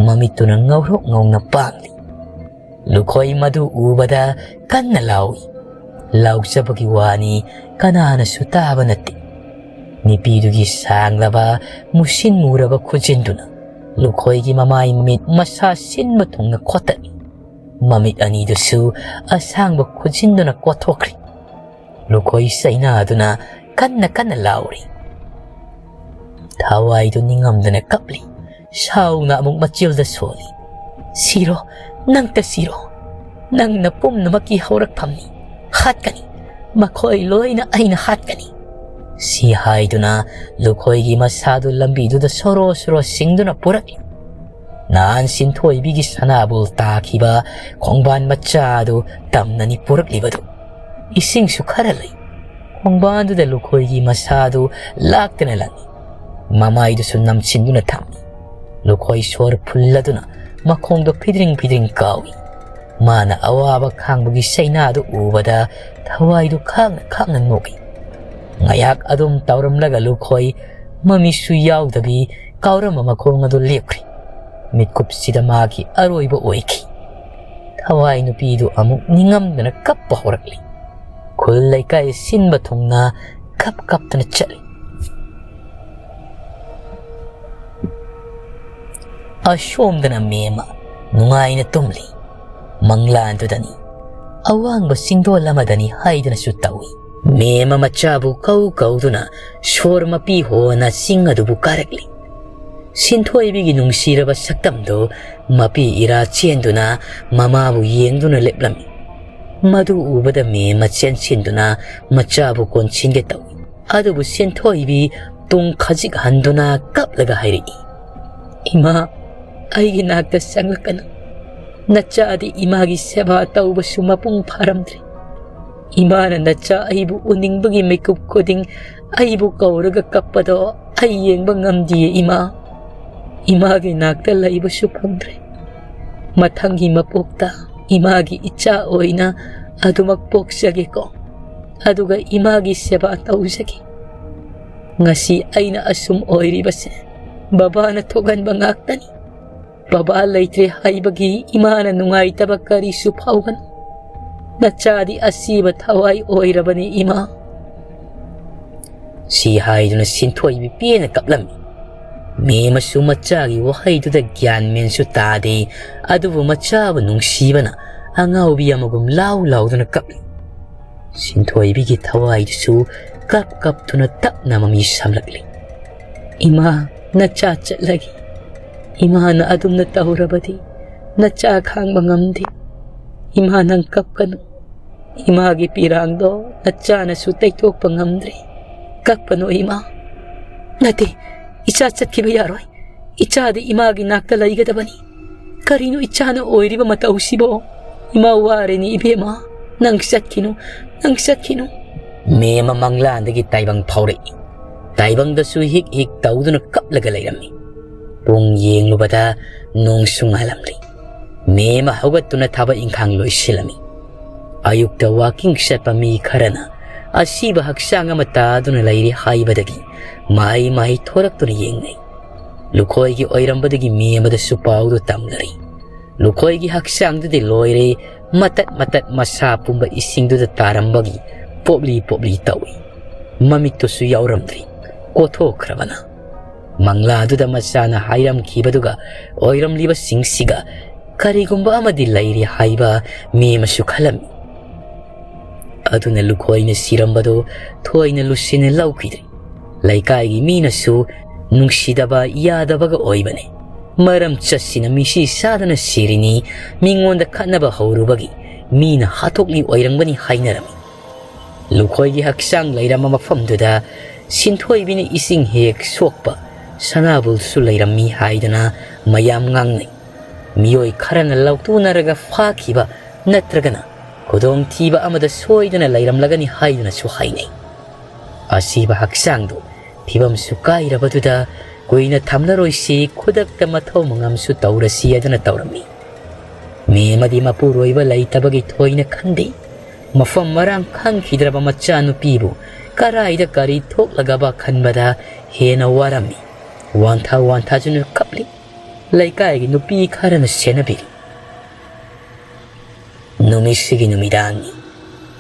ꯃꯃꯤꯠꯇꯨꯅ ꯉꯧꯔꯣꯛ ꯉꯧꯅ ꯄꯥꯡꯂꯤ꯫ ꯂꯨꯈꯣꯏ ꯃꯗꯨ ꯎꯕꯗ ꯀꯟꯅ ꯂꯥꯎꯏ꯫ ꯂꯥꯎꯖꯕꯒꯤ ꯋꯥꯅꯤ, ꯀꯅꯥꯅꯁꯨ ꯇꯥꯕ ꯅꯠꯇꯦ꯫ ꯅꯨꯄꯤꯗꯨꯒꯤ ꯁꯥꯡꯂꯕ, ꯃꯨꯁꯤꯟ ꯃꯨꯔꯕ ꯈꯨꯖꯤꯟꯗꯨꯅ ꯂꯨꯈꯣꯏꯒꯤ ꯃꯃꯥꯏ ꯃꯃꯤꯠ ꯃꯁꯥ ꯁꯤꯟꯕ ꯊꯨꯡꯅ ꯈꯣꯠꯇꯠꯂꯤ꯫ ꯃꯃꯤꯠ ꯑꯅꯤꯗꯨꯁꯨ ꯑꯁꯥꯡꯕ ꯈꯨꯖꯤꯟꯗꯨꯅ ꯀꯣꯠꯊꯣꯛꯈ꯭ꯔꯤ꯫ ꯂꯨꯈꯣꯏ ꯆꯩꯅꯥꯗꯨꯅ ꯀꯟꯅ ꯀꯟꯅ ꯂꯥꯎꯔꯤ꯫ ꯊꯋꯥꯏꯗꯨ ꯅꯤꯡꯉꯝꯗꯅ ꯀꯞꯂꯤ꯫ ꯁꯥꯎꯅ ꯑꯃꯨꯛ ꯃꯆꯤꯜꯗ ꯁꯣꯜꯂꯤ꯫ "ꯁꯤꯔꯣ, ꯅꯪꯇ ꯁꯤꯔꯣ꯫ ꯅꯪꯅ ꯄꯨꯝꯅꯃꯛꯀꯤ ꯍꯧꯔꯛꯐꯝꯅꯤ꯫ ꯍꯥꯠꯀꯅꯤ꯫ ꯃꯈꯣꯏ ꯂꯣꯏꯅ ꯑꯩꯅ ꯍꯥꯠꯀꯅꯤ"꯫ ꯁꯤ ꯍꯥꯏꯗꯨꯅ ꯂꯨꯈꯣꯏꯒꯤ ꯃꯁꯥꯗꯨ ꯂꯝꯕꯤꯗꯨꯗ ꯁꯣꯔꯣ ꯁꯣꯔꯣ ꯁꯤꯡꯗꯨꯅ ꯄꯨꯔꯛꯂꯤ꯫ ꯅꯍꯥꯟ ꯁꯤꯟꯊꯣꯏꯕꯤꯒꯤ ꯁꯅꯥꯕꯨꯜ ꯇꯥꯈꯤꯕ ꯈꯣꯡꯕꯥꯟ ꯃꯆꯥꯗꯨ ꯇꯝꯅꯅꯤ ꯄꯨꯔꯛꯂꯤꯕꯗꯨ꯫ ꯏꯁꯤꯡꯁꯨ ꯈꯔ ꯂꯩ꯫ ꯈꯣꯡꯕꯥꯟꯗꯨꯗ ꯂꯨꯈꯣꯏꯒꯤ ꯃꯁꯥꯗꯨ ꯂꯥꯛꯇꯅ ꯂꯪꯏ꯫ ꯃꯃꯥꯏꯗꯨꯁꯨ ꯅꯝꯁꯤꯟꯗꯨꯅ ꯊꯝꯃꯤ꯫ ꯂꯨꯈꯣꯏ ꯁꯣꯔ ꯐꯨꯜꯂꯗꯨꯅ ꯃꯈꯣꯡꯗꯣ ꯐꯤꯗ꯭ꯔꯤꯡ ꯐꯤꯗ꯭ꯔꯤꯡ ꯀꯥꯎꯏ꯫ ꯃꯥꯅ ꯑꯋꯥꯕ ꯈꯥꯡꯕꯒꯤ ꯆꯩꯅꯥꯗꯨ ꯎꯕꯗ ꯊꯋꯥꯏꯗꯨ ꯈꯥꯡꯅ ꯈꯥꯡꯅ ꯅꯣꯛꯏ꯫ ꯉꯥꯏꯍꯥꯛ ꯑꯗꯨꯝ ꯇꯧꯔꯝꯂꯒ ꯂꯨꯈꯣꯏ ꯃꯃꯤꯁꯨ ꯌꯥꯎꯗꯕꯤ ꯀꯥꯎꯔꯝꯕ ꯃꯈꯣꯡ ꯑꯗꯨ ꯂꯦꯞꯈ꯭ꯔꯦ꯫ ꯃꯤꯠꯀꯨꯞꯁꯤꯗ ꯃꯥꯒꯤ ꯑꯔꯣꯏꯕ ꯑꯣꯏꯈꯤ꯫ ꯊꯋꯥꯏ ꯅꯨꯄꯤꯗꯨ ꯑꯃꯨꯛ ꯅꯤꯡꯉꯝꯗꯅ ꯀꯞꯄ ꯍꯧꯔꯛꯂꯤ꯫ ꯈꯨꯜ ꯂꯩꯀꯥꯏ ꯁꯤꯟꯕ ꯊꯨꯡꯅ ꯀꯞ ꯀꯞꯇꯅ ꯆꯠꯂꯤ꯫ ꯑꯁꯣꯝꯗꯅ ꯃꯦꯝꯃ ꯅꯨꯡꯉꯥꯏꯅ ꯇꯨꯝꯂꯤ꯫ ꯃꯪꯂꯥꯟꯗꯨꯗꯅꯤ, ꯑꯋꯥꯡꯕ ꯆꯤꯡꯗꯣꯜ ꯑꯃꯗꯅꯤ ꯍꯥꯏꯗꯨꯅꯁꯨ ꯇꯧꯏ꯫ ꯃꯦꯝꯃ ꯃꯆꯥꯕꯨ ꯀꯧ ꯀꯧꯗꯨꯅ ꯁꯣꯔ ꯃꯄꯤ ꯍꯣꯅ ꯆꯤꯡ ꯑꯗꯨꯕꯨ ꯀꯥꯔꯛꯂꯤ꯫ ꯁꯤꯟꯊꯣꯏꯕꯤꯒꯤ ꯅꯨꯡꯁꯤꯔꯕ ꯁꯛꯇꯝꯗꯨ ꯃꯄꯤ ꯏꯔꯥ ꯆꯦꯟꯗꯨꯅ ꯃꯃꯥꯕꯨ ꯌꯦꯡꯗꯨꯅ ꯂꯦꯞꯂꯝꯃꯤ꯫ ꯃꯗꯨ ꯎꯕꯗ ꯃꯦꯝꯃ ꯆꯦꯟꯁꯤꯟꯗꯨꯅ ꯃꯆꯥꯕꯨ ꯀꯣꯟꯁꯤꯟꯒꯦ ꯇꯧꯏ꯫ ꯑꯗꯨꯕꯨ ꯁꯤꯟꯊꯣꯏꯕꯤ ꯇꯨꯡ ꯈꯖꯤꯛ ꯍꯟꯗꯨꯅ ꯀꯞꯂꯒ ꯍꯥꯏꯔꯛꯏ, "ꯏꯃꯥ, ꯑꯩꯒꯤ ꯅꯥꯛꯇ ꯆꯪꯂꯛꯀꯅꯨ꯫ ꯅꯆꯥꯗꯤ ꯏꯃꯥꯒꯤ ꯁꯦꯕꯥ ꯇꯧꯕꯁꯨ ꯃꯄꯨꯡ ꯐꯥꯔꯝꯗ꯭ꯔꯦ꯫ ꯏꯃꯥꯅ ꯅꯆꯥ ꯑꯩꯕꯨ ꯎꯅꯤꯡꯕꯒꯤ ꯃꯤꯀꯨꯞ ꯈꯨꯗꯤꯡ ꯑꯩꯕꯨ ꯀꯧꯔꯒ ꯀꯞꯄꯗꯣ ꯑꯩ ꯌꯦꯡꯕ ꯉꯝꯗꯤꯌꯦ ꯏꯃꯥ꯫ ꯏꯃꯥꯒꯤ ꯅꯥꯛꯇ ꯂꯩꯕꯁꯨ ꯐꯪꯗ꯭ꯔꯦ꯫ ꯃꯊꯪꯒꯤ ꯃꯄꯣꯛꯇ ꯏꯃꯥꯒꯤ ꯏꯆꯥ ꯑꯣꯏꯅ ꯑꯗꯨꯃꯛ ꯄꯣꯛꯆꯒꯦꯀꯣ꯫ ꯑꯗꯨꯒ ꯏꯃꯥꯒꯤ ꯁꯦꯕꯥ ꯇꯧꯖꯒꯦ꯫ ꯉꯁꯤ ꯑꯩꯅ ꯑꯁꯨꯝ ꯑꯣꯏꯔꯤꯕꯁꯦ ꯕꯕꯥꯅ ꯊꯣꯛꯍꯟꯕ ꯉꯥꯛꯇꯅꯤ꯫ ꯕꯕꯥ ꯂꯩꯇ꯭ꯔꯦ ꯍꯥꯏꯕꯒꯤ ꯏꯃꯥꯅ ꯅꯨꯡꯉꯥꯏꯇꯕ ꯀꯔꯤꯁꯨ ꯐꯥꯎꯒꯅꯨ꯫ ꯅꯆꯥꯗꯤ ꯑꯁꯤꯕ ꯊꯋꯥꯏ ꯑꯣꯏꯔꯕꯅꯤ ꯏꯃꯥ"꯫ ꯁꯤ ꯍꯥꯏꯗꯨꯅ ꯁꯤꯟꯊꯣꯏꯕꯤ ꯄꯦꯟꯅ ꯀꯞꯂꯝꯃꯤ꯫ ꯃꯦꯝꯃꯁꯨ ꯃꯆꯥꯒꯤ ꯋꯥꯍꯩꯗꯨꯗ ꯒ꯭ꯌꯥꯟ ꯃꯦꯟꯁꯨ ꯇꯥꯗꯦ, ꯑꯗꯨꯕꯨ ꯃꯆꯥꯕꯨ ꯅꯨꯡꯁꯤꯕꯅ ꯑꯉꯥꯎꯕꯤ ꯑꯃꯒꯨꯝ ꯂꯥꯎ ꯂꯥꯎꯗꯨꯅ ꯀꯞꯂꯤ꯫ ꯁꯤꯟꯊꯣꯏꯕꯤꯒꯤ ꯊꯋꯥꯏꯗꯨꯁꯨ ꯀꯞ ꯀꯞꯇꯨꯅ ꯇꯞꯅ ꯃꯃꯤ ꯁꯥꯝꯂꯛꯂꯤ꯫ "ꯏꯃꯥ, ꯅꯆꯥ ꯆꯠꯂꯒꯦ꯫ ꯏꯃꯥꯅ ꯑꯗꯨꯝꯅ ꯇꯧꯔꯕꯗꯤ ꯅꯆꯥ ꯈꯥꯡꯕ ꯉꯝꯗꯦ꯫ ꯏꯃꯥ, ꯅꯪ ꯀꯞꯀꯅꯨ꯫ ꯏꯃꯥꯒꯤ ꯄꯤꯔꯥꯡꯗꯣ ꯅꯆꯥꯅꯁꯨ ꯇꯩꯊꯣꯛꯄ ꯉꯝꯗ꯭ꯔꯦ꯫ ꯀꯞꯀꯅꯨ ꯏꯃꯥ꯫" "ꯅꯠꯇꯦ, ꯏꯆꯥ ꯆꯠꯈꯤꯕ ꯌꯥꯔꯣꯏ꯫ ꯏꯆꯥꯗꯤ ꯏꯃꯥꯒꯤ ꯅꯥꯛꯇ ꯂꯩꯒꯗꯕꯅꯤ꯫ ꯀꯔꯤꯅꯣ ꯏꯆꯥꯅ ꯑꯣꯏꯔꯤꯕ ꯃꯇꯧꯁꯤꯕꯣ? ꯏꯃꯥ ꯋꯥꯔꯦꯅꯦ ꯏꯕꯦꯝꯃ꯫ ꯅꯪ ꯆꯠꯈꯤꯅꯨ, ꯅꯪ ꯆꯠꯈꯤꯅꯨ꯫" ꯃꯦꯝꯃ ꯃꯪꯂꯥꯟꯗꯒꯤ ꯇꯥꯏꯕꯪ ꯐꯥꯎꯔꯛꯏ꯫ ꯇꯥꯏꯕꯪꯗꯁꯨ ꯍꯤꯛ ꯍꯤꯛ ꯇꯧꯗꯨꯅ ꯀꯞꯂꯒ ꯂꯩꯔꯝꯃꯤ꯫ ꯄꯨꯡ ꯌꯦꯡꯂꯨꯕꯗ ꯅꯣꯡꯁꯨ ꯉꯥꯜꯂꯝꯂꯤ꯫ ꯃꯦꯝꯃ ꯍꯧꯒꯠꯇꯨꯅ ꯊꯕꯛ ꯏꯪꯈꯥꯡ ꯂꯣꯏꯁꯤꯜꯂꯝꯃꯤ꯫ ꯑꯌꯨꯛꯇ ꯋꯥꯀꯤꯡ ꯆꯠꯄ ꯃꯤ ꯈꯔꯅ ꯑꯁꯤꯕ ꯍꯛꯆꯥꯡ ꯑꯃ ꯇꯥꯗꯨꯅ ꯂꯩꯔꯤ ꯍꯥꯏꯕꯗꯒꯤ ꯃꯍꯩ ꯃꯍꯩ ꯊꯣꯔꯛꯇꯨꯅ ꯌꯦꯡꯅꯩ꯫ ꯂꯨꯈꯣꯏꯒꯤ ꯑꯣꯏꯔꯝꯕꯗꯒꯤ ꯃꯦꯝꯃꯗꯁꯨ ꯄꯥꯎꯗꯨ ꯇꯝꯂꯔꯤ꯫ ꯂꯨꯈꯣꯏꯒꯤ ꯍꯛꯆꯥꯡꯗꯨꯗꯤ ꯂꯣꯏꯔꯦ, ꯃꯇꯠ ꯃꯇꯠ ꯃꯁꯥ ꯄꯨꯝꯕ ꯏꯁꯤꯡꯗꯨꯗ ꯇꯥꯔꯝꯕꯒꯤ ꯄꯣꯞꯂꯤ ꯄꯣꯞꯂꯤ ꯇꯧꯏ꯫ ꯃꯃꯤꯠꯇꯨꯁꯨ ꯌꯥꯎꯔꯝꯗ꯭ꯔꯤ, ꯀꯣꯊꯣꯛꯈ꯭ꯔꯕꯅ꯫ ꯃꯪꯂꯥꯗꯨꯗ ꯃꯆꯥꯅ ꯍꯥꯏꯔꯝꯈꯤꯕꯗꯨꯒ ꯑꯣꯏꯔꯝꯂꯤꯕꯁꯤꯡꯁꯤꯒ ꯀꯔꯤꯒꯨꯝꯕ ꯑꯃꯗꯤ ꯂꯩꯔꯤ ꯍꯥꯏꯕ ꯃꯦꯝꯃꯁꯨ ꯈꯜꯂꯝꯃꯤ꯫ ꯑꯗꯨꯅ ꯂꯨꯈꯣꯏꯅ ꯁꯤꯔꯝꯕꯗꯨ ꯊꯣꯏꯅ ꯂꯨꯁꯤꯟꯅ ꯂꯧꯈꯤꯗ꯭ꯔꯦ꯫ ꯂꯩꯀꯥꯏꯒꯤ ꯃꯤꯅꯁꯨ ꯅꯨꯡꯁꯤꯗꯕ ꯌꯥꯗꯕꯒ ꯑꯣꯏꯕꯅꯦ꯫ ꯃꯔꯝ ꯆꯠꯁꯤꯅ ꯃꯤꯁꯤ ꯁꯥꯗꯅ ꯁꯤꯔꯤꯅꯤ, ꯃꯤꯉꯣꯟꯗ ꯈꯠꯅꯕ ꯍꯧꯔꯨꯕꯒꯤ ꯃꯤꯅ ꯍꯥꯠꯇꯣꯛꯂꯤ ꯑꯣꯏꯔꯝꯒꯅꯤ ꯍꯥꯏꯅꯔꯝꯃꯤ꯫ ꯂꯨꯈꯣꯏꯒꯤ ꯍꯛꯆꯥꯡ ꯂꯩꯔꯝꯕ ꯃꯐꯝꯗꯨꯗ ꯁꯤꯟꯊꯣꯏꯕꯤꯅ ꯏꯁꯤꯡ ꯍꯦꯛ ꯁꯣꯛꯄ ꯁꯅꯥꯕꯨꯜꯁꯨ ꯂꯩꯔꯝꯃꯤ ꯍꯥꯏꯗꯅ ꯃꯌꯥꯝ ꯉꯥꯡꯅꯩ꯫ ꯃꯤꯑꯣꯏ ꯈꯔꯅ ꯂꯧꯇꯨꯅꯔꯒ ꯐꯥꯈꯤꯕ ꯅꯠꯇ꯭ꯔꯒꯅ ꯈꯨꯗꯣꯡꯊꯤꯕ ꯑꯃꯗ ꯁꯣꯏꯗꯅ ꯂꯩꯔꯝꯂꯒꯅꯤ ꯍꯥꯏꯗꯨꯅꯁꯨ ꯍꯥꯏꯅꯩ꯫ ꯑꯁꯤꯕ ꯍꯛꯆꯥꯡꯗꯨ ꯐꯤꯕꯝꯁꯨ ꯀꯥꯏꯔꯕꯗꯨꯗ ꯀꯨꯏꯅ ꯊꯝꯂꯔꯣꯏꯁꯤ, ꯈꯨꯗꯛꯇ ꯃꯊꯧ ꯃꯉꯝꯁꯨ ꯇꯧꯔꯁꯤ ꯍꯥꯏꯗꯨꯅ ꯇꯧꯔꯝꯃꯤ꯫ ꯃꯦꯝꯃꯗꯤ ꯃꯄꯨꯔꯣꯏꯕ ꯂꯩꯇꯕꯒꯤ ꯊꯣꯏꯅ ꯈꯟꯗꯦ꯫ ꯃꯐꯝ ꯃꯔꯥꯡ ꯈꯪꯈꯤꯗ꯭ꯔꯕ ꯃꯆꯥꯅꯨꯄꯤꯕꯨ ꯀꯔꯥꯏꯗ ꯀꯔꯤ ꯊꯣꯛꯂꯒꯕ ꯈꯟꯕꯗ ꯍꯦꯟꯅ ꯋꯥꯔꯝꯃꯤ꯫ ꯋꯥꯟꯊ ꯋꯥꯟꯊꯗꯨꯅ ꯀꯞꯂꯤ꯫ ꯂꯩꯀꯥꯏꯒꯤ ꯅꯨꯄꯤ ꯈꯔꯅ ꯁꯦꯟꯅꯕꯤꯔꯤ꯫ ꯅꯨꯃꯤꯠꯁꯤꯒꯤ ꯅꯨꯃꯤꯗꯥꯡꯅꯤ꯫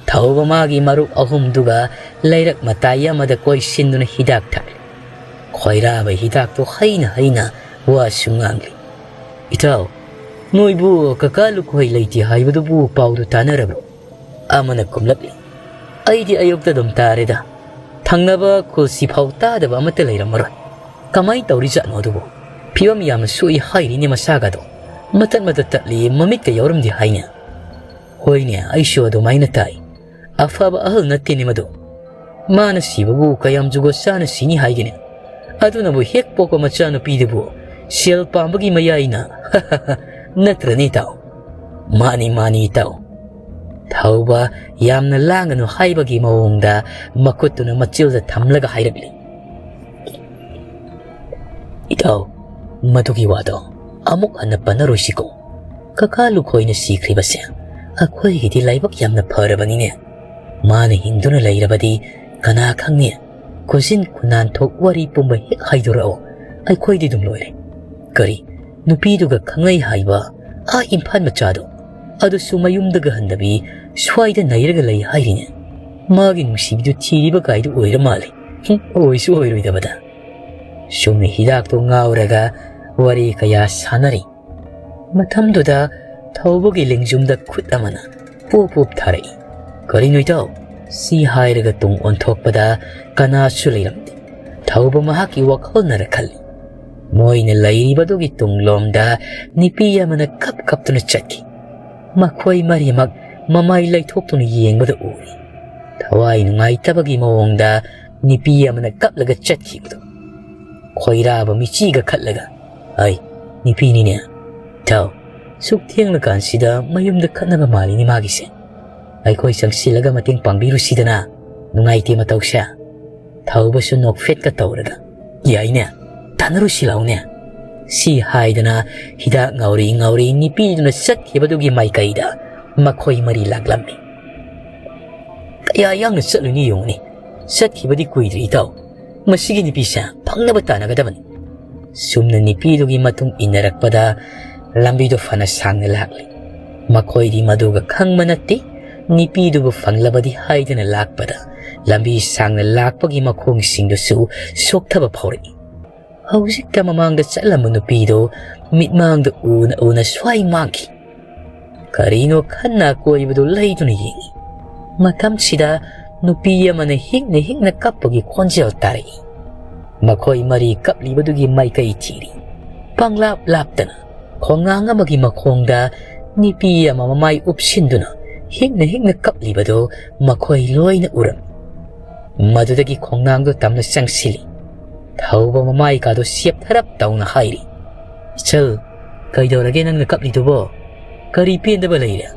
ꯊꯧꯕ ꯃꯥꯒꯤ ꯃꯔꯨꯞ ꯑꯍꯨꯝꯗꯨꯒ ꯂꯩꯔꯛ ꯃꯇꯥꯏ ꯑꯃꯗ ꯀꯣꯏꯁꯤꯟꯗꯨꯅ ꯍꯤꯗꯥꯛ ꯊꯛꯂꯤ꯫ ꯈꯣꯏꯔꯥꯕ ꯍꯤꯗꯥꯛꯇꯨ ꯍꯩꯅ ꯍꯩꯅ ꯋꯥꯁꯨ ꯉꯥꯡꯂꯤ꯫ "ꯏꯇꯥꯎ, ꯅꯣꯏꯕꯨ ꯀꯀꯥ ꯂꯨꯈꯣꯏ ꯂꯩꯇꯦ ꯍꯥꯏꯕꯗꯨꯕꯨ ꯄꯥꯎꯗꯨ ꯇꯥꯅꯔꯕ꯭ꯔꯣ?" ꯑꯃꯅ ꯀꯨꯝꯂꯛꯂꯤ꯫ "ꯑꯩꯗꯤ ꯑꯌꯨꯛꯇ ꯑꯗꯨꯝ ꯇꯥꯔꯦꯗ꯫ ꯊꯪꯅꯕ ꯈꯨꯜꯁꯤ ꯐꯥꯎ ꯇꯥꯗꯕ ꯑꯃꯠꯇ ꯂꯩꯔꯝꯃꯔꯣꯏ꯫ "ꯀꯃꯥꯏ ꯇꯧꯔꯤꯖꯥꯠꯅꯣ ꯑꯗꯨꯕꯨ? ꯐꯤꯕꯝ ꯌꯥꯝꯅ ꯁꯣꯛꯏ ꯍꯥꯏꯔꯤꯅꯦ ꯃꯁꯥꯒꯗꯣ꯫ ꯃꯇꯠ ꯃꯇꯠ ꯇꯠꯂꯤ, ꯃꯃꯤꯠꯀ ꯌꯥꯎꯔꯝꯗꯦ ꯍꯥꯏꯅꯦ?" "ꯍꯣꯏꯅꯦ, ꯑꯩꯁꯨ ꯑꯗꯨꯃꯥꯏꯅ ꯇꯥꯏ꯫ ꯑꯐꯕ ꯑꯍꯜ ꯅꯠꯇꯦꯅꯦ ꯃꯗꯨ꯫ ꯃꯥꯅ ꯁꯤꯕꯕꯨ ꯀꯌꯥꯝ ꯖꯨꯒꯣꯠ ꯆꯥꯅ ꯁꯤꯅꯤ ꯍꯥꯏꯒꯦꯅꯦ? ꯑꯗꯨꯅꯕꯨ ꯍꯦꯛ ꯄꯣꯛꯄ ꯃꯆꯥꯅꯨꯄꯤꯗꯨꯕꯨ ꯁꯦꯜ ꯄꯥꯝꯕꯒꯤ ꯃꯌꯥꯏꯅ꯫ ꯅꯠꯇ꯭ꯔꯅꯦ, ꯏꯇꯥꯎ?" "ꯃꯥꯅꯤ, ꯃꯥꯅꯤ, ꯏꯇꯥꯎ꯫" ꯊꯧꯕ ꯌꯥꯝꯅ ꯂꯥꯡꯒꯅꯨ ꯍꯥꯏꯕꯒꯤ ꯃꯑꯣꯡꯗ ꯃꯈꯨꯠꯇꯨꯅ ꯃꯆꯤꯜꯗ ꯊꯝꯂꯒ ꯍꯥꯏꯔꯛꯂꯤ꯫ "ꯏꯇꯥꯎ, ꯃꯗꯨꯒꯤ ꯋꯥꯗꯣ ꯑꯃꯨꯛ ꯍꯟꯅ ꯄꯟꯅꯔꯣꯏꯁꯤꯀꯣ꯫ ꯀꯀꯥ ꯂꯨꯈꯣꯏꯅ ꯁꯤꯈ꯭ꯔꯤꯕꯁꯦ ꯑꯩꯈꯣꯏꯒꯤꯗꯤ ꯂꯥꯏꯕꯛ ꯌꯥꯝꯅ ꯐꯔꯕꯅꯤꯅꯦ꯫ ꯃꯥꯅ ꯍꯤꯡꯗꯨꯅ ꯂꯩꯔꯕꯗꯤ ꯀꯅꯥ ꯈꯪꯅꯤ? ꯈꯨꯖꯤꯟ ꯈꯨꯅꯥꯟꯊꯣꯛ ꯋꯥꯔꯤ ꯄꯨꯝꯕ ꯍꯦꯛ ꯍꯥꯏꯗꯣꯔꯛꯑꯣ, ꯑꯩꯈꯣꯏꯗꯤ ꯑꯗꯨꯝ ꯂꯣꯏꯔꯦ꯫ ꯀꯔꯤ, ꯅꯨꯄꯤꯗꯨꯒ ꯈꯪꯅꯩ ꯍꯥꯏꯕ ꯑꯥ ꯏꯝꯐꯥꯜ ꯃꯆꯥꯗꯣ? ꯑꯗꯨꯁꯨ ꯃꯌꯨꯝꯗꯒ ꯍꯟꯗꯕꯤ ꯁ꯭ꯋꯥꯏꯗ ꯅꯩꯔꯒ ꯂꯩ ꯍꯥꯏꯔꯤꯅꯦ꯫ ꯃꯥꯒꯤ ꯅꯨꯡꯁꯤꯕꯤꯗꯨ ꯊꯤꯔꯤꯕ ꯀꯥꯏꯗꯨ ꯑꯣꯏꯔ ꯃꯥꯜꯂꯦ꯫ ꯍꯨꯝ, ꯑꯣꯏꯁꯨ ꯑꯣꯏꯔꯣꯏꯗꯕꯗ꯫" ꯁꯨꯝꯅ ꯍꯤꯗꯥꯛꯇꯣ ꯉꯥꯎꯔꯒ ꯋꯥꯔꯤ ꯀꯌꯥ ꯁꯥꯟꯅꯔꯤ꯫ ꯃꯇꯝꯗꯨꯗ ꯊꯧꯕꯒꯤ ꯂꯦꯡꯖꯨꯝꯗ ꯈꯨꯠ ꯑꯃꯅ ꯄꯣꯞ ꯄꯣꯞ ꯊꯥꯔꯛꯏ꯫ "ꯀꯔꯤꯅꯣ ꯏꯇꯥꯎ?" ꯁꯤ ꯍꯥꯏꯔꯒ ꯇꯨꯡ ꯑꯣꯟꯊꯣꯛꯄꯗ ꯀꯅꯥꯁꯨ ꯂꯩꯔꯝꯗꯦ꯫ ꯊꯧꯕ ꯃꯍꯥꯛꯀꯤ ꯋꯥꯈꯜꯅꯔ ꯈꯜꯂꯤ꯫ ꯃꯣꯏꯅ ꯂꯩꯔꯤꯕꯗꯨꯒꯤ ꯇꯨꯡꯂꯣꯝꯗ ꯅꯨꯄꯤ ꯑꯃꯅ ꯀꯞ ꯀꯞꯇꯨꯅ ꯆꯠꯈꯤ꯫ ꯃꯈꯣꯏ ꯃꯔꯤꯃꯛ ꯃꯃꯥꯏ ꯂꯩꯊꯣꯛꯇꯨꯅ ꯌꯦꯡꯕꯗ ꯎꯔꯤ꯫ ꯊꯋꯥꯏ ꯅꯨꯡꯉꯥꯏꯇꯕꯒꯤ ꯃꯑꯣꯡꯗ ꯅꯨꯄꯤ ꯑꯃꯅ ꯀꯞꯂꯒ ꯆꯠꯈꯤꯕꯗꯨ꯫ ꯈꯣꯏꯔꯥꯕ ꯃꯤꯆꯤꯒ ꯈꯠꯂꯒ, "ꯑꯩ, ꯅꯨꯄꯤꯅꯤꯅꯦ꯫ ꯏꯇꯥꯎ, ꯁꯨꯛ ꯊꯦꯡꯂꯀꯥꯟꯁꯤꯗ ꯃꯌꯨꯝꯗ ꯈꯠꯅꯕ ꯃꯥꯜꯂꯤꯅꯦ ꯃꯥꯒꯤꯁꯦ꯫ ꯑꯩꯈꯣꯏ ꯆꯪꯁꯤꯜꯂꯒ ꯃꯇꯦꯡ ꯄꯥꯡꯕꯤꯔꯨꯁꯤꯗꯅ, ꯅꯨꯡꯉꯥꯏꯇꯦ ꯃꯇꯧꯁꯦ꯫" ꯊꯧꯕꯁꯨ ꯅꯣꯛꯐꯦꯠꯀ ꯇꯧꯔꯒ, "ꯌꯥꯏꯅꯦ, ꯇꯥꯟꯅꯔꯨꯁꯤ ꯂꯥꯎꯅꯦ꯫" ꯁꯤ ꯍꯥꯏꯗꯅ ꯍꯤꯗꯥꯛ ꯉꯥꯎꯔꯤ ꯉꯥꯎꯔꯤ ꯅꯨꯄꯤꯗꯨꯅ ꯆꯠꯈꯤꯕꯗꯨꯒꯤ ꯃꯥꯏꯀꯩꯗ ꯃꯈꯣꯏ ꯃꯔꯤ ꯂꯥꯛꯂꯝꯃꯤ꯫ ꯀꯌꯥ ꯌꯥꯡꯅ ꯆꯠꯂꯨꯅꯤ ꯌꯦꯡꯉꯨꯅꯦ꯫ ꯆꯠꯈꯤꯕꯗꯤ ꯀꯨꯏꯗ꯭ꯔꯤ ꯏꯇꯥꯎ꯫ ꯃꯁꯤꯒꯤ ꯅꯨꯄꯤꯁꯦ ꯐꯪꯅꯕ ꯇꯥꯟꯅꯒꯗꯕꯅꯤ꯫ ꯁꯨꯝꯅ ꯅꯨꯄꯤꯗꯨꯒꯤ ꯃꯇꯨꯡ ꯏꯟꯅꯔꯛꯄꯗ ꯂꯝꯕꯤꯗꯨ ꯐꯅ ꯁꯥꯡꯅ ꯂꯥꯛꯂꯤ꯫ ꯃꯈꯣꯏꯗꯤ ꯃꯗꯨꯒ ꯈꯪꯕ ꯅꯠꯇꯦ꯫ ꯅꯨꯄꯤꯗꯨꯕꯨ ꯐꯪꯂꯕꯗꯤ ꯍꯥꯏꯗꯅ ꯂꯥꯛꯄꯗ ꯂꯝꯕꯤ ꯁꯥꯡꯅ ꯂꯥꯛꯄꯒꯤ ꯃꯈꯣꯡꯁꯤꯡꯗꯨꯁꯨ ꯁꯣꯛꯊꯕ ꯐꯥꯎꯔꯛꯏ꯫ ꯍꯧꯖꯤꯛꯇ ꯃꯃꯥꯡꯗ ꯆꯠꯂꯝꯕ ꯅꯨꯄꯤꯗꯨ ꯃꯤꯠꯃꯥꯡꯗ ꯎꯅ ꯎꯅ ꯁ꯭ꯋꯥꯏ ꯃꯥꯡꯈꯤ꯫ ꯀꯔꯤꯅꯣ ꯈꯟꯅ ꯑꯀꯣꯏꯕꯗꯨ ꯂꯩꯗꯨꯅ ꯌꯦꯡꯏ꯫ ꯃꯇꯝꯁꯤꯗ ꯅꯨꯄꯤ ꯑꯃꯅ ꯍꯤꯛꯅ ꯍꯤꯛꯅ ꯀꯞꯄꯒꯤ ꯈꯣꯟꯖꯦꯜ ꯇꯥꯔꯛꯏ꯫ ꯃꯈꯣꯏ ꯃꯔꯤ ꯀꯞꯂꯤꯕꯗꯨꯒꯤ ꯃꯥꯏꯀꯩ ꯊꯤꯔꯤ꯫ ꯄꯪꯂꯥꯞ ꯂꯥꯞꯇꯅ ꯈꯣꯡꯅꯥꯡ ꯑꯃꯒꯤ ꯃꯈꯣꯡꯗ ꯅꯨꯄꯤ ꯑꯃ ꯃꯃꯥꯏ ꯎꯞꯁꯤꯟꯗꯨꯅ ꯍꯤꯡꯅ ꯍꯤꯡꯅ ꯀꯞꯂꯤꯕꯗꯨ ꯃꯈꯣꯏ ꯂꯣꯏꯅ ꯎꯔꯝꯃꯤ꯫ ꯃꯗꯨꯗꯒꯤ ꯈꯣꯡꯅꯥꯡꯗꯨ ꯇꯝꯅ ꯆꯪꯁꯤꯜꯂꯤ꯫ ꯊꯧꯕ ꯃꯃꯥꯏꯀꯥꯗꯨ ꯁꯦꯞꯊꯔꯞ ꯇꯧꯅ ꯍꯥꯏꯔꯤ, "ꯏꯆꯜ, ꯀꯩꯗꯧꯔꯒꯦ ꯅꯪꯅ ꯀꯞꯂꯤꯗꯨꯕꯣ? ꯀꯔꯤ ꯄꯦꯟꯗꯕ ꯂꯩꯔꯦ?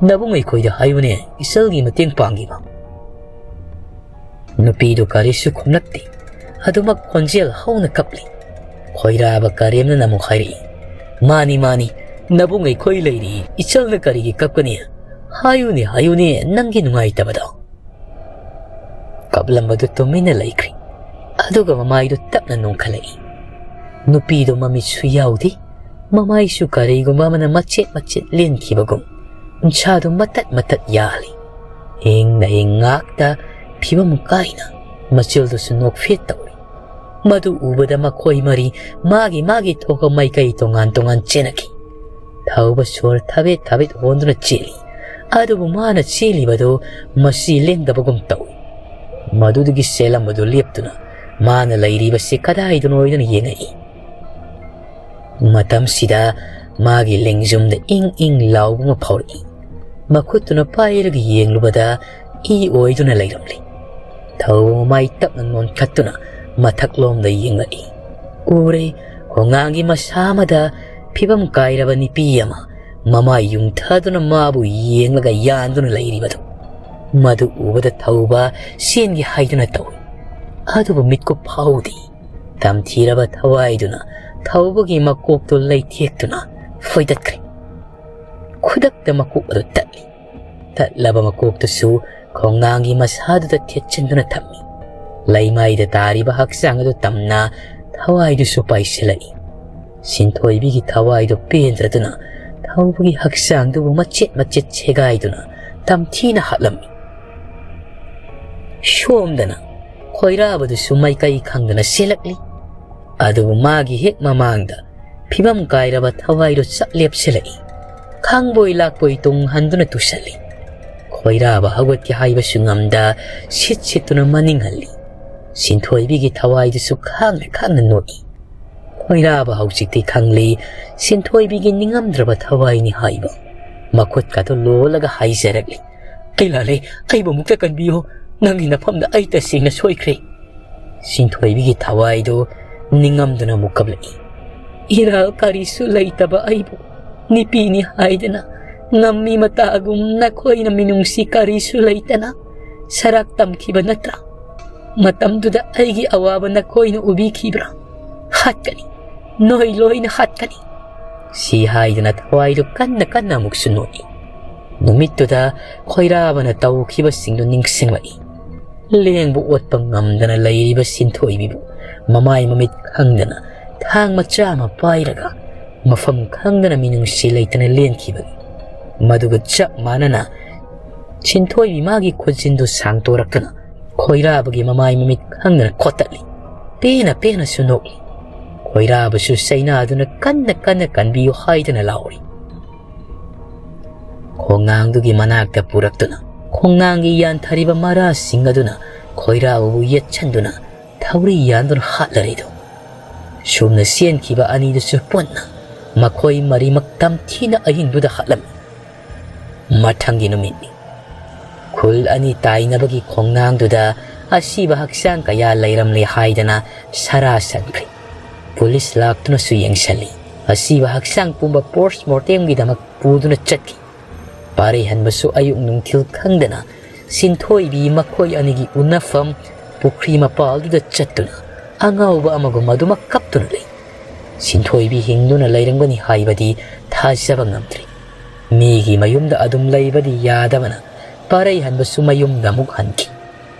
ꯅꯕꯨꯡ ꯑꯩꯈꯣꯏꯗ ꯍꯥꯏꯌꯨꯅꯦ, ꯏꯆꯜꯒꯤ ꯃꯇꯦꯡ ꯄꯥꯡꯈꯤꯕ꯫" ꯅꯨꯄꯤꯗꯨ ꯀꯔꯤꯁꯨ ꯈꯨꯝꯂꯛꯇꯦ꯫ ꯑꯗꯨꯃꯛ ꯈꯣꯟꯖꯦꯜ ꯍꯧꯅ ꯀꯞꯂꯤ꯫ ꯈꯣꯏꯔꯥꯕ ꯀꯔꯦꯝꯅ ꯑꯃꯨꯛ ꯍꯥꯏꯔꯛꯏ, "ꯃꯥꯅꯤ, ꯃꯥꯅꯤ, ꯅꯕꯨꯡ ꯑꯩꯈꯣꯏ ꯂꯩꯔꯤ, ꯏꯆꯜꯅ ꯀꯔꯤꯒꯤ ꯀꯞꯀꯅꯤ? ꯍꯥꯏꯌꯨꯅꯦ, ꯍꯥꯏꯌꯨꯅꯦ, ꯅꯪꯒꯤ ꯅꯨꯡꯉꯥꯏꯇꯕꯗꯣ꯫" ꯀꯞꯂꯝꯕꯗꯨ ꯇꯨꯃꯤꯟꯅ ꯂꯩꯈ꯭ꯔꯦ꯫ ꯑꯗꯨꯒ ꯃꯃꯥꯏꯗꯨ ꯇꯞꯅ ꯅꯣꯡꯈꯠꯂꯛꯏ꯫ ꯅꯨꯄꯤꯗꯨ ꯃꯃꯤꯠꯁꯨ ꯌꯥꯎꯗꯦ, ꯃꯃꯥꯏꯁꯨ ꯀꯔꯤꯒꯨꯝꯕ ꯑꯃꯅ ꯃꯆꯦꯠ ꯃꯆꯦꯠ ꯂꯦꯟꯈꯤꯕꯒꯨꯝ ꯎꯟꯁꯥꯗꯨ ꯃꯇꯠ ꯃꯇꯠ ꯌꯥꯜꯂꯤ꯫ ꯏꯪꯅ ꯏꯪ ꯉꯥꯛꯇ ꯐꯤꯕꯝ ꯀꯥꯏꯅ ꯃꯆꯤꯜꯗꯨꯁꯨ ꯅꯣꯛꯐꯦꯠ ꯇꯧꯔꯤ꯫ ꯃꯗꯨ ꯎꯕꯗ ꯃꯈꯣꯏ ꯃꯔꯤ ꯃꯥꯒꯤ ꯃꯥꯒꯤ ꯊꯣꯛꯄ ꯃꯥꯏꯀꯩ ꯇꯣꯉꯥꯟ ꯇꯣꯉꯥꯟ ꯆꯦꯟꯅꯈꯤ꯫ ꯊꯧꯕ ꯁꯣꯔ ꯊꯕꯦꯠ ꯊꯕꯦꯠ ꯍꯣꯟꯗꯨꯅ ꯆꯦꯜꯂꯤ꯫ ꯑꯗꯨꯕꯨ ꯃꯥꯅ ꯆꯦꯜꯂꯤꯕꯗꯨ ꯃꯁꯤ ꯂꯦꯡꯗꯕꯒꯨꯝ ꯇꯧꯏ꯫ ꯃꯗꯨꯗꯒꯤ ꯆꯦꯜꯂꯝꯕꯗꯨ ꯂꯦꯞꯇꯨꯅ ꯃꯥꯅ ꯂꯩꯔꯤꯕꯁꯤ ꯀꯗꯥꯏꯗꯅꯣ ꯍꯥꯏꯗꯨꯅ ꯌꯦꯡꯉꯛꯏ꯫ ꯃꯇꯝꯁꯤꯗ ꯃꯥꯒꯤ ꯂꯦꯡꯖꯨꯝꯗ ꯏꯪ ꯏꯪ ꯂꯥꯎꯕ ꯑꯃ ꯐꯥꯎꯔꯛꯏ꯫ ꯃꯈꯨꯠꯇꯨꯅ ꯄꯥꯏꯔꯒ ꯌꯦꯡꯂꯨꯕꯗ ꯏ ꯑꯣꯏꯗꯨꯅ ꯂꯩꯔꯝꯂꯤ꯫ ꯊꯧꯕ ꯃꯃꯥꯏ ꯇꯞꯅ ꯅꯣꯟꯈꯠꯇꯨꯅ ꯃꯊꯛꯂꯣꯝꯗ ꯌꯦꯡꯂꯛꯏ꯫ ꯎꯔꯦ, ꯈꯣꯡꯅꯥꯡꯒꯤ ꯃꯁꯥ ꯑꯃꯗ ꯐꯤꯕꯝ ꯀꯥꯏꯔꯕ ꯅꯨꯄꯤ ꯑꯃ ꯃꯃꯥꯏ ꯌꯨꯡꯊꯗꯨꯅ ꯃꯥꯕꯨ ꯌꯦꯡꯂꯒ ꯌꯥꯟꯗꯨꯅ ꯂꯩꯔꯤꯕꯗꯨ꯫ ꯃꯗꯨ ꯎꯕꯗ ꯊꯧꯕ ꯆꯦꯟꯒꯦ ꯍꯥꯏꯗꯨꯅ ꯇꯧꯏ꯫ ꯑꯗꯨꯕꯨ ꯃꯤꯠꯀꯨꯞ ꯐꯥꯎꯗꯦ꯫ ꯇꯝꯊꯤꯔꯕ ꯊꯋꯥꯏꯗꯨꯅ ꯊꯧꯕꯒꯤ ꯃꯀꯣꯛꯇꯨ ꯂꯩꯊꯦꯛꯇꯨꯅ ꯐꯣꯏꯗꯠꯈ꯭ꯔꯦ꯫ ꯈꯨꯗꯛꯇ ꯃꯀꯣꯛ ꯑꯗꯨ ꯇꯠꯂꯤ꯫ ꯇꯠꯂꯕ ꯃꯀꯣꯛꯇꯨꯁꯨ ꯈꯣꯡꯅꯥꯡꯒꯤ ꯃꯁꯥꯗꯨꯗ ꯊꯦꯠꯆꯤꯟꯗꯨꯅ ꯊꯝꯃꯤ꯫ ꯂꯩꯃꯥꯏꯗ ꯇꯥꯔꯤꯕ ꯍꯛꯆꯥꯡ ꯑꯗꯨ ꯇꯝꯅ ꯊꯋꯥꯏꯗꯨꯁꯨ ꯄꯥꯏꯁꯤꯜꯂꯛꯏ꯫ ꯁꯤꯟꯊꯣꯏꯕꯤꯒꯤ ꯊꯋꯥꯏꯗꯨ ꯄꯦꯟꯗ꯭ꯔꯗꯨꯅ ꯊꯧꯕꯒꯤ ꯍꯛꯆꯥꯡꯗꯨꯕꯨ ꯃꯆꯦꯠ ꯃꯆꯦꯠ ꯁꯦꯒꯥꯏꯗꯨꯅ ꯇꯝꯊꯤꯅ ꯍꯥꯠꯂꯝꯃꯤ꯫ ꯁꯣꯝꯗꯅ ꯈꯣꯏꯔꯥꯕꯗꯨꯁꯨ ꯃꯥꯏꯀꯩ ꯈꯪꯗꯅ ꯆꯦꯜꯂꯛꯂꯤ꯫ ꯑꯗꯨꯕꯨ ꯃꯥꯒꯤ ꯍꯦꯛ ꯃꯃꯥꯡꯗ ꯐꯤꯕꯝ ꯀꯥꯏꯔꯕ ꯊꯋꯥꯏꯗꯨ ꯆꯞ ꯂꯦꯞꯁꯤꯜꯂꯛꯏ꯫ ꯈꯥꯡꯕꯣꯏ ꯂꯥꯛꯄꯣꯏ ꯇꯨꯡ ꯍꯟꯗꯨꯅ ꯇꯨꯁꯜꯂꯤ꯫ ꯈꯣꯏꯔꯥꯕ ꯍꯧꯒꯠꯀꯦ ꯍꯥꯏꯕꯁꯨ ꯉꯝꯗ ꯁꯤꯠ ꯁꯤꯠꯇꯨꯅ ꯃꯅꯤꯡ ꯍꯜꯂꯤ꯫ ꯁꯤꯟꯊꯣꯏꯕꯤꯒꯤ ꯊꯋꯥꯏꯗꯨꯁꯨ ꯈꯥꯡꯅ ꯈꯥꯡꯅ ꯅꯣꯛꯏ꯫ ꯈꯣꯏꯔꯥꯕ ꯍꯧꯖꯤꯛꯇꯤ ꯈꯪꯂꯤ, ꯁꯤꯟꯊꯣꯏꯕꯤꯒꯤ ꯅꯤꯡꯉꯝꯗ꯭ꯔꯕ ꯊꯋꯥꯏꯅꯤ ꯍꯥꯏꯕ꯫ ꯃꯈꯨꯠꯀꯗꯨ ꯂꯣꯜꯂꯒ ꯍꯥꯏꯖꯔꯛꯂꯤ, "ꯑꯩ ꯂꯥꯜꯂꯦ, ꯑꯩꯕꯨ ꯑꯃꯨꯛꯇ ꯀꯟꯕꯤꯌꯨ, ꯅꯪꯒꯤ ꯅꯐꯝꯗ ꯑꯩ ꯇꯁꯦꯡꯅ ꯁꯣꯏꯈ꯭ꯔꯦ"꯫ ꯁꯤꯟꯊꯣꯏꯕꯤꯒꯤ ꯊꯋꯥꯏꯗꯨ ꯅꯤꯡꯉꯝꯗꯨꯅ ꯑꯃꯨꯛ ꯀꯞꯂꯛꯏ꯫ "ꯏꯔꯥꯜ ꯀꯔꯤꯁꯨ ꯂꯩꯇꯕ ꯑꯩꯕꯨ ꯅꯨꯄꯤꯅꯤ ꯍꯥꯏꯗꯅ ꯉꯝꯃꯤ ꯃꯇꯥꯒꯨꯝ ꯅꯈꯣꯏꯅ ꯃꯤꯅꯨꯡꯁꯤ ꯀꯔꯤꯁꯨ ꯂꯩꯇꯅ ꯁꯔꯥꯛ ꯇꯝꯈꯤꯕ ꯅꯠꯇ꯭ꯔꯥ? ꯃꯇꯝꯗꯨꯗ ꯑꯩꯒꯤ ꯑꯋꯥꯕ ꯅꯈꯣꯏꯅ ꯎꯕꯤꯈꯤꯕ꯭ꯔꯥ? ꯍꯥꯠꯀꯅꯤ, ꯅꯣꯏ ꯂꯣꯏꯅ ꯍꯥꯠꯀꯅꯤ"꯫ ꯁꯤ ꯍꯥꯏꯗꯨꯅ ꯊꯋꯥꯏꯗꯨ ꯀꯟꯅ ꯀꯟꯅ ꯑꯃꯨꯛꯁꯨ ꯅꯣꯛꯏ꯫ ꯅꯨꯃꯤꯠꯇꯨꯗ ꯈꯣꯏꯔꯥꯕꯅ ꯇꯧꯈꯤꯕꯁꯤꯡꯗꯨ ꯅꯤꯡꯁꯤꯡꯂꯛꯏ꯫ ꯂꯦꯡꯕ ꯑꯣꯠꯄ ꯉꯝꯗꯅ ꯂꯩꯔꯤꯕ ꯁꯤꯟꯊꯣꯏꯕꯤꯕꯨ ꯃꯃꯥꯏ ꯃꯃꯤꯠ ꯈꯪꯗꯅ ꯊꯥꯡ ꯃꯆꯥ ꯑꯃ ꯄꯥꯏꯔꯒ ꯃꯐꯝ ꯈꯪꯗꯅ ꯃꯤꯅꯨꯡꯁꯤ ꯂꯩꯇꯅ ꯂꯦꯟꯈꯤꯕꯅꯤ꯫ ꯃꯗꯨꯒ ꯆꯞ ꯃꯥꯟꯅꯅ ꯁꯤꯟꯊꯣꯏꯕꯤ ꯃꯥꯒꯤ ꯈꯨꯠꯖꯤꯟꯗꯨ ꯁꯥꯡꯗꯣꯔꯛꯇꯨꯅ ꯈꯣꯏꯔꯥꯕꯒꯤ ꯃꯃꯥꯏ ꯃꯃꯤꯠ ꯈꯪꯗꯅ ꯈꯣꯠꯇꯠꯂꯤ꯫ ꯄꯦꯅ ꯄꯦꯅꯁꯨ ꯅꯣꯛꯂꯤ꯫ ꯈꯣꯏꯔꯥꯕꯁꯨ ꯆꯩꯅꯥꯗꯨꯅ ꯀꯟꯅ ꯀꯟꯅ ꯀꯟꯕꯤꯌꯨ ꯍꯥꯏꯗꯅ ꯂꯥꯎꯔꯤ꯫ ꯈꯣꯡꯅꯥꯡꯗꯨꯒꯤ ꯃꯅꯥꯛꯇ ꯄꯨꯔꯛꯇꯨꯅ ꯈꯣꯡꯅꯥꯡꯒꯤ ꯌꯥꯟꯊꯔꯤꯕ ꯃꯔꯥꯁꯤꯡ ꯑꯗꯨꯅ ꯈꯣꯏꯔꯥꯕꯕꯨ ꯌꯦꯠꯁꯟꯗꯨꯅ ꯊꯧꯔꯤ ꯌꯥꯟꯗꯨꯅ ꯍꯥꯠꯂꯔꯤꯗꯨ꯫ ꯁꯨꯝꯅ ꯆꯦꯟꯈꯤꯕ ꯑꯅꯤꯗꯨꯁꯨ ꯄꯨꯟꯅ ꯃꯈꯣꯏ ꯃꯔꯤꯃꯛ ꯇꯝꯊꯤꯅ ꯑꯍꯤꯡꯗꯨꯗ ꯍꯥꯠꯂꯝꯃꯤ꯫ ꯃꯊꯪꯒꯤ ꯅꯨꯃꯤꯠꯅꯤ꯫ ꯈꯨꯜ ꯑꯅꯤ ꯇꯥꯏꯅꯕꯒꯤ ꯈꯣꯡꯅꯥꯡꯗꯨꯗ ꯑꯁꯤꯕ ꯍꯛꯆꯥꯡ ꯀꯌꯥ ꯂꯩꯔꯝꯂꯦ ꯍꯥꯏꯗꯅ ꯁꯔꯥ ꯁꯟꯈ꯭ꯔꯦ꯫ ꯄꯨꯂꯤꯁ ꯂꯥꯛꯇꯨꯅꯁꯨ ꯌꯦꯡꯁꯜꯂꯤ꯫ ꯑꯁꯤꯕ ꯍꯛꯆꯥꯡ ꯄꯨꯝꯕ ꯄꯣꯁꯃꯣꯔꯇꯦꯝꯒꯤꯗꯃꯛ ꯄꯨꯗꯨꯅ ꯆꯠꯈꯤ꯫ ꯄꯥꯔꯩꯍꯟꯕꯁꯨ ꯑꯌꯨꯛ ꯅꯨꯡꯊꯤꯜ ꯈꯪꯗꯅ ꯁꯤꯟꯊꯣꯏꯕꯤ ꯃꯈꯣꯏ ꯑꯅꯤꯒꯤ ꯎꯅꯐꯝ ꯄꯨꯈ꯭ꯔꯤ ꯃꯄꯥꯜꯗꯨꯗ ꯆꯠꯇꯨꯅ ꯑꯉꯥꯎꯕ ꯑꯃꯒꯨꯝ ꯑꯗꯨꯃꯛ ꯀꯞꯇꯨꯅ ꯂꯩ꯫ ꯁꯤꯟꯊꯣꯏꯕꯤ ꯍꯤꯡꯗꯨꯅ ꯂꯩꯔꯝꯒꯅꯤ ꯍꯥꯏꯕꯗꯤ ꯊꯥꯖꯕ ꯉꯝꯗ꯭ꯔꯤ꯫ ꯃꯤꯒꯤ ꯃꯌꯨꯝꯗ ꯑꯗꯨꯝ ꯂꯩꯕꯗꯤ ꯌꯥꯗꯕꯅ ꯄꯥꯔꯩꯍꯟꯕꯁꯨ ꯃꯌꯨꯝꯗ ꯑꯃꯨꯛ ꯍꯟꯈꯤ꯫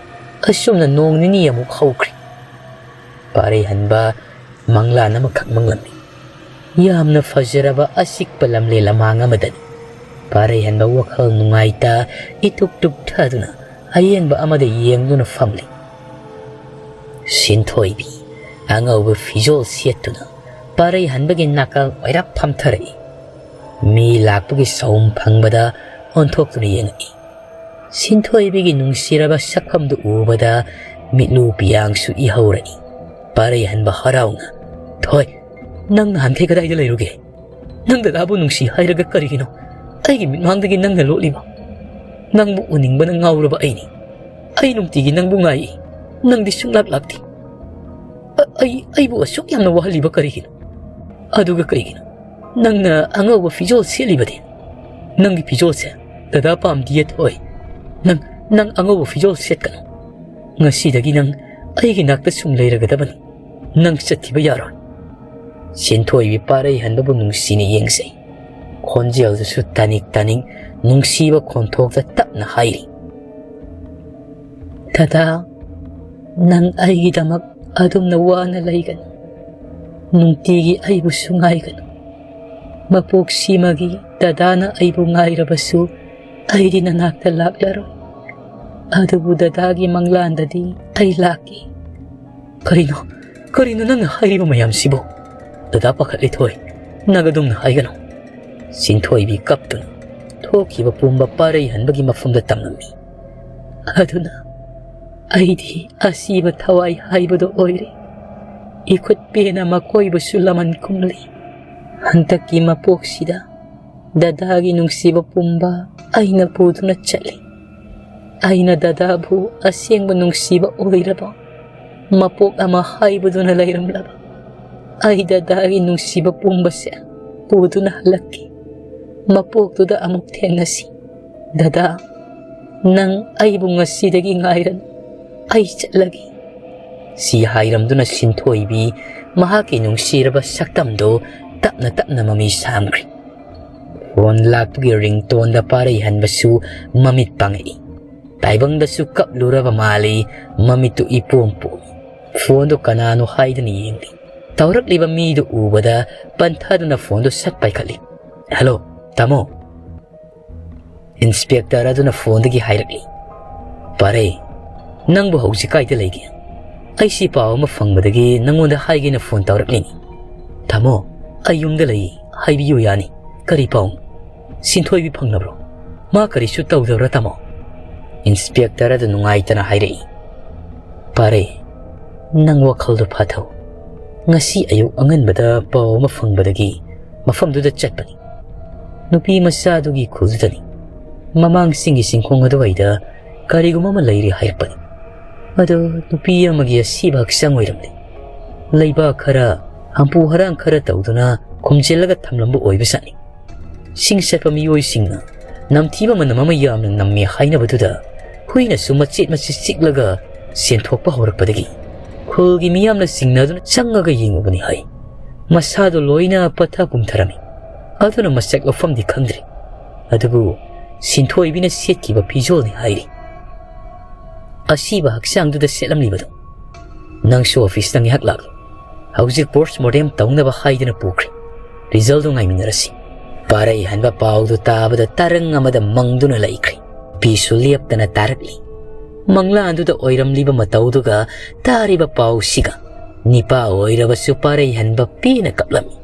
ꯑꯁꯨꯝꯅ ꯅꯣꯡ ꯅꯤꯅꯤ ꯑꯃꯨꯛ ꯍꯧꯈ꯭ꯔꯦ꯫ ꯄꯥꯔꯩꯍꯟꯕ ꯃꯪꯂꯥꯟ ꯑꯃꯈꯛ ꯃꯪꯂꯝꯃꯤ꯫ ꯌꯥꯝꯅ ꯐꯖꯔꯕ ꯑꯆꯤꯛꯄ ꯂꯝꯂꯦꯟ ꯂꯝꯍꯥꯡ ꯑꯃꯗꯅꯤ꯫ ꯄꯥꯔꯩꯍꯟꯕ ꯋꯥꯈꯜ ꯅꯨꯡꯉꯥꯏꯇ ꯏꯇꯨꯛ ꯇꯨꯛꯊꯗꯨꯅ ꯑꯌꯦꯡꯕ ꯑꯃꯗ ꯌꯦꯡꯗꯨꯅ ꯐꯝꯂꯤ꯫ ꯁꯤꯟꯊꯣꯏꯕꯤ ꯑꯉꯧꯕ ꯐꯤꯖꯣꯜ ꯁꯦꯠꯇꯨꯅ ꯄꯥꯔꯩꯍꯟꯕꯒꯤ ꯅꯥꯀꯜ ꯑꯣꯏꯔꯞ ꯐꯝꯊꯔꯛꯏ꯫ ꯃꯤ ꯂꯥꯛꯄꯒꯤ ꯁꯥꯎꯝ ꯐꯪꯕꯗ ꯑꯣꯟꯊꯣꯛꯇꯨꯅ ꯌꯦꯡꯉꯛꯏ꯫ ꯁꯤꯟꯊꯣꯏꯕꯤꯒꯤ ꯅꯨꯡꯁꯤꯔꯕ ꯁꯛꯐꯝꯗꯨ ꯎꯕꯗ ꯃꯤꯠꯂꯨ ꯄꯤꯌꯥꯡꯁꯨ ꯏꯍꯧꯔꯛꯏ꯫ ꯄꯥꯔꯩꯍꯟꯕ ꯍꯔꯥꯎꯅ, "ꯊꯣꯏ, ꯅꯪ ꯅꯍꯥꯟꯈꯩ ꯀꯗꯥꯏꯗ ꯂꯩꯔꯨꯒꯦ? ꯅꯪ ꯗꯗꯥꯕꯨ ꯅꯨꯡꯁꯤ ꯍꯥꯏꯔꯒ ꯀꯔꯤꯒꯤꯅꯣ ꯑꯩꯒꯤ ꯃꯤꯠꯃꯥꯡꯗꯒꯤ ꯅꯪꯅ ꯂꯣꯠꯂꯤꯕ? ꯅꯪꯕꯨ ꯎꯅꯤꯡꯕꯅ ꯉꯥꯎꯔꯕ ꯑꯩꯅꯤ꯫ ꯑꯩ ꯅꯨꯡꯇꯤꯒꯤ ꯅꯪꯕꯨ ꯉꯥꯏ꯫ ꯅꯪꯗꯤ ꯁꯨꯡꯂꯥꯛ ꯂꯥꯛꯇꯦ꯫ ꯑ-, ꯑꯩ, ꯑꯩꯕꯨ ꯑꯁꯨꯛ ꯌꯥꯝꯅ ꯋꯥꯍꯜꯂꯤꯕ ꯀꯔꯤꯒꯤꯅꯣ? ꯑꯗꯨꯒ ꯀꯔꯤꯒꯤꯅꯣ ꯅꯪꯅ ꯑꯉꯧꯕ ꯐꯤꯖꯣꯜ ꯁꯦꯠꯂꯤꯕꯗꯤ? ꯅꯪꯒꯤ ꯐꯤꯖꯣꯜꯁꯦ ꯗꯗꯥ ꯄꯥꯝꯗꯤꯌꯦ, ꯊꯣꯏ꯫ ꯅꯪ, ꯅꯪ ꯑꯉꯧꯕ ꯐꯤꯖꯣꯜ ꯁꯦꯠꯀꯅꯨ꯫ ꯉꯁꯤꯗꯒꯤ ꯅꯪ ꯑꯩꯒꯤ ꯅꯥꯛꯇ ꯁꯨꯝ ꯂꯩꯔꯒꯗꯕꯅꯤ꯫ ꯅꯪ ꯆꯠꯈꯤꯕ ꯌꯥꯔꯣꯏ꯫" ꯁꯤꯟꯊꯣꯏꯕꯤ ꯄꯥꯔꯩꯍꯟꯕꯕꯨ ꯅꯨꯡꯁꯤꯅ ꯌꯦꯡꯖꯩ꯫ ꯈꯣꯟꯖꯦꯜꯗꯨꯁꯨ ꯇꯥꯅꯤꯡ ꯇꯥꯅꯤꯡ ꯅꯨꯡꯁꯤꯕ ꯈꯣꯟꯊꯣꯛꯇ ꯇꯞꯅ ꯍꯥꯏꯔꯤ, "ꯗꯗꯥ, ꯅꯪ ꯑꯩꯒꯤꯗꯃꯛ ꯑꯗꯨꯝꯅ ꯋꯥꯅ ꯂꯩꯒꯅꯨ꯫ ꯅꯨꯡꯇꯤꯒꯤ ꯑꯩꯕꯨꯁꯨ ꯉꯥꯏꯒꯅꯨ꯫ ꯃꯄꯣꯛꯁꯤꯃꯒꯤ ꯗꯗꯥꯅ ꯑꯩꯕꯨ ꯉꯥꯏꯔꯕꯁꯨ ꯑꯩꯗꯤ ꯅꯅꯥꯛꯇ ꯂꯥꯛꯂꯔꯣꯏ꯫ ꯑꯗꯨꯕꯨ ꯗꯗꯥꯒꯤ ꯃꯪꯂꯥꯟꯗꯗꯤ ꯑꯩ ꯂꯥꯛꯀꯦ꯫" "ꯀꯔꯤꯅꯣ, ꯀꯔꯤꯅꯣ ꯅꯪꯅ ꯍꯥꯏꯔꯤꯕ ꯃꯌꯥꯝꯁꯤꯕꯨ? ꯗꯗꯥ ꯄꯥꯈꯠꯂꯤ, ꯊꯣꯏ꯫ ꯅꯪ ꯑꯗꯨꯝꯅ ꯍꯥꯏꯒꯅꯨ꯫" ꯁꯤꯟꯊꯣꯏꯕꯤ ꯀꯞꯇꯨꯅ ꯊꯣꯛꯈꯤꯕ ꯄꯨꯝꯕ ꯄꯥꯔꯩꯍꯟꯕꯒꯤ ꯃꯐꯝꯗ ꯇꯝꯂꯝꯃꯤ꯫ ꯑꯗꯨꯅ ꯑꯩꯗꯤ ꯑꯁꯤꯕ ꯊꯋꯥꯏ ꯍꯥꯏꯕꯗꯨ ꯑꯣꯏꯔꯦ꯫ ꯏꯈꯨꯠ ꯄꯦꯅ ꯃꯀꯣꯏꯕꯨꯁꯨ ꯂꯃꯟ ꯈꯨꯝꯂꯤ꯫ ꯍꯟꯗꯛꯀꯤ ꯃꯄꯣꯛꯁꯤꯗ ꯗꯗꯥꯒꯤ ꯅꯨꯡꯁꯤꯕ ꯄꯨꯝꯕ ꯑꯩꯅ ꯄꯨꯗꯨꯅ ꯆꯠꯂꯤ꯫ ꯑꯩꯅ ꯗꯗꯥꯕꯨ ꯑꯁꯦꯡꯕ ꯅꯨꯡꯁꯤꯕ ꯑꯣꯏꯔꯕ ꯃꯄꯣꯛ ꯑꯃ ꯍꯥꯏꯕꯗꯨꯅ ꯂꯩꯔꯝꯂꯕ ꯑꯩ ꯗꯗꯥꯒꯤ ꯅꯨꯡꯁꯤꯕ ꯄꯨꯝꯕꯁꯦ ꯄꯨꯗꯨꯅ ꯍꯜꯂꯛꯀꯦ꯫ ꯃꯄꯣꯛꯇꯨꯗ ꯑꯃꯨꯛ ꯊꯦꯡꯅꯁꯤ꯫ ꯗꯗꯥ, ꯅꯪ ꯑꯩꯕꯨ ꯉꯁꯤꯗꯒꯤ ꯉꯥꯏꯔꯅꯨ꯫ ꯑꯩ ꯆꯠꯂꯒꯦ꯫ ꯁꯤ ꯍꯥꯏꯔꯝꯗꯨꯅ ꯁꯤꯟꯊꯣꯏꯕꯤ ꯃꯍꯥꯛꯀꯤ ꯅꯨꯡꯁꯤꯔꯕ ꯁꯛꯇꯝꯗꯨ ꯇꯞꯅ ꯇꯞꯅ ꯃꯃꯤ ꯁꯥꯝꯈ꯭ꯔꯦ꯫ ꯐꯣꯟ ꯂꯥꯛꯄꯒꯤ ꯔꯤꯡꯇꯣꯟꯗ ꯄꯥꯔꯩꯍꯟꯕꯁꯨ ꯃꯃꯤꯠ ꯄꯥꯡꯉꯛꯏ꯫ ꯇꯥꯏꯕꯪꯗꯁꯨ ꯀꯞꯂꯨꯔꯕ ꯃꯥꯜꯂꯤ꯫ ꯃꯃꯤꯠꯇꯨ ꯏꯄꯣꯝ ꯄꯣꯝꯃꯤ꯫ ꯐꯣꯟꯗꯨ ꯀꯅꯥꯅꯣ ꯍꯥꯏꯗꯨꯅ ꯌꯦꯡꯂꯤ꯫ ꯇꯧꯔꯛꯂꯤꯕ ꯃꯤꯗꯨ ꯎꯕꯗ ꯄꯟꯊꯗꯨꯅ ꯐꯣꯟꯗꯨ ꯁꯠ ꯄꯥꯏꯈꯠꯂꯤ꯫ "ꯍꯜꯂꯣ, ꯇꯥꯃꯣ꯫" ꯏꯟꯁꯄꯦꯛꯇꯔ ꯑꯗꯨꯅ ꯐꯣꯟꯗꯒꯤ ꯍꯥꯏꯔꯛꯂꯤ, "ꯄꯥꯔꯩ, ꯅꯪꯕꯨ ꯍꯧꯖꯤꯛ ꯀꯥꯏꯗ ꯂꯩꯒꯦ? ꯑꯩꯁꯤ ꯄꯥꯎ ꯑꯃ ꯐꯪꯕꯗꯒꯤ ꯅꯪꯉꯣꯟꯗ ꯍꯥꯏꯒꯦꯅ ꯐꯣꯟ ꯇꯧꯔꯛꯂꯤꯅꯤ꯫" "ꯇꯥꯃꯣ, ꯑꯩ ꯌꯨꯝꯗ ꯂꯩ, ꯍꯥꯏꯕꯤꯌꯨ ꯌꯥꯅꯤ꯫ ꯀꯔꯤ ꯄꯥꯎ? ꯁꯤꯟꯊꯣꯏꯕꯤ ꯐꯪꯂꯕ꯭ꯔꯣ? ꯃꯥ ꯀꯔꯤꯁꯨ ꯇꯧꯗꯕ꯭ꯔꯥ, ꯇꯥꯃꯣ?" ꯏꯟꯁꯄꯦꯛꯇꯔ ꯑꯗꯨ ꯅꯨꯡꯉꯥꯏꯇꯅ ꯍꯥꯏꯔꯛꯏ꯫ "ꯄꯥꯔꯩ, ꯅꯪ ꯋꯥꯈꯜꯗꯣ ꯐꯥꯊꯧ꯫ ꯉꯁꯤ ꯑꯌꯨꯛ ꯑꯉꯟꯕꯗ ꯄꯥꯎ ꯑꯃ ꯐꯪꯕꯗꯒꯤ ꯃꯐꯝꯗꯨꯗ ꯆꯠꯄꯅꯤ꯫ ꯅꯨꯄꯤ ꯃꯆꯥꯗꯨꯒꯤ ꯈꯨꯜꯗꯨꯗꯅꯤ꯫ ꯃꯃꯥꯡ ꯆꯤꯡꯒꯤ ꯆꯤꯡꯈꯣꯡ ꯑꯗꯨꯋꯥꯏꯗ ꯀꯔꯤꯒꯨꯝꯕ ꯑꯃ ꯂꯩꯔꯤ ꯍꯥꯏꯔꯛꯄꯅꯤ꯫ ꯑꯗꯨ ꯅꯨꯄꯤ ꯑꯃꯒꯤ ꯑꯁꯤꯕ ꯍꯛꯆꯥꯡ ꯑꯣꯏꯔꯝꯂꯦ꯫ ꯂꯩꯕꯥꯛ ꯈꯔ, ꯍꯝꯄꯨ ꯍꯔꯥꯡ ꯈꯔ ꯇꯧꯗꯨꯅ ꯈꯨꯝꯖꯤꯜꯂꯒ ꯊꯝꯂꯝꯕ ꯑꯣꯏꯕꯖꯥꯠꯅꯤ꯫ ꯆꯤꯡ ꯆꯠꯄ ꯃꯤꯑꯣꯏꯁꯤꯡꯅ ꯅꯝꯊꯤꯕ ꯃꯅꯝ ꯑꯃ ꯌꯥꯝꯅ ꯅꯝꯃꯤ ꯍꯥꯏꯅꯕꯗꯨꯗ ꯍꯨꯏꯅꯁꯨ ꯃꯆꯦꯠ ꯃꯆꯦꯠ ꯆꯤꯛꯂꯒ ꯆꯦꯟꯊꯣꯛꯄ ꯍꯧꯔꯛꯄꯗꯒꯤ ꯈꯨꯜꯒꯤ ꯃꯤꯌꯥꯝꯅ ꯆꯤꯡꯅꯗꯨꯅ ꯆꯪꯉꯒ ꯌꯦꯡꯉꯨꯕꯅꯤ ꯍꯥꯏ꯫ ꯃꯁꯥꯗꯣ ꯂꯣꯏꯅ ꯄꯠꯊ ꯄꯨꯝꯊꯔꯝꯃꯤ꯫ ꯑꯗꯨꯅ ꯃꯁꯛ ꯃꯐꯝꯗꯤ ꯈꯪꯗ꯭ꯔꯤ꯫ ꯑꯗꯨꯕꯨ ꯁꯤꯟꯊꯣꯏꯕꯤꯅ ꯁꯦꯠꯈꯤꯕ ꯐꯤꯖꯣꯜꯅꯤ ꯍꯥꯏꯔꯤ꯫ ꯑꯁꯤꯕ ꯍꯛꯆꯥꯡꯗꯨꯗ ꯁꯦꯠꯂꯝꯂꯤꯕꯗꯣ꯫ ꯅꯪꯁꯨ ꯑꯣꯐꯤꯁꯇ ꯉꯥꯏꯍꯥꯛ ꯂꯥꯛꯂꯣ꯫ ꯍꯧꯖꯤꯛ ꯄꯣꯁꯃꯣꯔꯇꯦꯝ ꯇꯧꯅꯕ ꯍꯥꯏꯗꯨꯅ ꯄꯨꯈ꯭ꯔꯦ꯫ ꯔꯤꯖꯜꯗꯨ ꯉꯥꯏꯃꯤꯟꯅꯔꯁꯤ꯫ ꯄꯥꯔꯩ ꯍꯟꯕ ꯄꯥꯎꯗꯨ ꯇꯥꯕꯗ ꯇꯔꯪ ꯑꯃꯗ ꯃꯪꯗꯨꯅ ꯂꯩꯈ꯭ꯔꯦ꯫ ꯄꯤꯁꯨ ꯂꯦꯞꯇꯅ ꯇꯥꯔꯛꯂꯤ꯫ ꯃꯪꯂꯥꯟꯗꯨꯗ ꯑꯣꯏꯔꯝꯂꯤꯕ ꯃꯇꯧꯗꯨꯒ ꯇꯥꯔꯤꯕ ꯄꯥꯎꯁꯤꯒ ꯅꯤꯄꯥ ꯑꯣꯏꯔꯕꯁꯨ ꯄꯥꯔꯩ ꯍꯟꯕ ꯄꯦꯟꯅ ꯀꯞꯂꯝꯃꯤ꯫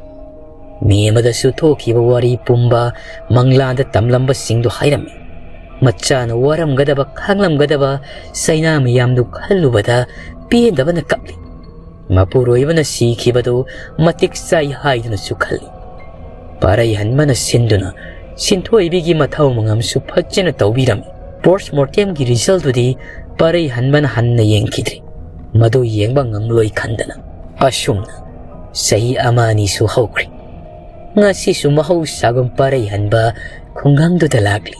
ꯃꯤ ꯑꯃꯗꯁꯨ ꯊꯣꯛꯈꯤꯕ ꯋꯥꯔꯤ ꯄꯨꯝꯕ ꯃꯪꯂꯥꯟꯗ ꯇꯝꯂꯝꯕꯁꯤꯡꯗꯨ ꯍꯥꯏꯔꯝꯃꯤ꯫ ꯃꯆꯥꯅ ꯋꯥꯔꯝꯒꯗꯕ, ꯈꯥꯡꯂꯝꯒꯗꯕ ꯆꯩꯅꯥ ꯃꯌꯥꯝꯗꯨ ꯈꯜꯂꯨꯕꯗ ꯄꯦꯟꯗꯕꯅ ꯀꯞꯂꯤ꯫ ꯃꯄꯨꯔꯣꯏꯕꯅ ꯁꯤꯈꯤꯕꯗꯨ ꯃꯇꯤꯛ ꯆꯥꯏ ꯍꯥꯏꯗꯨꯅꯁꯨ ꯈꯜꯂꯤ꯫ ꯄꯥꯔꯩ ꯍꯟꯕꯅ ꯁꯤꯟꯗꯨꯅ ꯁꯤꯟꯊꯣꯏꯕꯤꯒꯤ ꯃꯊꯧ ꯃꯉꯝꯁꯨ ꯐꯖꯅ ꯇꯧꯕꯤꯔꯝꯃꯤ꯫ ꯄꯣꯁꯃꯣꯔꯇꯦꯝꯒꯤ ꯔꯤꯖꯜꯗꯨꯗꯤ ꯄꯥꯔꯩ ꯍꯟꯕꯅ ꯍꯟꯅ ꯌꯦꯡꯈꯤꯗ꯭ꯔꯤ꯫ ꯃꯗꯨ ꯌꯦꯡꯕ ꯉꯝꯂꯣꯏ ꯈꯟꯗꯅ꯫ ꯑꯁꯨꯝꯅ ꯆꯍꯤ ꯑꯃ ꯑꯅꯤꯁꯨ ꯍꯧꯈ꯭ꯔꯦ꯫ ꯉꯁꯤꯁꯨ ꯃꯍꯧꯁꯥꯒꯨꯝ ꯄꯥꯔꯩ ꯍꯟꯕ ꯈꯨꯡꯒꯪꯗꯨꯗ ꯂꯥꯛꯂꯤ꯫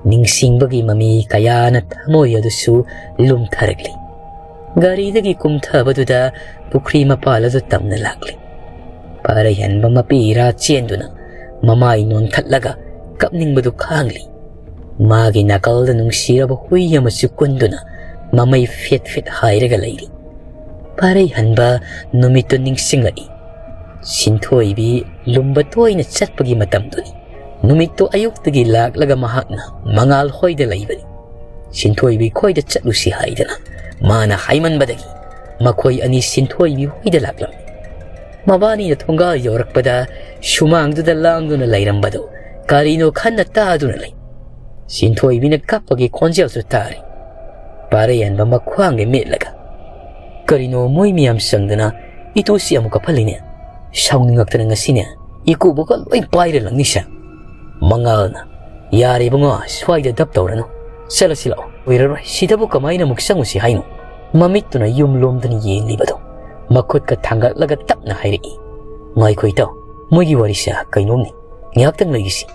ꯅꯤꯡꯁꯤꯡꯕꯒꯤ ꯃꯃꯤ ꯀꯌꯥꯅ ꯊꯃꯣꯏ ꯑꯗꯨꯁꯨ ꯂꯨꯝꯊꯔꯛꯂꯤ꯫ ꯒꯥꯔꯤꯗꯒꯤ ꯀꯨꯝꯊꯕꯗꯨꯗ ꯄꯨꯈ꯭ꯔꯤ ꯃꯄꯥꯜ ꯑꯗꯨ ꯇꯝꯅ ꯂꯥꯛꯂꯤ꯫ ꯄꯥꯔꯩꯍꯟꯕ ꯃꯄꯤ ꯏꯔꯥ ꯆꯦꯟꯗꯨꯅ ꯃꯃꯥꯏ ꯅꯣꯟꯈꯠꯂꯒ ꯀꯞꯅꯤꯡꯕꯗꯨ ꯈꯥꯡꯂꯤ꯫ ꯃꯥꯒꯤ ꯅꯥꯀꯜꯗ ꯅꯨꯡꯁꯤꯔꯕ ꯍꯨꯏ ꯑꯃꯁꯨ ꯀꯨꯟꯗꯨꯅ ꯃꯃꯩ ꯐꯦꯠ ꯐꯦꯠ ꯍꯥꯏꯔꯒ ꯂꯩꯔꯤ꯫ ꯄꯥꯔꯩꯍꯟꯕ ꯅꯨꯃꯤꯠꯇꯨ ꯅꯤꯡꯁꯤꯡꯂꯛꯏ꯫ ꯁꯤꯟꯊꯣꯏꯕꯤ ꯂꯨꯝꯕ ꯇꯣꯏꯅ ꯆꯠꯄꯒꯤ ꯃꯇꯝꯗꯨꯅꯤ꯫ ꯅꯨꯃꯤꯠꯇꯨ ꯑꯌꯨꯛꯇꯒꯤ ꯂꯥꯛꯂꯒ ꯃꯍꯥꯛꯅ ꯃꯉꯥꯜ ꯍꯣꯏꯗ ꯂꯩꯕꯅꯤ꯫ ꯁꯤꯟꯊꯣꯏꯕꯤ ꯈꯣꯏꯗ ꯆꯠꯂꯨꯁꯤ ꯍꯥꯏꯗꯅ ꯃꯥꯅ ꯍꯥꯏꯃꯟꯕꯗꯒꯤ ꯃꯈꯣꯏ ꯑꯅꯤ ꯁꯤꯟꯊꯣꯏꯕꯤ ꯍꯣꯏꯗ ꯂꯥꯛꯂꯝꯃꯤ꯫ ꯃꯕꯥꯅꯤꯅ ꯊꯣꯡꯒꯥꯜ ꯌꯧꯔꯛꯄꯗ ꯁꯨꯃꯥꯡꯗꯨꯗ ꯂꯥꯡꯗꯨꯅ ꯂꯩꯔꯝꯕꯗꯨ ꯀꯔꯤꯅꯣ ꯈꯟꯅ ꯇꯥꯗꯨꯅ ꯂꯩ꯫ ꯁꯤꯟꯊꯣꯏꯕꯤꯅ ꯀꯞꯄꯒꯤ ꯈꯣꯟꯖꯦꯜꯁꯨ ꯇꯥꯔꯤ꯫ ꯄꯥꯔꯩꯍꯟꯕ ꯃꯈ꯭ꯋꯥꯡꯗ ꯃꯦꯠꯂꯒ, "ꯀꯔꯤꯅꯣ ꯃꯣꯏ ꯃꯌꯥꯝ ꯆꯪꯗꯅ ꯏꯇꯨꯁꯤ ꯑꯃꯨꯛ ꯀꯞꯍꯜꯂꯤꯅꯦ? ꯁꯥꯎꯅꯤꯡꯉꯛꯇꯅ ꯉꯁꯤꯅꯦ ꯏꯀꯨꯕꯣꯛꯀ ꯂꯣꯏ ꯄꯥꯏꯔ ꯂꯪꯅꯤꯁꯦ꯫ ꯃꯉꯥꯜꯅ, ꯌꯥꯔꯦ ꯏꯕꯨꯡꯉꯣ, ꯁ꯭ꯋꯥꯏꯗ ꯗꯞ ꯇꯧꯔꯅꯨ꯫ ꯆꯠꯂꯁꯤ ꯂꯥꯛꯑꯣ꯫ ꯑꯣꯏꯔꯔꯣꯏ, ꯁꯤꯗꯕꯨ ꯀꯃꯥꯏꯅ ꯑꯃꯨꯛ ꯆꯪꯉꯨꯁꯤ ꯍꯥꯏꯅꯣ?" ꯃꯃꯤꯠꯇꯨꯅ ꯌꯨꯝ ꯂꯣꯝꯗꯅ ꯌꯦꯡꯂꯤꯕꯗꯣ ꯃꯈꯨꯠꯀ ꯊꯥꯡꯒꯠꯂꯒ ꯇꯞꯅ ꯍꯥꯏꯔꯛꯏ꯫ "ꯉꯥꯏꯈꯣ ꯏꯇꯥꯎ, ꯃꯣꯏꯒꯤ ꯋꯥꯔꯤꯁꯦ ꯀꯩꯅꯣꯝꯅꯤ꯫ ꯉꯥꯏꯍꯥꯛꯇꯪ ꯂꯩꯈꯤꯁꯤ꯫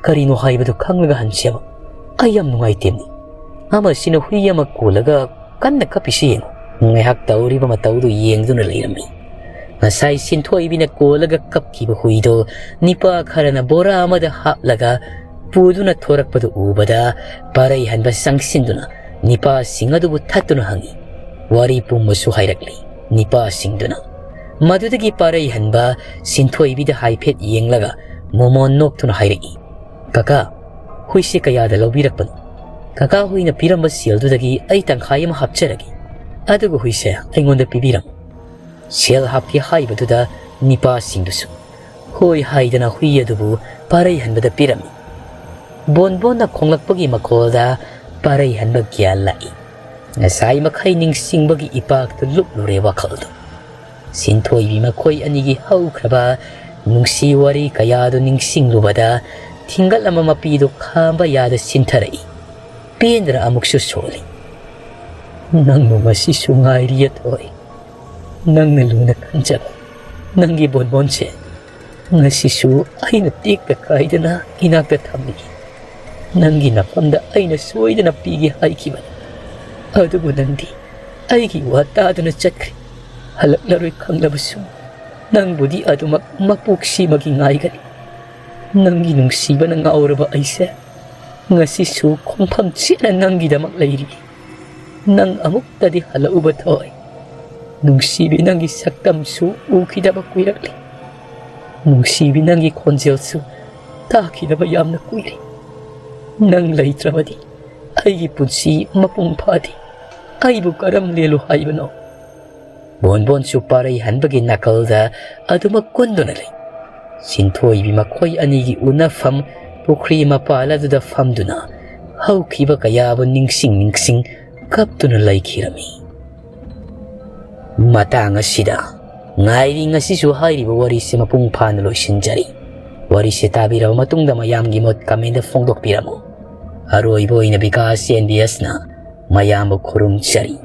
ꯀꯔꯤꯅꯣ ꯍꯥꯏꯕꯗꯨ ꯈꯪꯂꯒ ꯍꯟꯁꯦꯕ꯫ ꯑꯩ ꯌꯥꯝ ꯅꯨꯡꯉꯥꯏꯇꯦꯝꯅꯤ꯫ ꯑꯃꯁꯤꯅ ꯍꯨꯏ ꯑꯃ ꯀꯣꯜꯂꯒ ꯀꯟꯅ ꯀꯞꯄꯤꯁꯤ ꯌꯦꯡꯉꯨ꯫" ꯉꯥꯏꯍꯥꯛ ꯇꯧꯔꯤꯕ ꯃꯇꯧꯗꯨ ꯌꯦꯡꯗꯨꯅ ꯂꯩꯔꯝꯃꯤ꯫ ꯉꯁꯥꯏ ꯁꯤꯟꯊꯣꯏꯕꯤꯅ ꯀꯣꯜꯂꯒ ꯀꯞꯈꯤꯕ ꯍꯨꯏꯗꯣ ꯅꯤꯄꯥ ꯈꯔꯅ ꯕꯣꯔꯥ ꯑꯃꯗ ꯍꯥꯞꯂꯒ ꯄꯨꯗꯨꯅ ꯊꯣꯔꯛꯄꯗꯨ ꯎꯕꯗ ꯄꯥꯔꯩꯍꯟꯕ ꯆꯪꯁꯤꯟꯗꯨꯅ ꯅꯤꯄꯥꯁꯤꯡ ꯑꯗꯨꯕꯨ ꯊꯠꯇꯨꯅ ꯍꯪꯉꯤ꯫ ꯋꯥꯔꯤ ꯄꯨꯝꯕꯁꯨ ꯍꯥꯏꯔꯛꯂꯤ ꯅꯤꯄꯥꯁꯤꯡꯗꯨꯅ꯫ ꯃꯗꯨꯗꯒꯤ ꯄꯥꯔꯩꯍꯟꯕ ꯁꯤꯟꯊꯣꯏꯕꯤꯗ ꯍꯥꯏꯐꯦꯠ ꯌꯦꯡꯂꯒ ꯃꯣꯃꯣꯟ ꯅꯣꯛꯇꯨꯅ ꯍꯥꯏꯔꯛꯏ, "ꯀꯀꯥ, ꯍꯨꯏꯁꯦ ꯀꯌꯥꯗ ꯂꯧꯕꯤꯔꯛꯄꯅꯣ? ꯀꯀꯥ ꯍꯨꯏꯅ ꯄꯤꯔꯝꯕ ꯁꯦꯜꯗꯨꯗꯒꯤ ꯑꯩ ꯇꯪꯈꯥꯏ ꯑꯃ ꯍꯥꯞꯆꯔꯒꯦ꯫ ꯑꯗꯨꯒ ꯍꯨꯏꯁꯦ ꯑꯩꯉꯣꯟꯗ ꯄꯤꯕꯤꯔꯝꯃꯨ꯫" ꯁꯦꯜ ꯍꯥꯞꯀꯦ ꯍꯥꯏꯕꯗꯨꯗ ꯅꯤꯄꯥꯁꯤꯡꯗꯨꯁꯨ ꯍꯣꯏ ꯍꯥꯏꯗꯅ ꯍꯨꯏ ꯑꯗꯨꯕꯨ ꯄꯥꯔꯩꯍꯟꯕꯗ ꯄꯤꯔꯝꯃꯤ꯫ ꯕꯣꯟꯕꯣꯟꯅ ꯈꯣꯡꯂꯛꯄꯒꯤ ꯃꯈꯣꯜꯗ ꯄꯥꯔꯩꯍꯟꯕ ꯒ꯭ꯌꯥꯟ ꯂꯥꯛꯏ꯫ ꯉꯁꯥꯏ ꯃꯈꯩ ꯅꯤꯡꯁꯤꯡꯕꯒꯤ ꯏꯄꯥꯛꯇ ꯂꯨꯞꯂꯨꯔꯦ ꯋꯥꯈꯜꯗꯨ꯫ ꯁꯤꯟꯊꯣꯏꯕꯤ ꯃꯈꯣꯏ ꯑꯅꯤꯒꯤ ꯍꯧꯈ꯭ꯔꯕ ꯅꯨꯡꯁꯤ ꯋꯥꯔꯤ ꯀꯌꯥꯗꯨ ꯅꯤꯡꯁꯤꯡꯂꯨꯕꯗ ꯊꯤꯡꯒꯠꯂꯝꯕ ꯃꯄꯤꯗꯨ ꯈꯥꯝꯕ ꯌꯥꯗ ꯁꯤꯟꯊꯔꯛꯏ꯫ ꯄꯦꯟꯗ꯭ꯔ ꯑꯃꯨꯛꯁꯨ ꯁꯣꯜꯂꯤ꯫ "ꯅꯪꯕꯨ ꯉꯁꯤꯁꯨ ꯉꯥꯏꯔꯤꯌꯦ ꯊꯣꯏ꯫ ꯅꯪꯅ ꯂꯨꯅ ꯈꯟꯖꯕ ꯅꯪꯒꯤ ꯕꯣꯟꯕꯣꯟꯁꯦ ꯉꯁꯤꯁꯨ ꯑꯩꯅ ꯇꯦꯛꯇ ꯀꯥꯏꯗꯅ ꯏꯅꯥꯛꯇ ꯊꯝꯂꯤ꯫ ꯅꯪꯒꯤ ꯅꯐꯝꯗ ꯑꯩꯅ ꯁꯣꯏꯗꯅ ꯄꯤꯒꯦ ꯍꯥꯏꯈꯤꯕꯅꯤ꯫ ꯑꯗꯨꯕꯨ ꯅꯪꯗꯤ ꯑꯩꯒꯤ ꯋꯥ ꯇꯥꯗꯨꯅ ꯆꯠꯈ꯭ꯔꯦ꯫ ꯍꯜꯂꯛꯂꯔꯣꯏ ꯈꯪꯂꯕꯁꯨ ꯅꯪꯕꯨꯗꯤ ꯑꯗꯨꯃꯛ ꯃꯄꯣꯛ ꯁꯤꯃꯒꯤ ꯉꯥꯏꯒꯅꯤ꯫ ꯅꯪꯒꯤ ꯅꯨꯡꯁꯤꯕꯅ ꯉꯥꯎꯔꯕ ꯑꯩꯁꯦ ꯉꯁꯤꯁꯨ ꯈꯣꯡꯐꯝ ꯆꯦꯠꯅ ꯅꯪꯒꯤꯗꯃꯛ ꯂꯩꯔꯤ꯫ ꯅꯪ ꯑꯃꯨꯛꯇꯗꯤ ꯍꯜꯂꯛꯎꯕ ꯊꯣꯏ꯫ ꯅꯨꯡꯁꯤꯕꯤ, ꯅꯪꯒꯤ ꯁꯛꯇꯝꯁꯨ ꯎꯈꯤꯗꯕ ꯀꯨꯏꯔꯛꯂꯦ꯫ ꯅꯨꯡꯁꯤꯕꯤ, ꯅꯪꯒꯤ ꯈꯣꯟꯖꯦꯜꯁꯨ ꯇꯥꯈꯤꯗꯕ ꯌꯥꯝꯅ ꯀꯨꯏꯔꯦ꯫ ꯅꯪ ꯂꯩꯇ꯭ꯔꯕꯗꯤ ꯑꯩꯒꯤ ꯄꯨꯟꯁꯤ ꯃꯄꯨꯡ ꯐꯥꯗꯦ꯫ ꯑꯩꯕꯨ ꯀꯔꯝ ꯂꯦꯜꯂꯨ ꯍꯥꯏꯕꯅꯣ?" ꯕꯣꯟꯕꯣꯟꯁꯨ ꯄꯥꯔꯩ ꯍꯟꯕꯒꯤ ꯅꯥꯀꯜꯗ ꯑꯗꯨꯃꯛ ꯀꯨꯟꯗꯨꯅ ꯂꯩ꯫ ꯁꯤꯟꯊꯣꯏꯕꯤ ꯃꯈꯣꯏ ꯑꯅꯤꯒꯤ ꯎꯅꯐꯝ ꯄꯨꯈ꯭ꯔꯤ ꯃꯄꯥꯜ ꯑꯗꯨꯗ ꯐꯝꯗꯨꯅ ꯍꯧꯈꯤꯕ ꯀꯌꯥꯕꯨ ꯅꯤꯡꯁꯤꯡ ꯅꯤꯡꯁꯤꯡ ꯀꯞꯇꯨꯅ ꯂꯩꯈꯤꯔꯝꯃꯤ꯫ ꯃꯇꯥꯡ ꯑꯁꯤꯗ ꯉꯥꯏꯔꯤ ꯉꯁꯤꯁꯨ ꯍꯥꯏꯔꯤꯕ ꯋꯥꯔꯤꯁꯦ ꯃꯄꯨꯡ ꯐꯥꯅ ꯂꯣꯏꯁꯤꯟꯖꯔꯤ꯫ ꯋꯥꯔꯤꯁꯦ ꯇꯥꯕꯤꯔꯕ ꯃꯇꯨꯡꯗ ꯃꯌꯥꯝꯒꯤ ꯃꯣꯠ comment ꯐꯣꯡꯗꯣꯛꯄꯤꯔꯝꯃꯨ꯫ ꯑꯔꯣꯏꯕ ꯑꯣꯏꯅ ꯕꯤꯀꯥꯁ ꯑꯦꯟ ꯕꯤ ꯑꯦꯁꯅ ꯃꯌꯥꯝꯕꯨ ꯈꯨꯔꯨꯝꯖꯔꯤ꯫